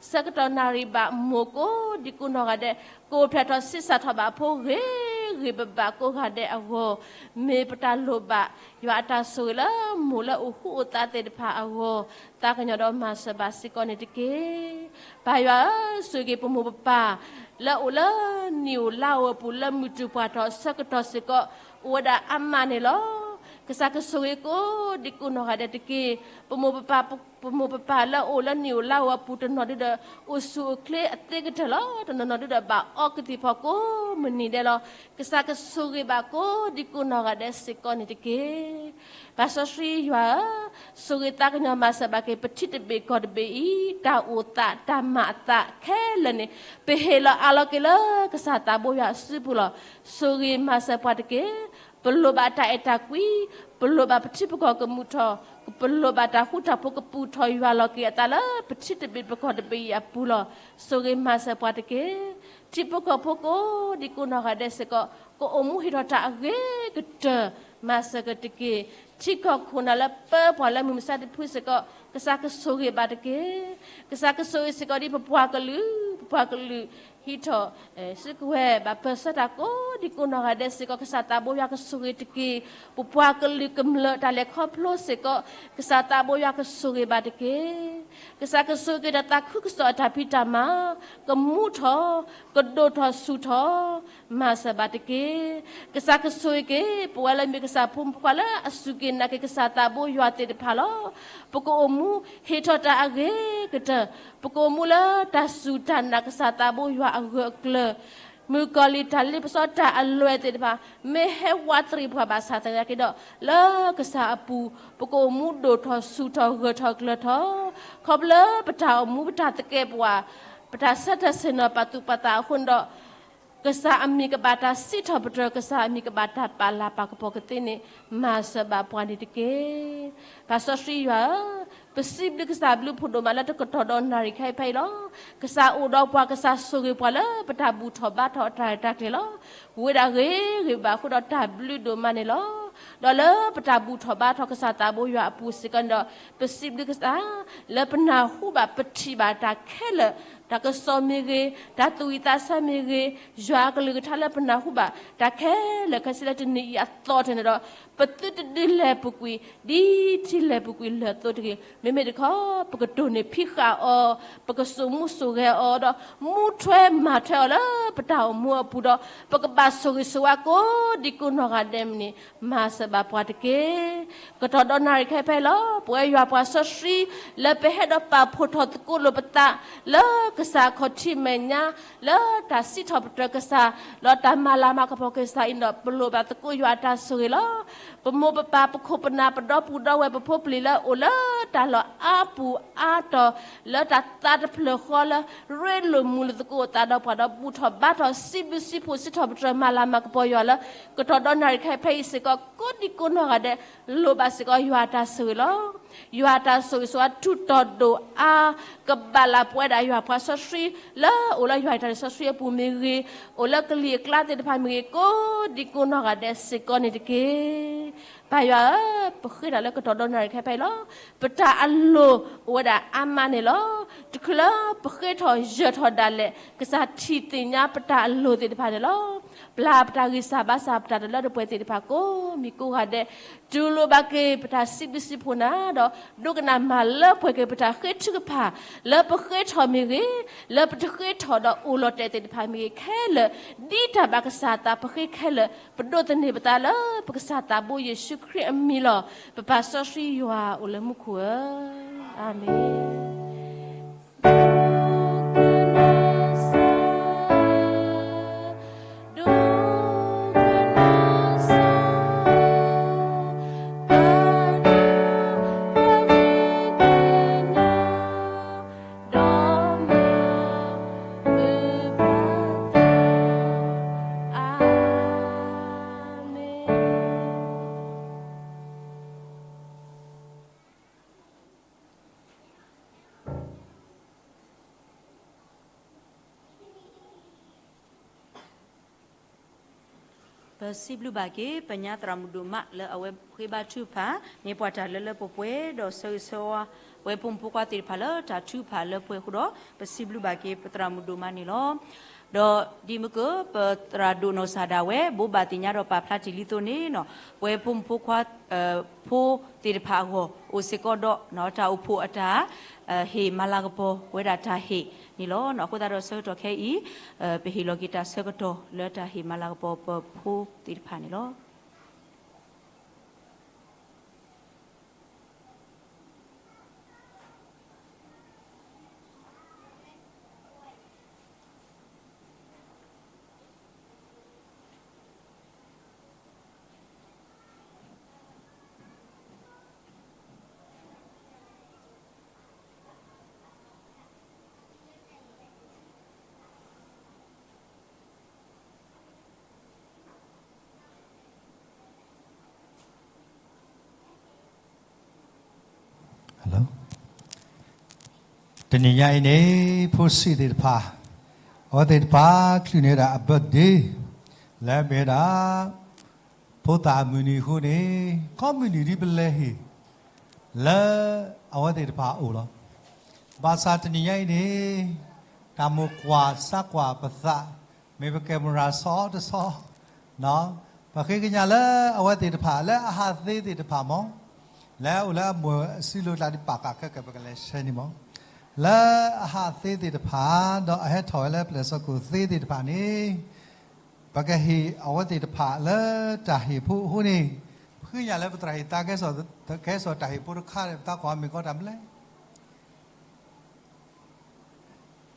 ဆၢကတီၢ်နၣ်ရံၣ်ဘၣ်မိၢ်ကိးဒံကိးနီၢ်ဂၤဒဲး, ကအိၣ်ဖျဲၣ်ထီၣ်ဆံးစၢ်ထီၣ်ဘၣ်အဖိဂ့ၤဂ့ၤဘၣ်ဘၣ်ကိးဂၤဒဲးအဂီၢ်, မ့ၢ်ပတၢ်လိၣ်ဘၣ်ယွၤအတၢ်ဆိၣ်ဂ့ၤလၢမိၢ်လၢအိၣ်ဃူအိၣ်သးသ့ၣ်တဖၣ်အဂီၢ်, သးကညီၤဒီးမၤစၢၤဘၣ်စ့ၢ်ကီးန့ၣ်တက့ၢ်. ပၢ်ယွၤဧၢ, ဆိၣ်ဂ့ၤပမိၢ်ပပၢ် လၢအိၣ်လၢနံၣ်အိၣ်လါအိၣ်အပူၤ လၢမုၢ်တူာ်ပှၢ်ထီၣ်အဆၢကတီၢ်စ့ၢ်ကီး အိၣ်ဝဲဒၣ်အါမးန့ၣ်လီၤ. ကစၢ်ကဆိၣ်ဂ့ၤကိးဒံကိးနီၢ်ဂၤဒဲးတက့ၢ်. ပမိၢ်ပပၢ်, ပမိၢ်ပပၢ်လၢအအိၣ်လၢနံၣ်အိၣ်လါအိၣ်အပူၤ တနီၤဒုဒီး အိၣ်ဆူၣ်အိၣ်ချ့အသ့ကတၢၢ်လီၤ. တနီၤနီၤဒုဒီးဘၣ်အီကသံၣ်ဖီကိးမုၢ်နံၤဒဲးလီၤ. ကစၢ်ကဆိၣ်ဂ့ၤဘၣ်ကိးဒံကိးနီၢ်ဂၤဒဲးစ့ၢ်ကီးန့ၣ်တက့ၢ်. ပၢ်စီဆှံယွၤဧၢ, ဆိၣ်ဂ့ၤသးကညီၤမၤစၢၤဘၣ်က့ၤ ပထံတဘ့ၣ်ကီၢ်တဘ့ၣ်အံၤ တၢ်အိၣ်သးတၢ်မၤအသးခဲလၢာ်န့ၣ် ပဟ့ၣ်လီၤအးလီၤက့ၤလၢကစၢ်သးဘိယွၤအစုပူၤလီၤ. ဆိၣ်ဂ့ၤမၤစၢၤပှၤတက့ၢ်. ပလိၣ်ဘၣ်တၢ်အဲၣ်တၢ်ကွံ, ပလိၣ်ဘၣ်ပထံပကီၢ်ကမူၣ်ထီၣ်, ပလိၣ်ဘၣ်တၢ်ဃူတၢ်ဖိးကပူၤထီၣ်ယွၤလီၤက့ၤအသးလၢပထံတဘ့ၣ်ပကီၢ်တဘ့ၣ်အံၤအပူၤလီၤ. ဆိၣ်ဂ့ၤမၤစၢၤပှၤတက့ၢ်. ထံဖိကီၢ်ဖိကိးဒံကိးနီၢ်ဂၤဒဲးစ့ၢ်ကီး ကအိၣ်မူဟ့ၣ်ထီၣ်တၢ်အဂ့ၤကတၢၢ် မၤစၢၤက့ၤတက့ၢ်. ထံကီၢ်ခိၣ်နၢ်လၢပၢပှၤလၢမုၢ်မဆါတဖုစ့ၢ်ကီး ကစၢ်ကဆိၣ်ဂ့ၤဘၣ်တက့ၢ်. ကစၢ်ကဆိၣ်ဂ့ၤစ့ၢ်ကီးဒ်ပပှၤကလုာ်, ပပှၤကလုာ်ဟံးထီၣ် စုကဝဲၤဘၣ်ပၢၢ်ဆၢတၢ်ကိးဒံကိးနီၢ်ဂၤဒဲးစ့ၢ်ကီး ကစၢ်သးဘိယွၤကဆိၣ်ဂ့ၤတက့ၢ်. ပပှၤကလုာ်ကမျၢၢ်တၢ်လဲၤခီဖျိစ့ၢ်ကီး ကစၢ်သးဘိယွၤကဆိၣ်ဂ့ၤဘၣ်တက့ၢ်. ကစၢ်ကဆိၣ်ဂ့ၤတၢ်သးခုကစီၣ်အတၢ်ဖံးတၢ်မၤ ကမူထီၣ်, ကဒိၣ်ထီၣ်ဆူၣ်ထီၣ် မၤစၢၤဘၣ်တက့ၢ်. ကစၢ်ကဆိၣ်ဂ့ၤက့ၤ ပဝဲလၢမ့ၢ်ကစၢ်ဖိမုၣ်ဖိခွါလၢအစူၢ်က့ၤနာ်က့ၤကစၢ်သးဘိယွၤသ့ၣ်တဖၣ်လီၤ. ပကအိၣ်မူဟ့ၣ်ထီၣ်တၢ်အဂ့ၤကတၢၢ်, ပကအိၣ်မူလၢတၢ်စူၢ်တၢ်နာ်ကစၢ်သးဘိယွၤအဂၢၢ်အကျၢၤ, မုၣ်ကီၤလံၢ်တၢ်လ့ပစီတၢ်အလွဲၢ်သ့ၣ်တဖၣ် မ့ၢ်ဟဲဝးတရံးပှၤဘၣ်ဆၣ်သနာ်က့ဒီး လၢကစၢ်အပူၤ ပကအိၣ်မူဒိၣ်ထီၣ်ဆူၣ်ထီၣ်ဂၢၢ်ထီၣ်ကျၢၤထီၣ်, ခီဖျိလၢပတၢ်အိၣ်မူပတၢ်သကဲးပဝး ပတၢ်ဆၢထၢၣ်ဆ့ၣ်နီၤပာ်သူၣ်ပာ်သးအဃိန့ၣ်ဒီး ကစၢ်အမံၤကဘၣ်တၢ်စံးထီၣ်ပတြၢၤ, ကစၢ်အမံၤကဘၣ်တၢ်ပာ်လၤပာ်ကပီၤကသ့န့ၣ် မၤစၢၤဘၣ်ပှၤန့ၣ်တက့ၢ်. ပၢ်စီဆှံယွၤဧၢ, ပစံးဘျုးကစၢ်ဘျုးဖှိၣ်ဒိၣ်မးလၢတကတီၢ်ဒီးနၣ်ရံၣ်ခဲအံၤဖဲအံၤလီၤ. ကစၢ်အိၣ်ဒီးပှၤ ကစၢ်ဆိၣ်ဂ့ၤပှၤလၢပတၢ်ဘူၣ်ထီၣ်ဘါထီၣ်အတၢ်ရဲၣ်တၢ်ကျဲၤလီၤ. ဝဲဒၣ်ဂ့ၤဂ့ၤဘၣ်အဃိဒီးတၢ်ဘျုးဒိၣ်မးန့ၣ်လီၤ. ဒီးလၢပတၢ်ဘူၣ်ထီၣ်ဘါထီၣ်ကစၢ်သးဘိယွၤအပူၤစ့ၢ်ကီးန့ၣ်ဒီး ပစံးဘျုးကစၢ် လၢပနၢ်ဟူဘၣ်ပထံၣ်ဘၣ်တၢ်ခဲလၢာ်, တၢ်ကစီၣ်မ့ၢ်ဂ့ၤ, တၢ်သူၣ်ဝံၣ်သးဆၢမ့ၢ်ဂ့ၤ, ယွၤအကလုၢ်ကထါလၢပနၢ်ဟူဘၣ်တၢ်ခဲလၢာ်ခဲဆ့လၢတနံၤအံၤအသီတဖၣ်န့ၣ်ဒီး ပသုတဒုးလဲၤပူၤကွံာ် ဒ်ထံလဲၤပူၤကွံာ်လၢၢ်အသိးတဂ့ၤ. မ့မ့ၢ်တခီ ပကတိၢ်န့ၢ်ဖံးဃာ်အီၤ, ပကစိာ်မူစိာ်ဂဲၤအီၤဒီး မူထွဲမၤထွဲအီၤလၢပတၢ်အိၣ်မူအပူၤဒီး ပကဘၣ်ဆိၣ်ဂ့ၤဆိၣ်ဝါကိးဒံကိးနီၢ်ဂၤဒဲးန့ၣ် မၤစၢၤဘၣ်ပှၤတက့ၢ်. ကတီၢ်ဒီးနၣ်ရံၣ်ခဲအံၤဖဲအံၤလီၤ. ပဝဲယွၤပှၤစီဆှံ လၢပဟဲဒီးပာ်ဖှိၣ်ထီၣ်သကိးလိာ်ပသး လၢကစၢ်အခီၣ်ထံးမဲာ်ညါ လၢတၢ်စံးထီၣ်ပတြၢၤကစၢ် ဒီးတၢ်မၤလၤမၤကပီၤက့ၤကစၢ်အံၤန့ၣ်ဒီး ပလိၣ်ဘၣ်သကိးယွၤအတၢ်ဆိၣ်ဂ့ၤလီၤ. ပမိၢ်ပပၢ်ပခိၣ်ပနၢ်ပဒီပုၢ်ဒီဝဲၢ် ပဖိပလံၤလၢအိၣ်လၢတၢ်လီၢ်အါပူၤအါတီၤ လၢတၢ်သးတဖျၢၣ်ဃီလၢ ရ့လိာ်မုာ်လိာ်သကိးအသးဒီးပှၤဒီး ဘူၣ်ထီၣ်ဘါထီၣ် စံးဘျုးစံးဖှိၣ် စံးထီၣ်ပတြၢၤ မၤလၤမၤကပီၤယွၤလၢ ကတီၢ်ဒီးနၣ်ရံၣ်ခဲအံၤဖဲအံၤစ့ၢ်ကီး ကိးဒံကိးနီၢ်ဂၤဒဲး လိၣ်ဘၣ်စ့ၢ်ကီးယွၤအတၢ်ဆိၣ်ဂ့ၤလီၤ. ယွၤအတၢ်ဆိၣ်ဂ့ၤဆိၣ်ဝါထူးတီၤဒိၣ်အါ ကဘၣ်လၢပဝဲဒၣ်ယွၤပှၤစီဆှံ လၢအိၣ်လၢယွၤအတၢ်ဆိၣ်ဂ့ၤစီဆှံအပူၤမ့ၢ်ဂ့ၤ, အိၣ်လၢကလံၤအကျါသ့ၣ်တဖၣ်မ့ၢ်ဂ့ၤ, ကိးဒံကိးနီၢ်ဂၤဒဲးစ့ၢ်ကီးန့ၣ်တက့ၢ်. ပၢ်ယွၤဧၢ, ပဃ့တၢ်လၢကတီၢ်ဒီးနၣ်ရံၣ်ခဲအံၤဖဲအံၤလီၤ. ပတၢ်အလိၣ်အိၣ်ဝဲဒၣ်အါမးန့ၣ်လီၤ. တချုးလၢပဃ့ထီၣ်ယၢၤထီၣ်ဒၣ်လဲာ် ကစၢ်ထံၣ်သ့ၣ်ညါပတၢ်အလိၣ်သ့ၣ်တဖၣ်န့ၣ်လီၤ. ပျၢ်ပတၢ်ဂံၢ်စၢ်ဘါစၢ် ပတၢ်တလၢတပှဲၤသ့ၣ်တဖၣ်ကိးမံၤကိးဂၤဒဲး တူၢ်လိာ်ဘၣ်က့ၤပတၢ်စံးဘျုးစံးဖှိၣ်နၤဒီး ဒိကနၣ်မၤလၢပှဲၤက့ၤပတၢ်ဃ့ထုကဖၣ် လၢပဃ့ထီၣ်မ့ၢ်ဂ့ၤ, လၢပတဃ့ထီၣ်ဒီးအိၣ်လီၤတဲာ်သ့ၣ်တဖၣ်မ့ၢ်ဂ့ၤ, ခဲလၢာ် ဒ်တၢ်ဘၣ်ကစၢ်အသးပဃ့ခဲလၢာ် ပဒိးသန့ၤပသးလၢပကစၢ်သးဘိယ့ၣ်ၡူးခရံာ်အမံၤလီၤ. ပပၢ်စီဆှံယွၤအိၣ်လၢမူခိၣ်ဧၢ, အၤမ့ၣ်. ပစံးဘျုးဘၣ်က့ၤ ပညါသရၣ်မုၣ်ဒိၣ်မး လၢအဝဲဃ့ဘါထုကဖၣ်န့ၢ်ပှၤတၢ်လၢလၢပှဲၤပှဲၤ ဒီးဆၢဂ့ၤဆၢဝါ ပဝဲဖိမုၣ်ဖိခွါသ့ၣ်တဖၣ်လၢတၢ်ထုကဖၣ်လၢပှဲၤအဃိဒီး ပစံးဘျုးဘၣ်က့ၤပသရၣ်မုၣ်ဒိၣ်မးန့ၣ်လီၤ. ဒီးဒ်မ့ၢ်က ပသရၣ်ဒိၣ်နီၢ်စၢ်ဒၣ်ဝဲ ဘိးဘၣ်သ့ၣ်ညါဒီးပာ်ဖျါတ့ၢ်လံအသိးန့ၣ် ပဝဲဖိမုၣ်ဖိခွါ ဖိသ့ၣ်တဖၣ်အဂီၢ် အိၣ်စ့ၢ်ကီးဒီး တၢ်အိၣ်ဖှိၣ်အတၢ် ဟ့ၣ်မၤလၤကပီၤဝဲဒၣ်တၢ်ဟ့ၣ်န့ၣ်လီၤ. အဃိသတးဒီးဆၢကတီၢ်ခဲအံၤ ပဟ့ၣ်လီၤက့ၤတၢ်ဆၢကတီၢ်လၢတၢ်ဟ့ၣ်မၤလၤကပီၤပဖိသ့ၣ်တဖၣ်န့ၣ်လီၤ. တနံၤညါအံၤန့ၣ် ဖိဆံးသ့ၣ်တဖၣ်, အဝဲသ့ၣ်တဖၣ် ချုးန့ၢ်ဝဲဒၣ်အ birthday လၢမ့ၢ်ဝဲဒၣ် ဖိသၣ်အမုၢ်နံၤအဃိန့ၣ်, ခီမုၢ်နံၤဒ်ပလဲၤဟ့ၣ် လၢအဝဲသ့ၣ်တဖၣ်အအိၣ်လီၤ. ဘၣ်ဆၣ်တနံၤညါအံၤန့ၣ် တၢ်မိၣ်ကွၢ်ဆါကွၢ်ပသး, မ့ၢ်ပကဲမရၤဆီတဆီ, ပဃ့ကညးလၢအဝဲသ့ၣ်တဖၣ် လၢအဟးသ့သ့ၣ်တဖၣ်မး, လၢအအိၣ်လၢအမိၢ်အစုလိၤကျါဒ်ပာ်ဃာ်ခဲကၢၢ် ပကလဲၤဆှၢန့ၣ်မး, လၢအဟးသ့သ့ၣ်တဖၣ် ဒီးအဟဲထီၣ်ဝဲလၢပျဲၢ်စီၤကိၣ်သ့သ့ၣ်တဖၣ်န့ၣ်, ပကဟ့ၣ်အဝဲသ့ၣ်တဖၣ်လၢတၢ်ဟ့ၣ်ဖိအဃိန့ၣ်, ပဃ့ကညးလၢပသရၣ်ဟ့ၣ်သး ကဲစီၤတၢ်ဟ့ၣ်ဖိတခါဒီး ပသးကွၢ်မ့ၢ်ကီတၢ်မနုၤလဲၣ်.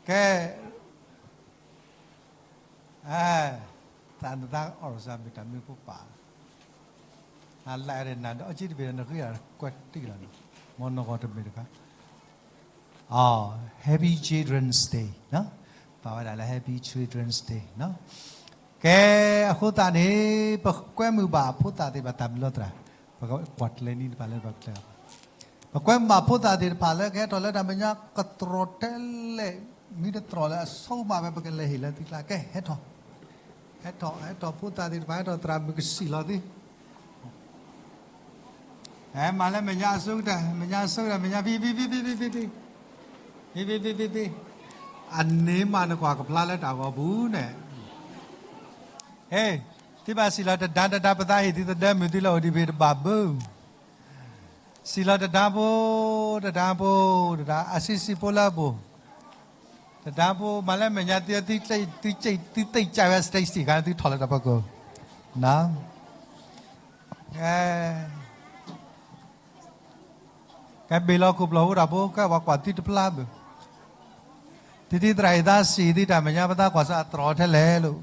ကဲ, သးနသးအီၣ်စၢ်မ့ၢ်တၢ်မနုၤဖိပၢ်, နလၢအရ့နၤဒီး အီကၠံတဘ့ၣ်ဒီး နဃ့ကွၢ်တံၢ်လီၤန့ၣ်, မ်နဂီၢ်တမ့ၢ်တခါ, Happy Children's Day, ပာ်ဝဲဒၣ်လၢ Happy Children's Day. ကဲ, အဃိသတးန့ၣ် ပကွဲမုာ်ဘၣ်ဖိသၣ်သ့ၣ်တဖၣ်တၢ်မုာ်လီၤသရၣ်, ပကွၢ်ကျဲနံၤတဖၣ်လၢပကျဲ ပကွဲမုာ်ဘၣ်ဖိသၣ်သ့ၣ်တဖၣ်လၢကဟဲထီၣ်လၢတၢ်မဲာ်ညါကတြီၤထဲလဲၣ်, မ့ၢ်တတြီၤလၢအဆိကမိၣ်ဘၣ် ပကလဲၤဟ့ၣ်လၢသုကျါ, ကဲဟဲထီၣ်, ဟဲထီၣ်, ဟဲထီၣ်ဖိသၣ်သ့ၣ်တဖၣ် ဟဲထီၣ်သရၣ်မုၣ်ကစံၣ်လီၤသု, ဟဲမၤလၢမဲာ်ညါအဆိကတၢၢ်, မဲာ်ညါအဆိကတၢၢ်, မဲာ်ညါဖံဖံဖံဖံဖံဖံ, ဖံဖံဖံဖံဖံ, အန့ၣ်မးနကွၢ်ကဖျါလၢတၢ်ဂီၤပူၤန့ၣ် ဟ့ၣ်, သုဘၣ်စံၣ်လီၤတဒါတဒါ ပသးဟ့ၣ်သုသဒၢမုာ်သုလၢအိၣ်ဒံးဘ့ၣ်တဘၣ်ဘၣ်, စံၣ်လီၤတဒါဖိ, တဒါဖိ, တဒါ, အဆံးဆံးဖိလၢအပူၤ, တဒါဖိ, မၤလၢမဲာ်ညါသု, သု, သုသ့ၣ်ကၢ်ဝဲ stage စံၣ်ခါ သုထီၣ်လၢတၢ်ဖီခိၣ်, ကဲ, ကဲဘ့ၣ်လီၤခိၣ်ပျီၢ်ဖိတၢ်ဖိ ကဲပှၤကွၢ်သုတဖျါဘၣ်, တံၤတံၤသရၣ်အံၤသးစံၣ်သုတၢ်မဲာ်ညါ ပသးကွၢ်စၢ်အတြီထဲလဲၣ်လိၤ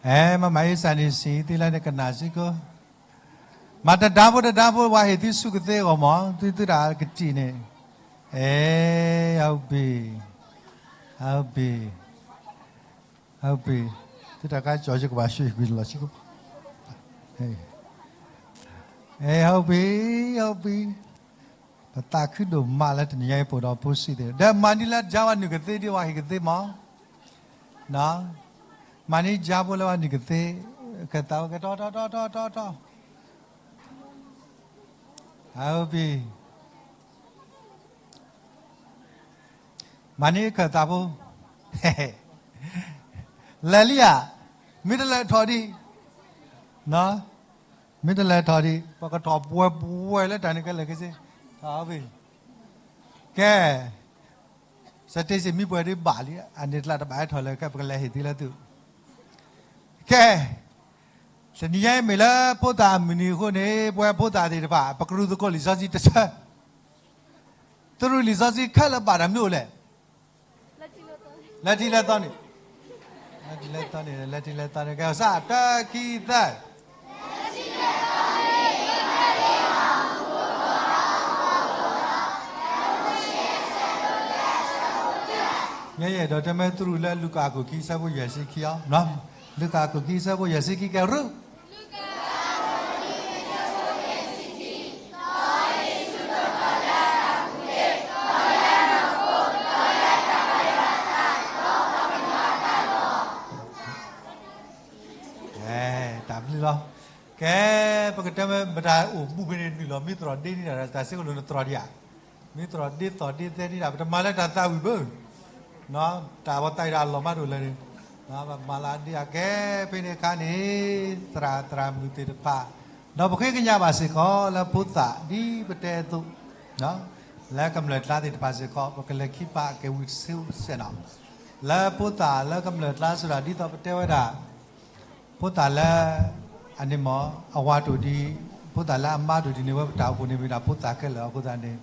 အဲ မမၤအ့စၢ်န့ၣ် စံၣ်သုလၢနကနၣ်စ့ၢ်ကီး, မၤတဒါဖိတဒါဖိ ပှၤဟ့ၣ်သုဆူၣ်ကသ့အဂီၢ်မး သုသုတၢ်ကတံၢ်န့ၣ်, အဲ, အဘ့ၣ်, အဘ့ၣ်, အဘ့ၣ်, သုတၢ်ကါကၠီၤ ယကဘၣ်ရွှ့ၣ်ကွံာ်လီၤဆံ, အဲ, အဘ့ၣ်, အဘ့ၣ်, ပသးခုဒိၣ်မးလၢတနံၤညါအံၤ ပအိၣ်ဒီးဖိဆံးသ့ၣ်, ဒီးမၤန့ၢ်လၢယၤဝဲနုာ်ကသ့ဒ်ဝဲဟ့ၣ်ကသ့မး မၤန့ၢ်ယၤဖိလၢဝဲနုာ်ကသ့, ကသးဝဲကဲထီၣ်ထီၣ်ထီၣ်ထီၣ်ထီၣ်ထီၣ်, အဘ့ၣ်, မၤန့ၢ်ခၢၣ်သးဖိ, လဲၤလံဧါ, မ့ၢ်တလဲၤထီၣ်ဒံး, မ့ၢ်တလဲၤထီၣ်ဒံး ပကထီၣ်ပှဲၤပှဲၤလၢတၢ်န့ၣ်ကလဲၤကစ့, ကဲ, station မ့ၢ်ပှဲၤဒံးဘၣ်လံ, အန့ၣ်တကျါတဘၣ်ဟဲထီၣ်လၢၤ ကဲပကလဲၤဟ့ၣ်သ့လၢသု, ကဲ, တနံၤညါအံၤမ့ၢ်လၢဖိသၣ်အမုၢ်နံၤအဃိန့ၣ် ပဝဲဖိသၣ်သ့ၣ်တဖၣ် ပကရူၢ်သကိးလံာ်စီဆှံတဆၢ, တရူၢ်လံာ်စီဆှံခဲလၢာ်ဘၣ်တၢ်မနုၤအိၣ်လဲၣ် လၢထံးလၢသီန့ၣ်, လၢထံးလၢသီန့ၣ်, လၢထံးလၢသီန့ၣ်, ကဲ စး တၢ ခံ သၢ, ယဲယဲဒီးတမ့ၢ်တရူၢ်လၢလူၤကၣ်အခိၣ်ခံ ဆၢဖိယဲၢ်ဆံခံအီၤ, လူၤကၣ်အခိၣ်ခံ ဆၢဖိယဲၢ်ဆံခံ ကဲရူၢ် တၢ်ဘျုးလီၤ. ကဲ, ပကတဲမ့ၢ်မတၤအိၣ်မူဖဲန့ၣ်နုာ်လီၤ မ့ၢ်တြီၤဒ့န့ၣ်ဒီး တၢ်စ့ကလိာ်နတြီၤဒံးဧါ, မ့ၢ်တြီၤဒ့သီၣ်ဒ့သဲဒံးဒီး ပတမၤလၢတၢ်သးဝံၣ်ဘၣ်, တၢ်ဝဲသးဝံၣ်ဒီးအလီၢ်မးတအိၣ်လၢၤန့ၣ်, ပမၤလၢဒ့ဧါ. ကဲ, ဖဲန့ၣ်အခါန့ၣ် သရၣ်သရၣ်မုၣ်သ့ၣ်တဖၣ်, ဒီးပဃ့ကညးဘၣ်စ့ၢ်ကီးလၢဖိသၣ်ဒ်ပတဲအသိး လၢကမျၢၢ်ကျါသ့ၣ်တဖၣ်စ့ၢ်ကီး ပကလဲၤခံပာ်က့ၤဝံၤဆူစဲးနီၤ, လၢဖိသၣ်လၢကမျၢၢ်ကျါစ့ၢ်ကီး ဒ်သိးပတဲဝဲဒၣ် ဖိသၣ်လၢ အန့ၣ်မ့ၢ် အဝၤတအိၣ်ဒံး, ဖိသၣ်လၢအမါတအိၣ်ဒံးန့ၣ် ဝဲပတၢ်အိၣ်ဖှိၣ်န့ၣ်မ့ၢ်ဒၣ်ဖိသၣ်ခဲလၢာ်အဃိသတးန့ၣ်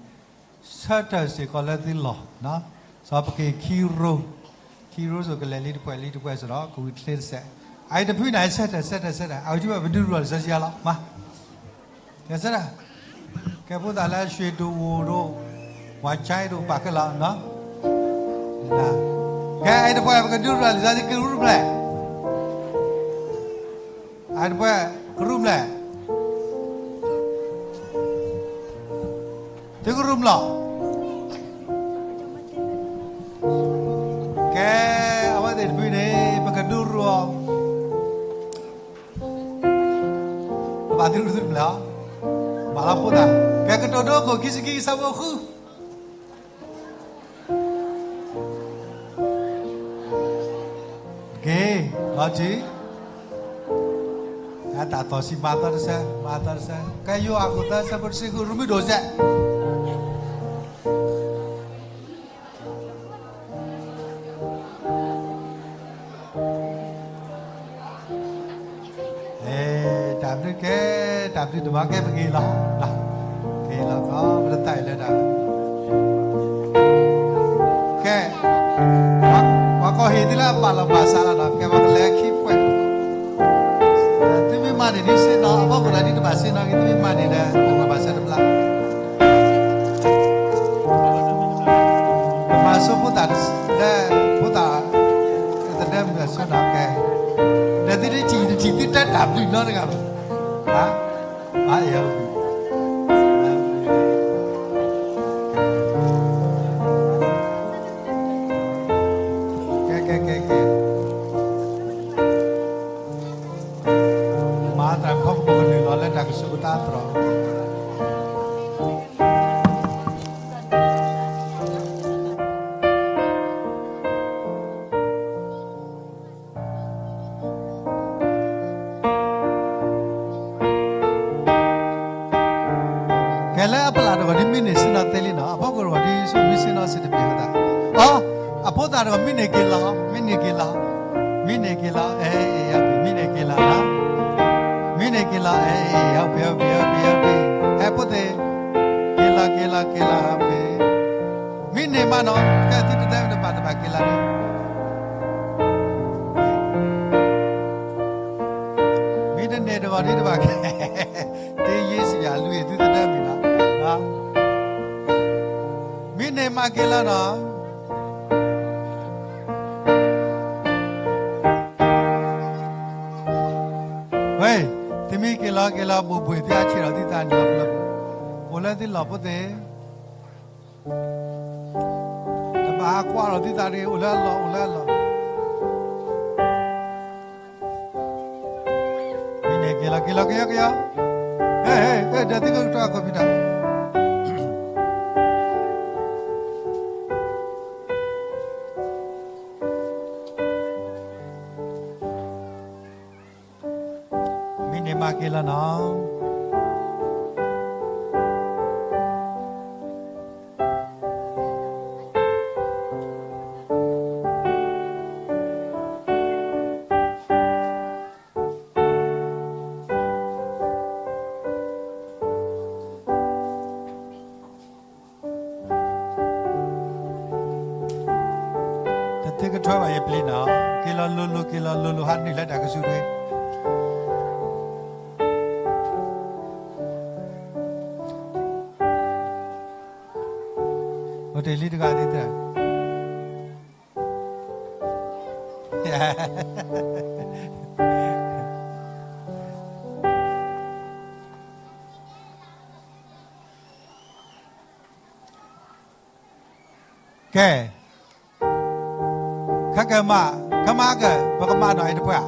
ဆၢထၢၣ်စ့ၢ်ကီးလၢသုလီၢ်, စီၤပက့ၤခံရိ, ခံရိစ့ၢ်ကီး ကလဲၤလံတပှဲၤလံတပှဲၤစ့ၢ်ကီး ကဝံၤချ့တစဲး, အအံၤတဖုန့ၣ် ဆၢထၢၣ် ဆၢထၢၣ် ဆၢထၢၣ် အဝံၤတဖုဘၣ်ပဒုးရူၢ်လံာ်စီဆှံအလီၢ်မး ကဲစ့ၢ်, ကဲဖိသၣ်လၢရွှ့ၣ်ဒိၣ်ဝိၣ်ဒိၣ် ဝၤဆါဒိၣ်ပာ်ခဲလၢာ်နီၤ, ကဲအံၤတပှဲၤ ပကဒုးရူၢ်လံာ်စီဆှံ ကရူၢ်ဖျဲၣ်, အံၤတပှဲၤ ကရူၢ်ဖျဲၣ်, သုကရူၢ်ဖျဲၣ် လီၤ, မၤလီၤဖိသၣ်, ကဲကတိၤဒိခိၣ်ခံဆံခံဆၢဖိဃု က့ၤ, လီၤတံၢ်, တၢ်သီၣ်ဆံးမၤသီတဆၢ, မၤသီတဆၢ, ကဲယိၤဟၣ်ခိၣ်သၢဆၢဖိတဆံဃု ရူမံဒိၣ်စဲး တၢ်ဘျုးကဲ, တၢ်ဘျုးတမၤကဲပက့ၤလီၤ, က့ၤလီၤကီး ပတသးအံၤလၢတၢ်, ကဲ, ပှၤကီၢ်ဟ့ၣ်သုလၢအပာ်လီၤဘၣ်ဆၣ်လီၤဒီး ကဲပှၤကလဲၤခံပှဲၤ, သုမ့ၢ်မၤန့ၢ်ဒ်ဆ့ၣ်နီၤ အဖီခိၣ်ဒီးဒ်တဘၣ်ဆ့ၣ်နီၤက့ၤ သုမ့ၢ်မၤန့ၢ်ဒီး ပှၤဘၣ်ဆၣ်တဘျီ ပမၤဆိဖိသၣ်လၢ ဖိသၣ် သဒၢမုၢ်အဆၢနီၤကဲ, ဒီးသုတထံၣ်တထံၣ်သုတၢ်တၢ်ဘျုးနီတဂၤဘၣ်, ဘၣ်အဲၣ်အီၤ, ကဲကဲကဲကဲ, မၤတၢ်ခီဖျိကနုာ်လီၤလၢတၢ်ကစူးကတၢ်သရီ ကဲလၢအပျၢ်တဂီၤဒ်မ့ၢ်န့ၢ်ဆ့ၣ်နီၤသ့လံနီၤ, အဖီခိၣ်တဂီၤဒ်ယ့ၣ်ၡူးမ့ၢ်ဆ့ၣ်နီၤစံးတဘ့ၣ်ဝဲဒၣ်, အီ, အဖိသၣ်တဂီၤမ့ၢ်န့ၢ်က့ၤလီၤ, မ့ၢ်န့ၢ်က့ၤလီၤ, မ့ၢ်န့ၢ်က့ၤလီၤ, အဲ မ့ၢ်န့ၢ်က့ၤလီၤ, မ့ၢ်န့ၢ်က့ၤလီၤ, အဲ ဟဲပ့ၤ ဟဲပ့ၤ ဟဲပ့ၤ ဟဲပ့ၤ, ဟဲဖိသ့ၣ်, က့ၤလီၤ က့ၤလီၤ က့ၤလီၤ ဟဲပ့ၤ မ့ၢ်န့ၢ်မးနီၤ, ကဲသုတဒၢမုၢ်တဘၣ်တဘၣ်က့ၤလီၤန့ၣ်, မ့ၢ်တန့ၢ်တဂီၤဒ်တဘၣ်က့ၤ, တ့ယ့စံးယၤလွံၢ်သုတဒၢမုၢ်နီၤ, မ့ၢ်န့ၢ်မးက့ၤလီၤနီၤ, ဝဲ, သုမ့ၢ်က့ၤလီၤက့ၤလီၤဘိးဘှ့ၣ်သုအဆဲးဒီးသုသးန့ၣ်လီၤ, အိၣ်လၢသုလီၢ်ဖိသ့ၣ် တဘၣ်ဟးကွၢ်လီၤသုသးတဂ့ၤ, အိၣ်လၢအလီၢ် အိၣ်လၢအလီၢ်, မ့ၢ်န့ၢ်က့ၤလီၤ က့ၤလီၤ ကယီကယီ, ဟဲ ဟဲ ဒီးသုကကတီၤ computer မ့ၢ်န့ၢ်မးက့ၤလီၤနီၤ. တသ့ကထွဲဘၣ်ယပျံၤနီၤ, က့ၤလီၤလိၤလိၤ က့ၤလီၤလိၤလိၤ ဟးနုာ်လၢတၢ်ကစူးတဂ့ၤ. အိၣ်တ့ၢ်လံတဂၤဒ်သၢ ကဲ, ခဲကမး, ခဲမးက ပကမၤနီၢ်အံၤတပှၢ်,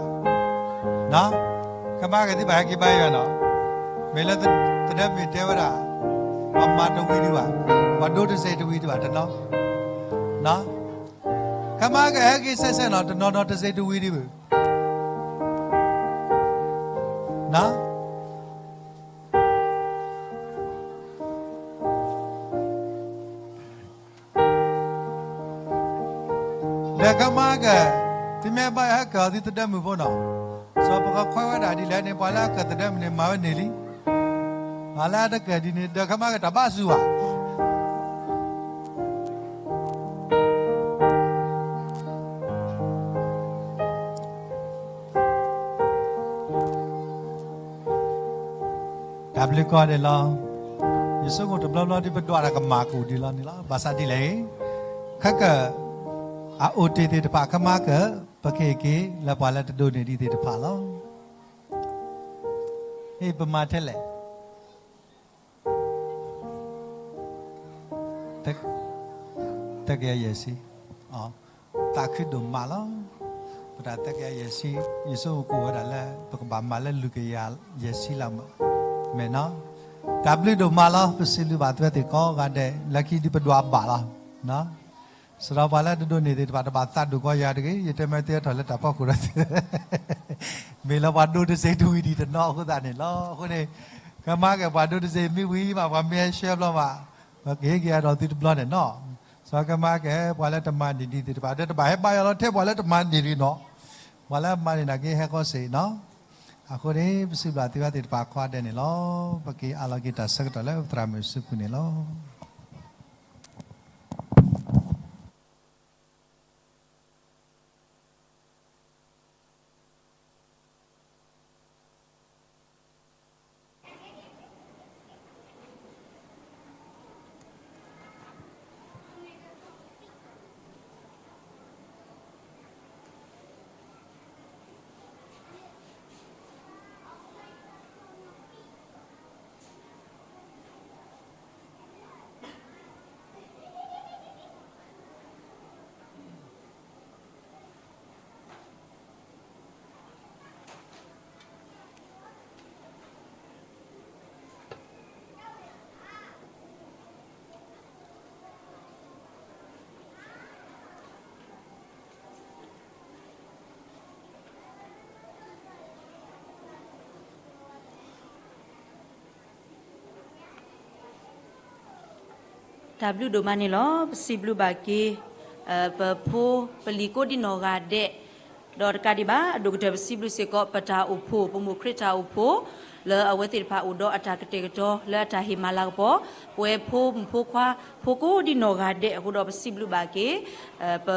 ခဲမးကသ့ၣ်ဘၣ်ဟဲက့ၤဘါယွၤနီၤ, မ့ၢ်လၢသဒၢမုၣ်တဲဝဲဒၣ်, ပှၤမၤတဝံၤဒံးဘၣ်, ပှၤဒိတစဲးတဝံၤဒံးဘၣ်တနီၤ, ခဲမးကဟဲက့ၤစဲးစဲးနီၤ, တနီၤနီၤတစဲးတဝံၤဒံးဘၣ် ဒီးခဲမးက, သုမ့ၢ်ဘၣ်ဟဲကၢၤအီၤသုသဒၢမုၣ်ဖိနီၤ, စီၤပကခွဲးဝဲဒၣ်ဒ်လဲၣ်န့ၣ် ပှၤလၢအကၢၤသဒၢမုၣ်န့ၣ် မၤဝဲန့ၢ်လံ, ပှၤလၢအတကၢၤဒ်န့ၣ် ဒီးခဲမးကတၢ်ဘၣ်စူၤဘၣ် တၢ်ဘျုးကိးဂၤဒဲးလီၤ. ယဆိကမိၣ်တဘျီဘျီဒ်ပဒွးတၢ်ကမၣ်ကအိၣ်ဒံးလီၤန့ၣ်လီၤ. ဘၣ်ဆၣ်ဒ်လဲၣ်ဂ့ၤ, ခဲကၢ်အအိၣ်တ့ၢ်သ့ၣ်တဖၣ် ခဲမးကၢ် ပကဟ့ၣ်က့ၤလၢပှၤလၢတဒိးန့ၢ်ဒံးသ့ၣ်တဖၣ်လီၤ. ဟ့ၣ်ပမၤထဲလဲၣ် သၢကယၤယဲၢ်ဆံ, သးခုဒိၣ်မးလီၤ. ပတၢ်သၢကယၤယဲၢ်ဆံ, ယဆိကမိၣ်ကအိၣ်ဝဲဒၣ်လၢ ပကဘၣ်မၤလၢလွံၢ်ကယၤယဲၢ်ဆံလၢမး. မ့ၢ်နီၤ, တၢ်ဘျုးဒိၣ်မးလီၤ. ပစံးဘျုးဘၣ်သုဝဲသ့ၣ်ကိးဂၤဒဲး လၢခံဒုးပဒွးဘၣ်လီၤ. စရီပှၤလၢတဒိးန့ၢ်သ့ၣ်တဖၣ် တဘၣ်သးဒိၣ်ကီယၤတဂ့ၤ, ယတဲမ့ၢ်သ့အထီၣ်လၢတၢ်ဖီခိၣ်ဒီးသု မ့ၢ်လၢပှၤဒိးတစ့တဝံၤဒံးတနီၤအဃိသတးန့ၣ်လီၤ. အဃိန့ၣ် ကမၤက့ၤပှၤဒိးတစ့မ့ၢ်ဝံၤမး ပှၤမ့ၢ်ဟဲဆှၢဘျီမး ပကဟ့ၣ်က့ၤအဒီးသုတဘျီန့ၣ်နီၤ. စရီကမၤက့ၤပှၤလၢတမၤန့ၢ်ဒံးသ့ၣ်တဖၣ် ဒီးတဘၣ်ဟဲဘါယွၤလီၤထဲပှၤလၢတမၤန့ၢ်ဒံးနီၤ, ပှၤလၢမၤန့ၢ်နာ်က့ဟဲကီစ့ၢ်နီၤ. အဃိန့ၣ် ပစံးဘျုးသုဝဲသ့ၣ်တဖၣ်ကိးဂၤဒဲးန့ၣ်လီၤ. ပက့ၤအးလီၤက့ၤတၢ်ဆၢကတီၢ်လၢပသရၣ်မုၣ်စုပူၤန့ၣ်လီၤ. တၢ်ဘျုးဒိၣ်မးန့ၣ်လီၤ. ပစံးဘျုးဘၣ်က့ၤ ပဖိပလံၤကိးဒံနီၢ်ဂၤဒဲး, ဒီးတကးဒံးဘၣ် အဒိၣ်ကတၢၢ်ပစံးဘျုးစ့ၢ်ကီး ပတၢ်အိၣ်ဖှိၣ် ပမိၢ်ခရံာ်တၢ်အိၣ်ဖှိၣ် လၢအဝဲသ့ၣ်တဖၣ်အိၣ်ဒီးအတၢ်ကတဲာ်ကတီၤ လၢအတၢ်ဟ့ၣ်မၤလၤကပီၤ ပဝဲဖိမုၣ်ဖိခွါ ဖိကိးဒံနီၢ်ဂၤဒဲးအဃိဒီး ပစံးဘျုးဘၣ်က့ၤ ပ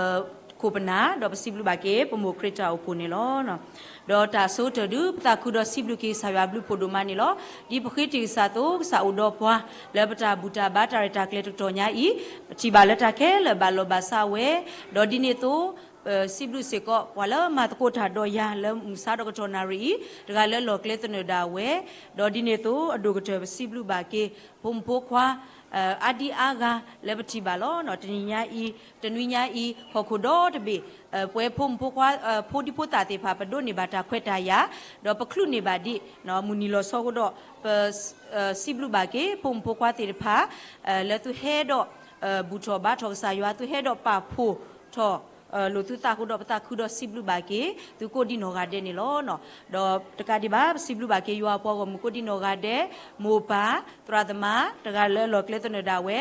ခိၣ်ပနၢ် ဒီးပစံးဘျုးဘၣ်က့ၤ ပမိၢ်ခရံာ်တၢ်အိၣ်ဖှိၣ်န့ၣ်လီၤ. ဒီးတၢ်အဆိကတၢၢ်ဒုး ပသးခုဒီးစံးဘျုးက့ၤကစၢ်ယွၤအဘျုးဖှိၣ်ဒိၣ်မးန့ၣ်လီၤ. ဒ်ပဃ့တ့ၢ်ကစၢ်အသိး ကစၢ်အိၣ်ဒီးပှၤ လၢပတၢ်ဘူၣ်တၢ်ဘါတၢ်ရဲၣ်တၢ်ကျဲၤတကတီၢ်ညါအံၤ, ပထံၣ်ဘၣ်လၢတၢ်ခဲလၢာ်ဘၣ်လီၤဘၣ်စးဝဲ, ဒီးဒ်န့ၣ်အသိး စံးဘျုးစ့ၢ်ကီး ပှၤလၢမၤသကိးတၢ်ဒီးယၤလၢမုၢ်ဆါဒီးကတီၢ်နၣ်ရံၣ်အံၤ တဂၤလၢလီၢ်ကျဲသနၢၣ်ဒၣ်ဝဲ, ဒီးဒ်န့ၣ်အသိး အဒိၣ်ကတၢၢ်ပစံးဘျုးဘၣ်က့ၤ ဖိမုၣ်ဖိခွါ အါဒံအါဂၤလၢပထံၣ်ဘၣ်လီၤ. တနံၤညါအံၤ တနွံညါအံၤ ဟီၣ်ခိၣ်ဒီတဘ့ၣ် ပဝဲဖိမုၣ်ဖိခွါ ဖိဒံဖိသၣ်သ့ၣ်တဖၣ် ပဒိးန့ၢ်ဘၣ်တၢ်ခွဲးတၢ်ယာ်, ဒီးပချုးန့ၢ်ဘၣ်ဒံး မုၢ်နံၤလီၤဆီအဃိဒီး ပ စံးဘျုးဘၣ်က့ၤ ဖိမုၣ်ဖိခွါသ့ၣ်တဖၣ် လၢသုဟဲဒီး ဘူၣ်ထီၣ်ဘါထီၣ်ကစၢ်ယွၤ သုဟဲဒီးပာ်ဖှိၣ်ထီၣ် လိာ်သုသးအဃိဒီး ပသးခုဒီးစံးဘျုးဘၣ်က့ၤ သုကိးဒံနီၢ်ဂၤဒဲးန့ၣ်လီၤ. ဒီးတကးဒံးဘၣ် ပစံးဘျုးဘၣ်က့ၤ ယွၤအပှၤဂီၢ်မုၢ်ကိးဒံနီၢ်ဂၤဒဲး, မိၢ်ပၢ် သရၣ်သမါ တဂၤလၢလီၢ်ကျဲသနၢၣ်ဒၣ်ဝဲ,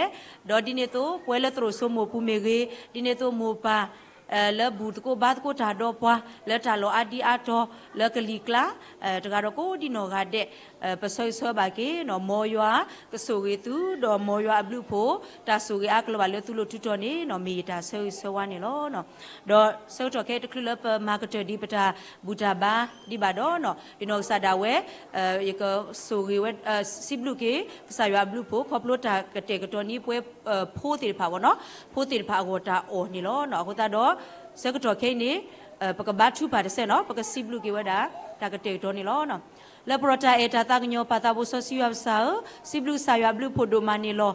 ဒီးဒ်န့ၣ်အသိး ပဝဲလၢသရိာ်စိမိၢ်ပူၤမ့ၢ်ဂ့ၤ, ဒ်န့ၣ်အသိးမိၢ်ပၢ် လၢဘူၣ်သကိးဘါသကိးတၢ်ဒီးပှၤ လၢတၢ်လီၢ်အါဒံအါတီၤ လၢကလံၤကျါ တဂၤဒီးကိးဒံနီၢ်ဂၤဒဲး ပဆၢဂ့ၤဆၢဝါဘၣ်က့ၤ မ်ယွၤကဆိၣ်ဂ့ၤသု ဒီးမ်ယွၤအဘျုးအဖှိၣ် တၢ်ဆိၣ်ဂ့ၤအါကလီၤဘၣ်လၢသုလိၤထူးတီၤန့ၣ် မ့ၢ်ယတၢ်ဆၢဂ့ၤဆၢဝါန့ၣ်လီၤ. ဒီးဆၢကတီၢ်ခဲအံၤတချုးလၢပမၤကတၢၢ်ဒံးပတၢ်ဘူၣ်တၢ်ဘါဒံးဘၣ်ဒီး ယနီၢ်ကစၢ်ဒၣ်ဝဲ ယကဆိၣ်ဂ့ၤဝဲ စံးဘျုးက့ၤ ကစၢ်ယွၤအဘျုးအဖှိၣ် ခီဖျိတၢ်ကတဲာ်ကတီၤန့ၢ်ပဝဲ ဖိသ့ၣ်တဖၣ်ဝဲနီၤ ဖိသ့ၣ်တဖၣ်အဂီၢ်တၢ်အီၣ်န့ၣ်လီၤ. အဃိသတးဒီး ဆၢကတီၢ်ခဲအံၤန့ၣ် ပကဘါထုကဖၣ်တစဲးနီၤ ပကစံးဘျုးက့ၤဝဲဒၣ် တၢ်ကတဲာ်ကတီၤန့ၣ်လီၤ. လၢပရၤတၢ်အဲၣ်တၢ်သးကညီၤ ပၢ်သးဘိစီဆှံယွၤပစၢ်ဧၢ, စံးဘျုးကစၢ်ယွၤအဘျုးအဖှိၣ်ဒိၣ်မးန့ၣ်လီၤ.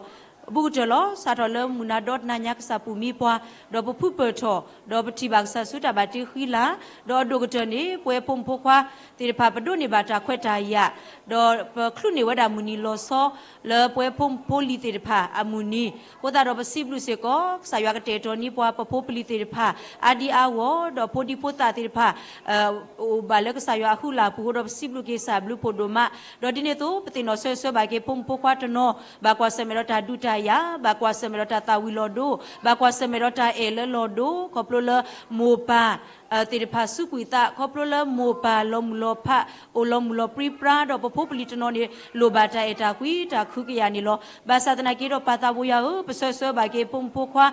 အဘူးကတၢၢ်လီၤ. စးထီၣ်လၢမုၢ်နၤဒီတနၤညါ ကစၢ်ပူၤမံပှၤ, ဒီးပဖုပၢၢ်ထီၣ်, ဒီးပထံၣ်ဘၣ်ကစၢ်ဆူတၢ်ဘၣ်တ့ဃံလၤ, ဒီးအဒိၣ်ကတၢၢ်န့ၣ် ပဝဲဖိမုၣ်ဖိခွါသ့ၣ်တဖၣ် ပဒိးန့ၢ်ဘၣ်တၢ်ခွဲးတၢ်ယာ်, ဒီးပချုးန့ၢ်ဝဲဒၣ်မုၢ်နံၤလီၤဆီ လၢပဝဲဖိမုၣ်ဖိလံၤသ့ၣ်တဖၣ်အမုၢ်နံၤ, အဃိသတးဒီးပစံးဘျုးစ့ၢ်ကီး ကစၢ်ယွၤကတဲာ်ကတီၤန့ၢ်ပှၤ ပဖိပလံၤသ့ၣ်တဖၣ် အါဒံအါဂီၢ်, ဒီးဖိဒံဖိသၣ်သ့ၣ်တဖၣ် အိၣ်ဘၣ်လၢကစၢ်ယွၤအဟုးလၢ်အပူၤအဃိဒီး ပစံးဘျုးက့ၤကစၢ်အဘျုးဖှိၣ်ဒိၣ်မး, ဒီးဒ်န့ၣ်အသိး ပသ့ၣ်နီၣ်ဆၢဂ့ၤဆၢဝါဘၣ်က့ၤ ဖိမုၣ်ဖိခွါတနီၤ ဘၣ်ကွၢ်ဆၢၣ်မဲာ်ဒီးတၢ်ဒုးတၢ်ယၤ, ဘၣ်ကွၢ်ဆၢၣ်မဲာ်ဒီးတၢ်သၣ်ဝံၤလီၤဒိ, ဘၣ်ကွၢ်ဆၢၣ်မဲာ်ဒီးတၢ်အဲၣ်လၢလီၤဒိ, ခီဖျိလၢမိၢ်ပၢ် သ့ၣ်တဖၣ်စူးကွံာ်သး, ခီဖျိလၢမိၢ်ပၢ်လီၤမုၢ်လီၤဖး အိၣ်လီၤမုၢ်လီၤပြံပြါ, ဒီးပဖိပလံၤတနီၤန့ၣ် လိၣ်ဘၣ်တၢ်အဲၣ်တၢ်ကွံတၢ်ခုကယာ်န့ၣ်လီၤ. ဘၣ်ဆၣ်သနာ်က့ဒီး ပၢ်သးဘိယွၤဧၢ, ပဆၢဂ့ၤဆၢဝါဘၣ်က့ၤ ဖိမုၣ်ဖိခွါ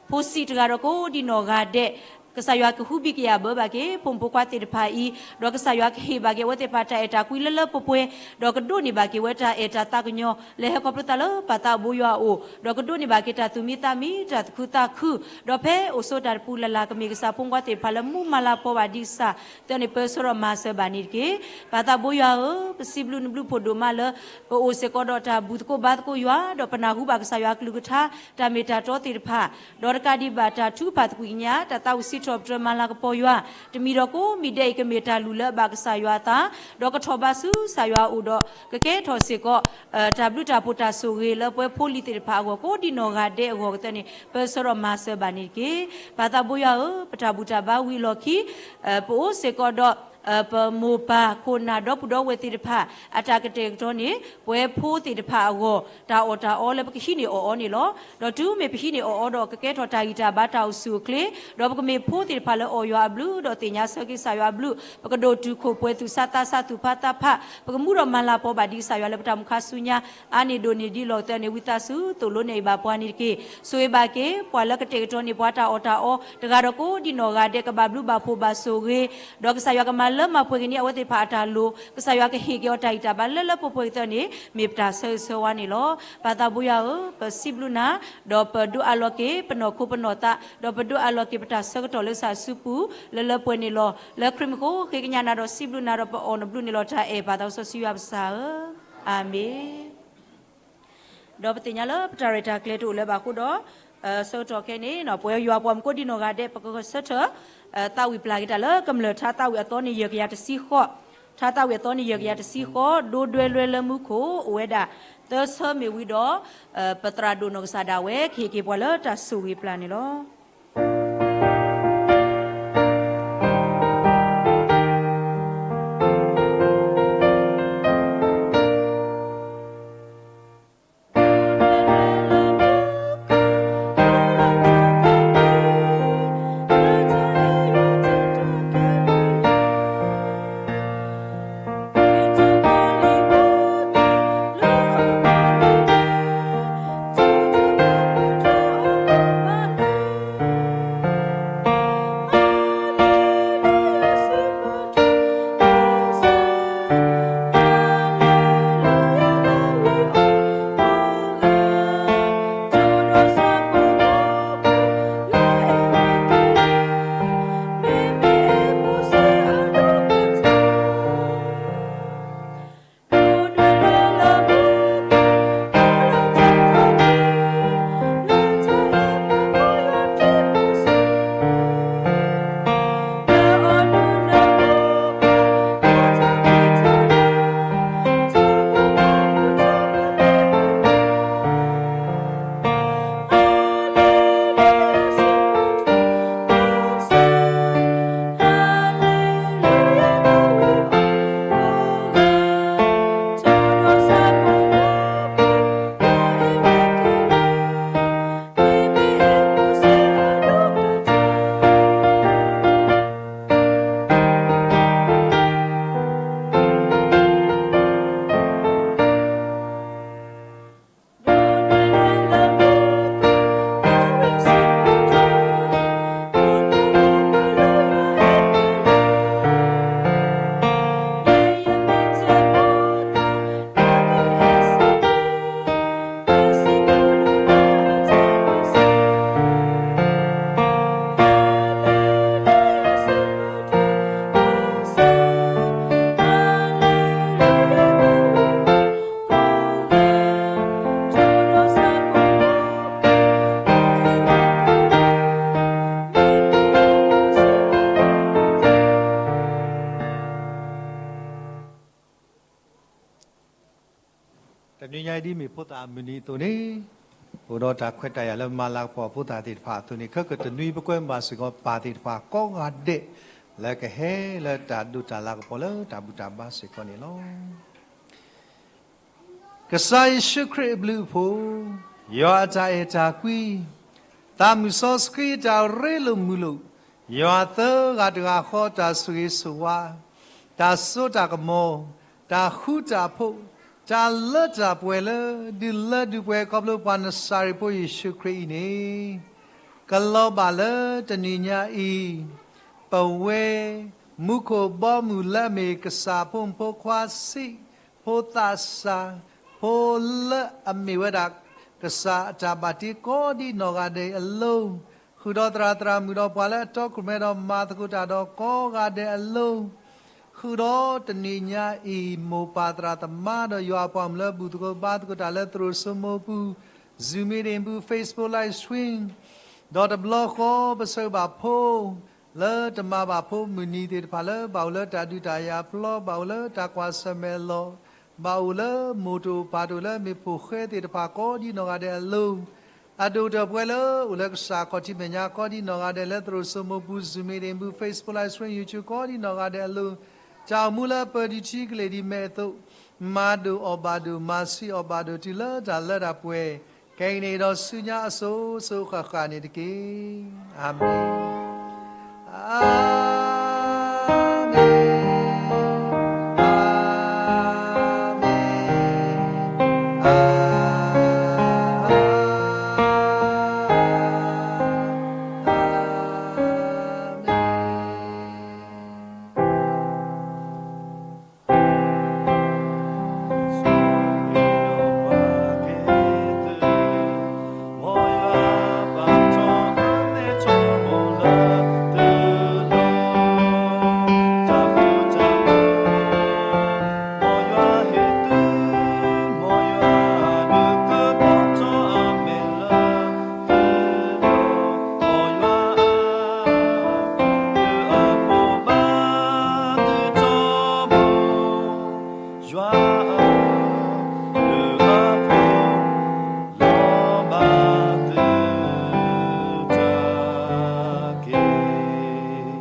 ဖိဆံးတဂၤဒီးကိးဒံနီၢ်ဂၤဒဲး, ကစၢ်ယွၤကဟူးဘံၣ်ကယာ်ဘၢဘၣ်က့ၤ ဖိမုၣ်ဖိခွါသ့ၣ်တဖၣ်အံၤ, ဒီးကစၢ်ယွၤကဟ့ၣ်ဘၣ်က့ၤအဝဲသ့ၣ်တဖၣ်တၢ်အဲၣ်တၢ်ကွံလၢလၢပှဲၤပှဲၤ, ဒီးကဒိးန့ၢ်ဘၣ်က့ၤဝဲတၢ်အဲၣ်တၢ်သးကညီၤ လၢဟဲခီဖျိသးလၢပၢ်သးဘိယွၤအအိၣ်, ဒီးကဒိးန့ၢ်ဘၣ်က့ၤတၢ်သူၣ်မံသးမံ တၢ်သူၣ်ခုသးခု, ဒီးဖဲအိၣ်ဆိးတၢ်တပူၤလၢ်လၢ် ကမ့ၢ်ကစၢ်ဖိမုၣ်ဖိခွါသ့ၣ်တဖၣ်လၢမူမၤလၤပှီၢ်ဘၣ်ဒံးကစၢ်, သန့ၣ်ပၢဆှၢဒီးမၤစၢၤဘၣ်န့ၣ်တက့ၢ်. ပၢ်သးဘိယွၤဧၢ, ပစံးဘျုးနဘျုးဖှိၣ်ဒိၣ်မးလၢ ပအိၣ်စ့ၢ်ကီးဒီးတၢ်ဘူၣ်သကိးဘါသကိးယွၤ, ဒီးပနၢ်ဟူဘၣ်ကစၢ်ယွၤအကလုၢ်ကထါ တၢ်မ့ၢ်တၢ်တီသ့ၣ်တဖၣ်, ဒီးတကးဒံးဘၣ်တၢ်ထုကဖၣ်သကွံာ်ကညး တၢ်သးဝံၣ်စံး ကစၢ်ယွၤကမၤလၤကပီၤယွၤ, တမံၤဒီးကိးမံၤဒဲးအံၤ ကမ့ၢ်တၢ်လုၢ်လၢအဘၣ်ကစၢ်ယွၤအသး, ဒီးကထီၣ်ဘးဆူကစၢ်ယွၤအအိၣ်ဒီး ကကဲထီၣ်စ့ၢ်ကီး တၢ်ဘျုးတၢ်ဖှိၣ်တၢ်ဆိၣ်ဂ့ၤလၢပဝဲဖိလံၤသ့ၣ်တဖၣ်အဂီၢ် ကိးဒံးနီၢ်ဂၤဒဲးအဂီၢ်ကသ့န့ၣ် ပဆၢထီၣ်မၤစၢၤဘၣ်န့ၣ်တက့ၢ်. ပၢ်သးဘိယွၤဧၢ, ပတၢ်ဘူၣ်တၢ်ဘါဝံၤအလီၢ်ခံ ပအိၣ်စ့ၢ်ကီးဒီး ပမိၢ်ပၢ်ခိၣ်နၢ်ဒီပုၢ်ဒီဝဲၢ်သ့ၣ်တဖၣ် အတၢ်ကတဲာ်ကတီၤန့ၣ် ပဝဲဖိသ့ၣ်တဖၣ်အဂီၢ် တၢ်အီၣ်တၢ်အီလၢပကဟံးန့ၢ်အီၣ်အီန့ၣ်လီၤ. ဒီးတုၤမ့ၢ်ပဟံးန့ၢ်အီၣ်အီဒီး ကကဲထီၣ်တၢ်ဂံၢ်တၢ်ဘါတၢ်အိၣ်ဆူၣ်အိၣ်ချ့, ဒီးပကမ့ၢ်ဖိသ့ၣ်တဖၣ်လၢအီၣ်ယွၤအဘျုး ဒီးသ့ၣ်ညါဆၢက့ၤကစၢ်ယွၤအဘျုး, ပကဒိၣ်တုာ်ခိၣ်ပှဲၤသူၣ်ဆါသးဆါသူၣ်ဖးသးဖး, ပကမူဒီးမၤလၤကပီၤဘၣ်ဒံးကစၢ်ယွၤလၢပတၢ်မုၢ်ခါဆူညါ အါန့ၢ်ဒိၣ်န့ၢ်ဒံးလီၤကသ့န့ၣ် ဝံသးစူၤသိၣ်လိနဲၣ်အံၤဘၣ်ပှၤန့ၣ်တက့ၢ်. ဆိၣ်ဂ့ၤဘၣ်က့ၤ ပှၤလၢကတဲာ်ကတီၤန့ၢ်ပှၤတၢ်အီၣ်တၢ်အီ တဂၤဒီးကိးဒံးနီၢ်ဂၤဒဲး ကဘၣ်ဘျုးဘၣ်ဖှိၣ်ဘၣ်ဆိၣ်ဂ့ၤ, ဒီးကစၢ်ယွၤကမၤလၢမၤပှဲၤက့ၤန့ၢ်အဝဲသ့ၣ်တဖၣ်အတၢ်လိၤ, ကစၢ်ယွၤကဟ့ၣ်က့ၤအီၤတၢ်ဂံၢ်တၢ်ဘါလၢလၢပှဲၤပှဲၤကသ့န့ၣ် မ့ၢ်ပတၢ်ဆၢဂ့ၤဆၢဝါန့ၣ်လီၤ. ပၢ်သးဘိယွၤဧၢ, ပစံးဘျုးနၤ, ဒီးပဒိးအးလီၤက့ၤပနီၢ်ခိပနီၢ်သး, ဒီးပဒိးအးလီၤက့ၤပတၢ်ဆၢကတီၢ်လၢကစၢ်စုပူၤ လၢလၢပှဲၤန့ၣ်လီၤ. လၢခရံာ်မံၤဃိ ဃ့ကညးနၤဒီးစံးဘျုးနၤဒီးပအီၣ်နဘျုးန့ၣ်လီၤ. တၢ်အဲၣ်ပၢ်သးစီဆှံယွၤပစၢ်ဧၢ, အၤမ့ၣ်. ဒီးပသ့ၣ်ညါလၢပတၢ်ရဲၣ်တၢ်ကျဲၤတအိၣ်လၢၤဘၣ်အဃိဒီး ဆၢကတီၢ်ခဲအံၤန့ၣ် ပဝဲယွၤပှၤမုၢ်ကိးဒံးနီၢ်ဂၤဒဲး ပကဂဲၤဆၢထၢၣ် သးဝံၣ်ပျၢ်က့ၤတၢ်လၢကမျၢၢ်ထါသးဝံၣ်အသီန့ၣ်ယဲၢ်ကယၤတဆံဃိး, ထါသးဝံၣ်အသီန့ၣ်ယဲၢ်ကယၤတဆံဃိး ဒိဒွဲလွဲလၢမူခိၣ်အိၣ်ဝဲဒၣ် သၢဆၢမ့ၢ်ဝံၤဒီး ပသရၣ်ဒိၣ်နီၢ်ကစၢ်ဒၣ်ဝဲ ကဟ့ၣ်က့ၤပှၤလၢတၢ်ဆိၣ်ဂ့ၤပျၢ်န့ၣ်လီၤ. တနွံညါအံၤဒ်မ့ၢ်ဖိသၣ်အမုၢ်နံၤအသိးန့ၣ်, အိၣ်ဒီးတၢ်ခွဲးတၢ်ယာ်လၢမၤလၤကပီၤဖိသၣ်သ့ၣ်တဖၣ်အသိးန့ၣ်, ခဲကတနွံပကွဲမုာ်ဘၣ်စ့ၢ်ကီး ပၢ်သ့ၣ်တဖၣ်ကိးဂၤဒဲး လၢကဟဲလၢတၢ်ဒိးတၢ်လၤကပီၤလၢတၢ်ဘူၣ်တၢ်ဘါစ့ၢ်ကီးန့ၣ်လီၤ. ကစၢ်ယ့ၣ်ၡူးခရံာ်အဘျုးအဖှိၣ်, ယွၤအတၢ်အဲၣ်တၢ်ကွံ, သးမုၢ်စီဆှံအတၢ်ရ့လိာ်မုာ်လိာ်, ယွၤသၢဂၤတဂၤဃီတၢ်ဆိၣ်ဂ့ၤဆိၣ်ဝါ, တၢ်စိတၢ်ကမီၤ, တၢ်ဃူတၢ်ဖိး, တၢ်လၢတၢ်ပှဲၤလၢဒုးလၢဒုးပှဲၤခီဖျိပှၤနစၤရ့းဖိယ့ၣ်ၡူးခရံာ်အံၤန့ၣ်, ကလီၤဘၣ်လၢတနံၤညါအံၤ, ပဝဲ မူခိၣ်ဘီမုၢ်လၢအမ့ၢ်ကစၢ်ဖိမုၣ်ဖိခွါဆံး, ဖိသးစၢ်, ဖိလၢအမ့ၢ်ဝဲဒၣ် ကစၢ်အတၢ်ဘၣ်တ့ကိးဒံးနီၢ်ဂၤဒဲးအလိၤ, ဃုာ်ဒီးသရၣ်သရၣ်မုၣ်ဒီးပှၤလၢအတီခိၣ်ရိၣ်မဲဒီးမၤသကိးတၢ်ဒီးကိးဂၤဒဲးအလိၤ, ဃုာ်ဒီးတနံၤညါအံၤ မိၢ်ပၢ်သရၣ်သမါဒီးယွၤအပှၤမုၣ်လၢဘူၣ်သကိးဘါသကိးတၢ်လၢသရိာ်စိမိပူၤ, Zoom meeting ပူၤ Facebook live stream, ဒီးတဘျီဃီပဆၢဂ့ၤဘၣ်ဖိ လၢတမၤဘၣ်ဖိမုၢ်နံၤသ့ၣ်တဖၣ်လၢဘၣ်အိၣ်လၢတၢ်ဒုးတၢ်ယၤအပျီ, ဘၣ်အိၣ်လၢတၢ်ကွၢ်ဆၢၣ်မဲာ်လီၢ်, ဘၣ်အိၣ်လၢမိၢ်တအိၣ်ပၢ်တအိၣ်လၢမ့ၢ်ပိာ်ဃဲသ့ၣ်တဖၣ်ကိးဒံနီၢ်ဂၤဒဲးအလိၤ, အဒိၣ်တၢၢ်ပဝဲလၢအိၣ်လၢကစၢ်ခီၣ်ထံးမဲာ်ညါကိးဒံနီၢ်ဂၤဒဲး လၢသရိာ်စိမိပူၤ Zoom meeting ပူၤ Facebook Live Stream YouTube ကိးဒံနီၢ်ဂၤဒဲးအလိၤ, တၢ်အိၣ်မူလၢပၢၤဒံထံကလ့ၢ်ဒ်မဲာ်အသိး, မၤဒိၣ်အီၣ်ဘၣ်ဒိၣ် မၤဆံးအီၣ်ဘၣ်ဒိၣ် တုၤလၢတၢ်လၢတၢ်ပှဲၤ, ခဲအံၤန့ၣ်ဒီးဆူညါအစိၤစိၤဃၣ်ဃၣ်န့ၣ်တက့ၢ်. အၤမ့ၣ်, အၤမ့ၣ်, အၤမ့ၣ်, အၤမ့ၣ်. ယွၤဧၢ, လၢအဖိလီၤဘၣ်သုတက့ၢ်.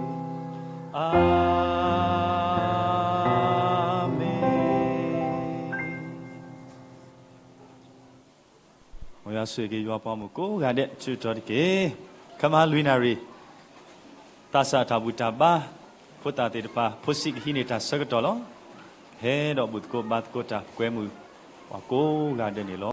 အၤမ့ၣ်. မ်ယွၤဆိၣ်ဂ့ၤက့ၤယွၤပှၤမုၣ်ကိးဂၤဒဲး ဆူတီၤတက့ၢ်. ခမါလွံၢ်နၣ်ရံၣ် သးစၢ်တၢ်ဘူၣ်တၢ်ဘါ ဖိသၣ်သ့ၣ်တဖၣ် ဖိဆံးကဟံးန့ၢ်တၢ်ဆၢကတီၢ်လီၤ. ဟဲဒီးဘူၣ်သကိးဘါသကိးတၢ်ကွဲမုာ် ပှၤကိးဂၤဒဲးန့ၣ်လီၤ.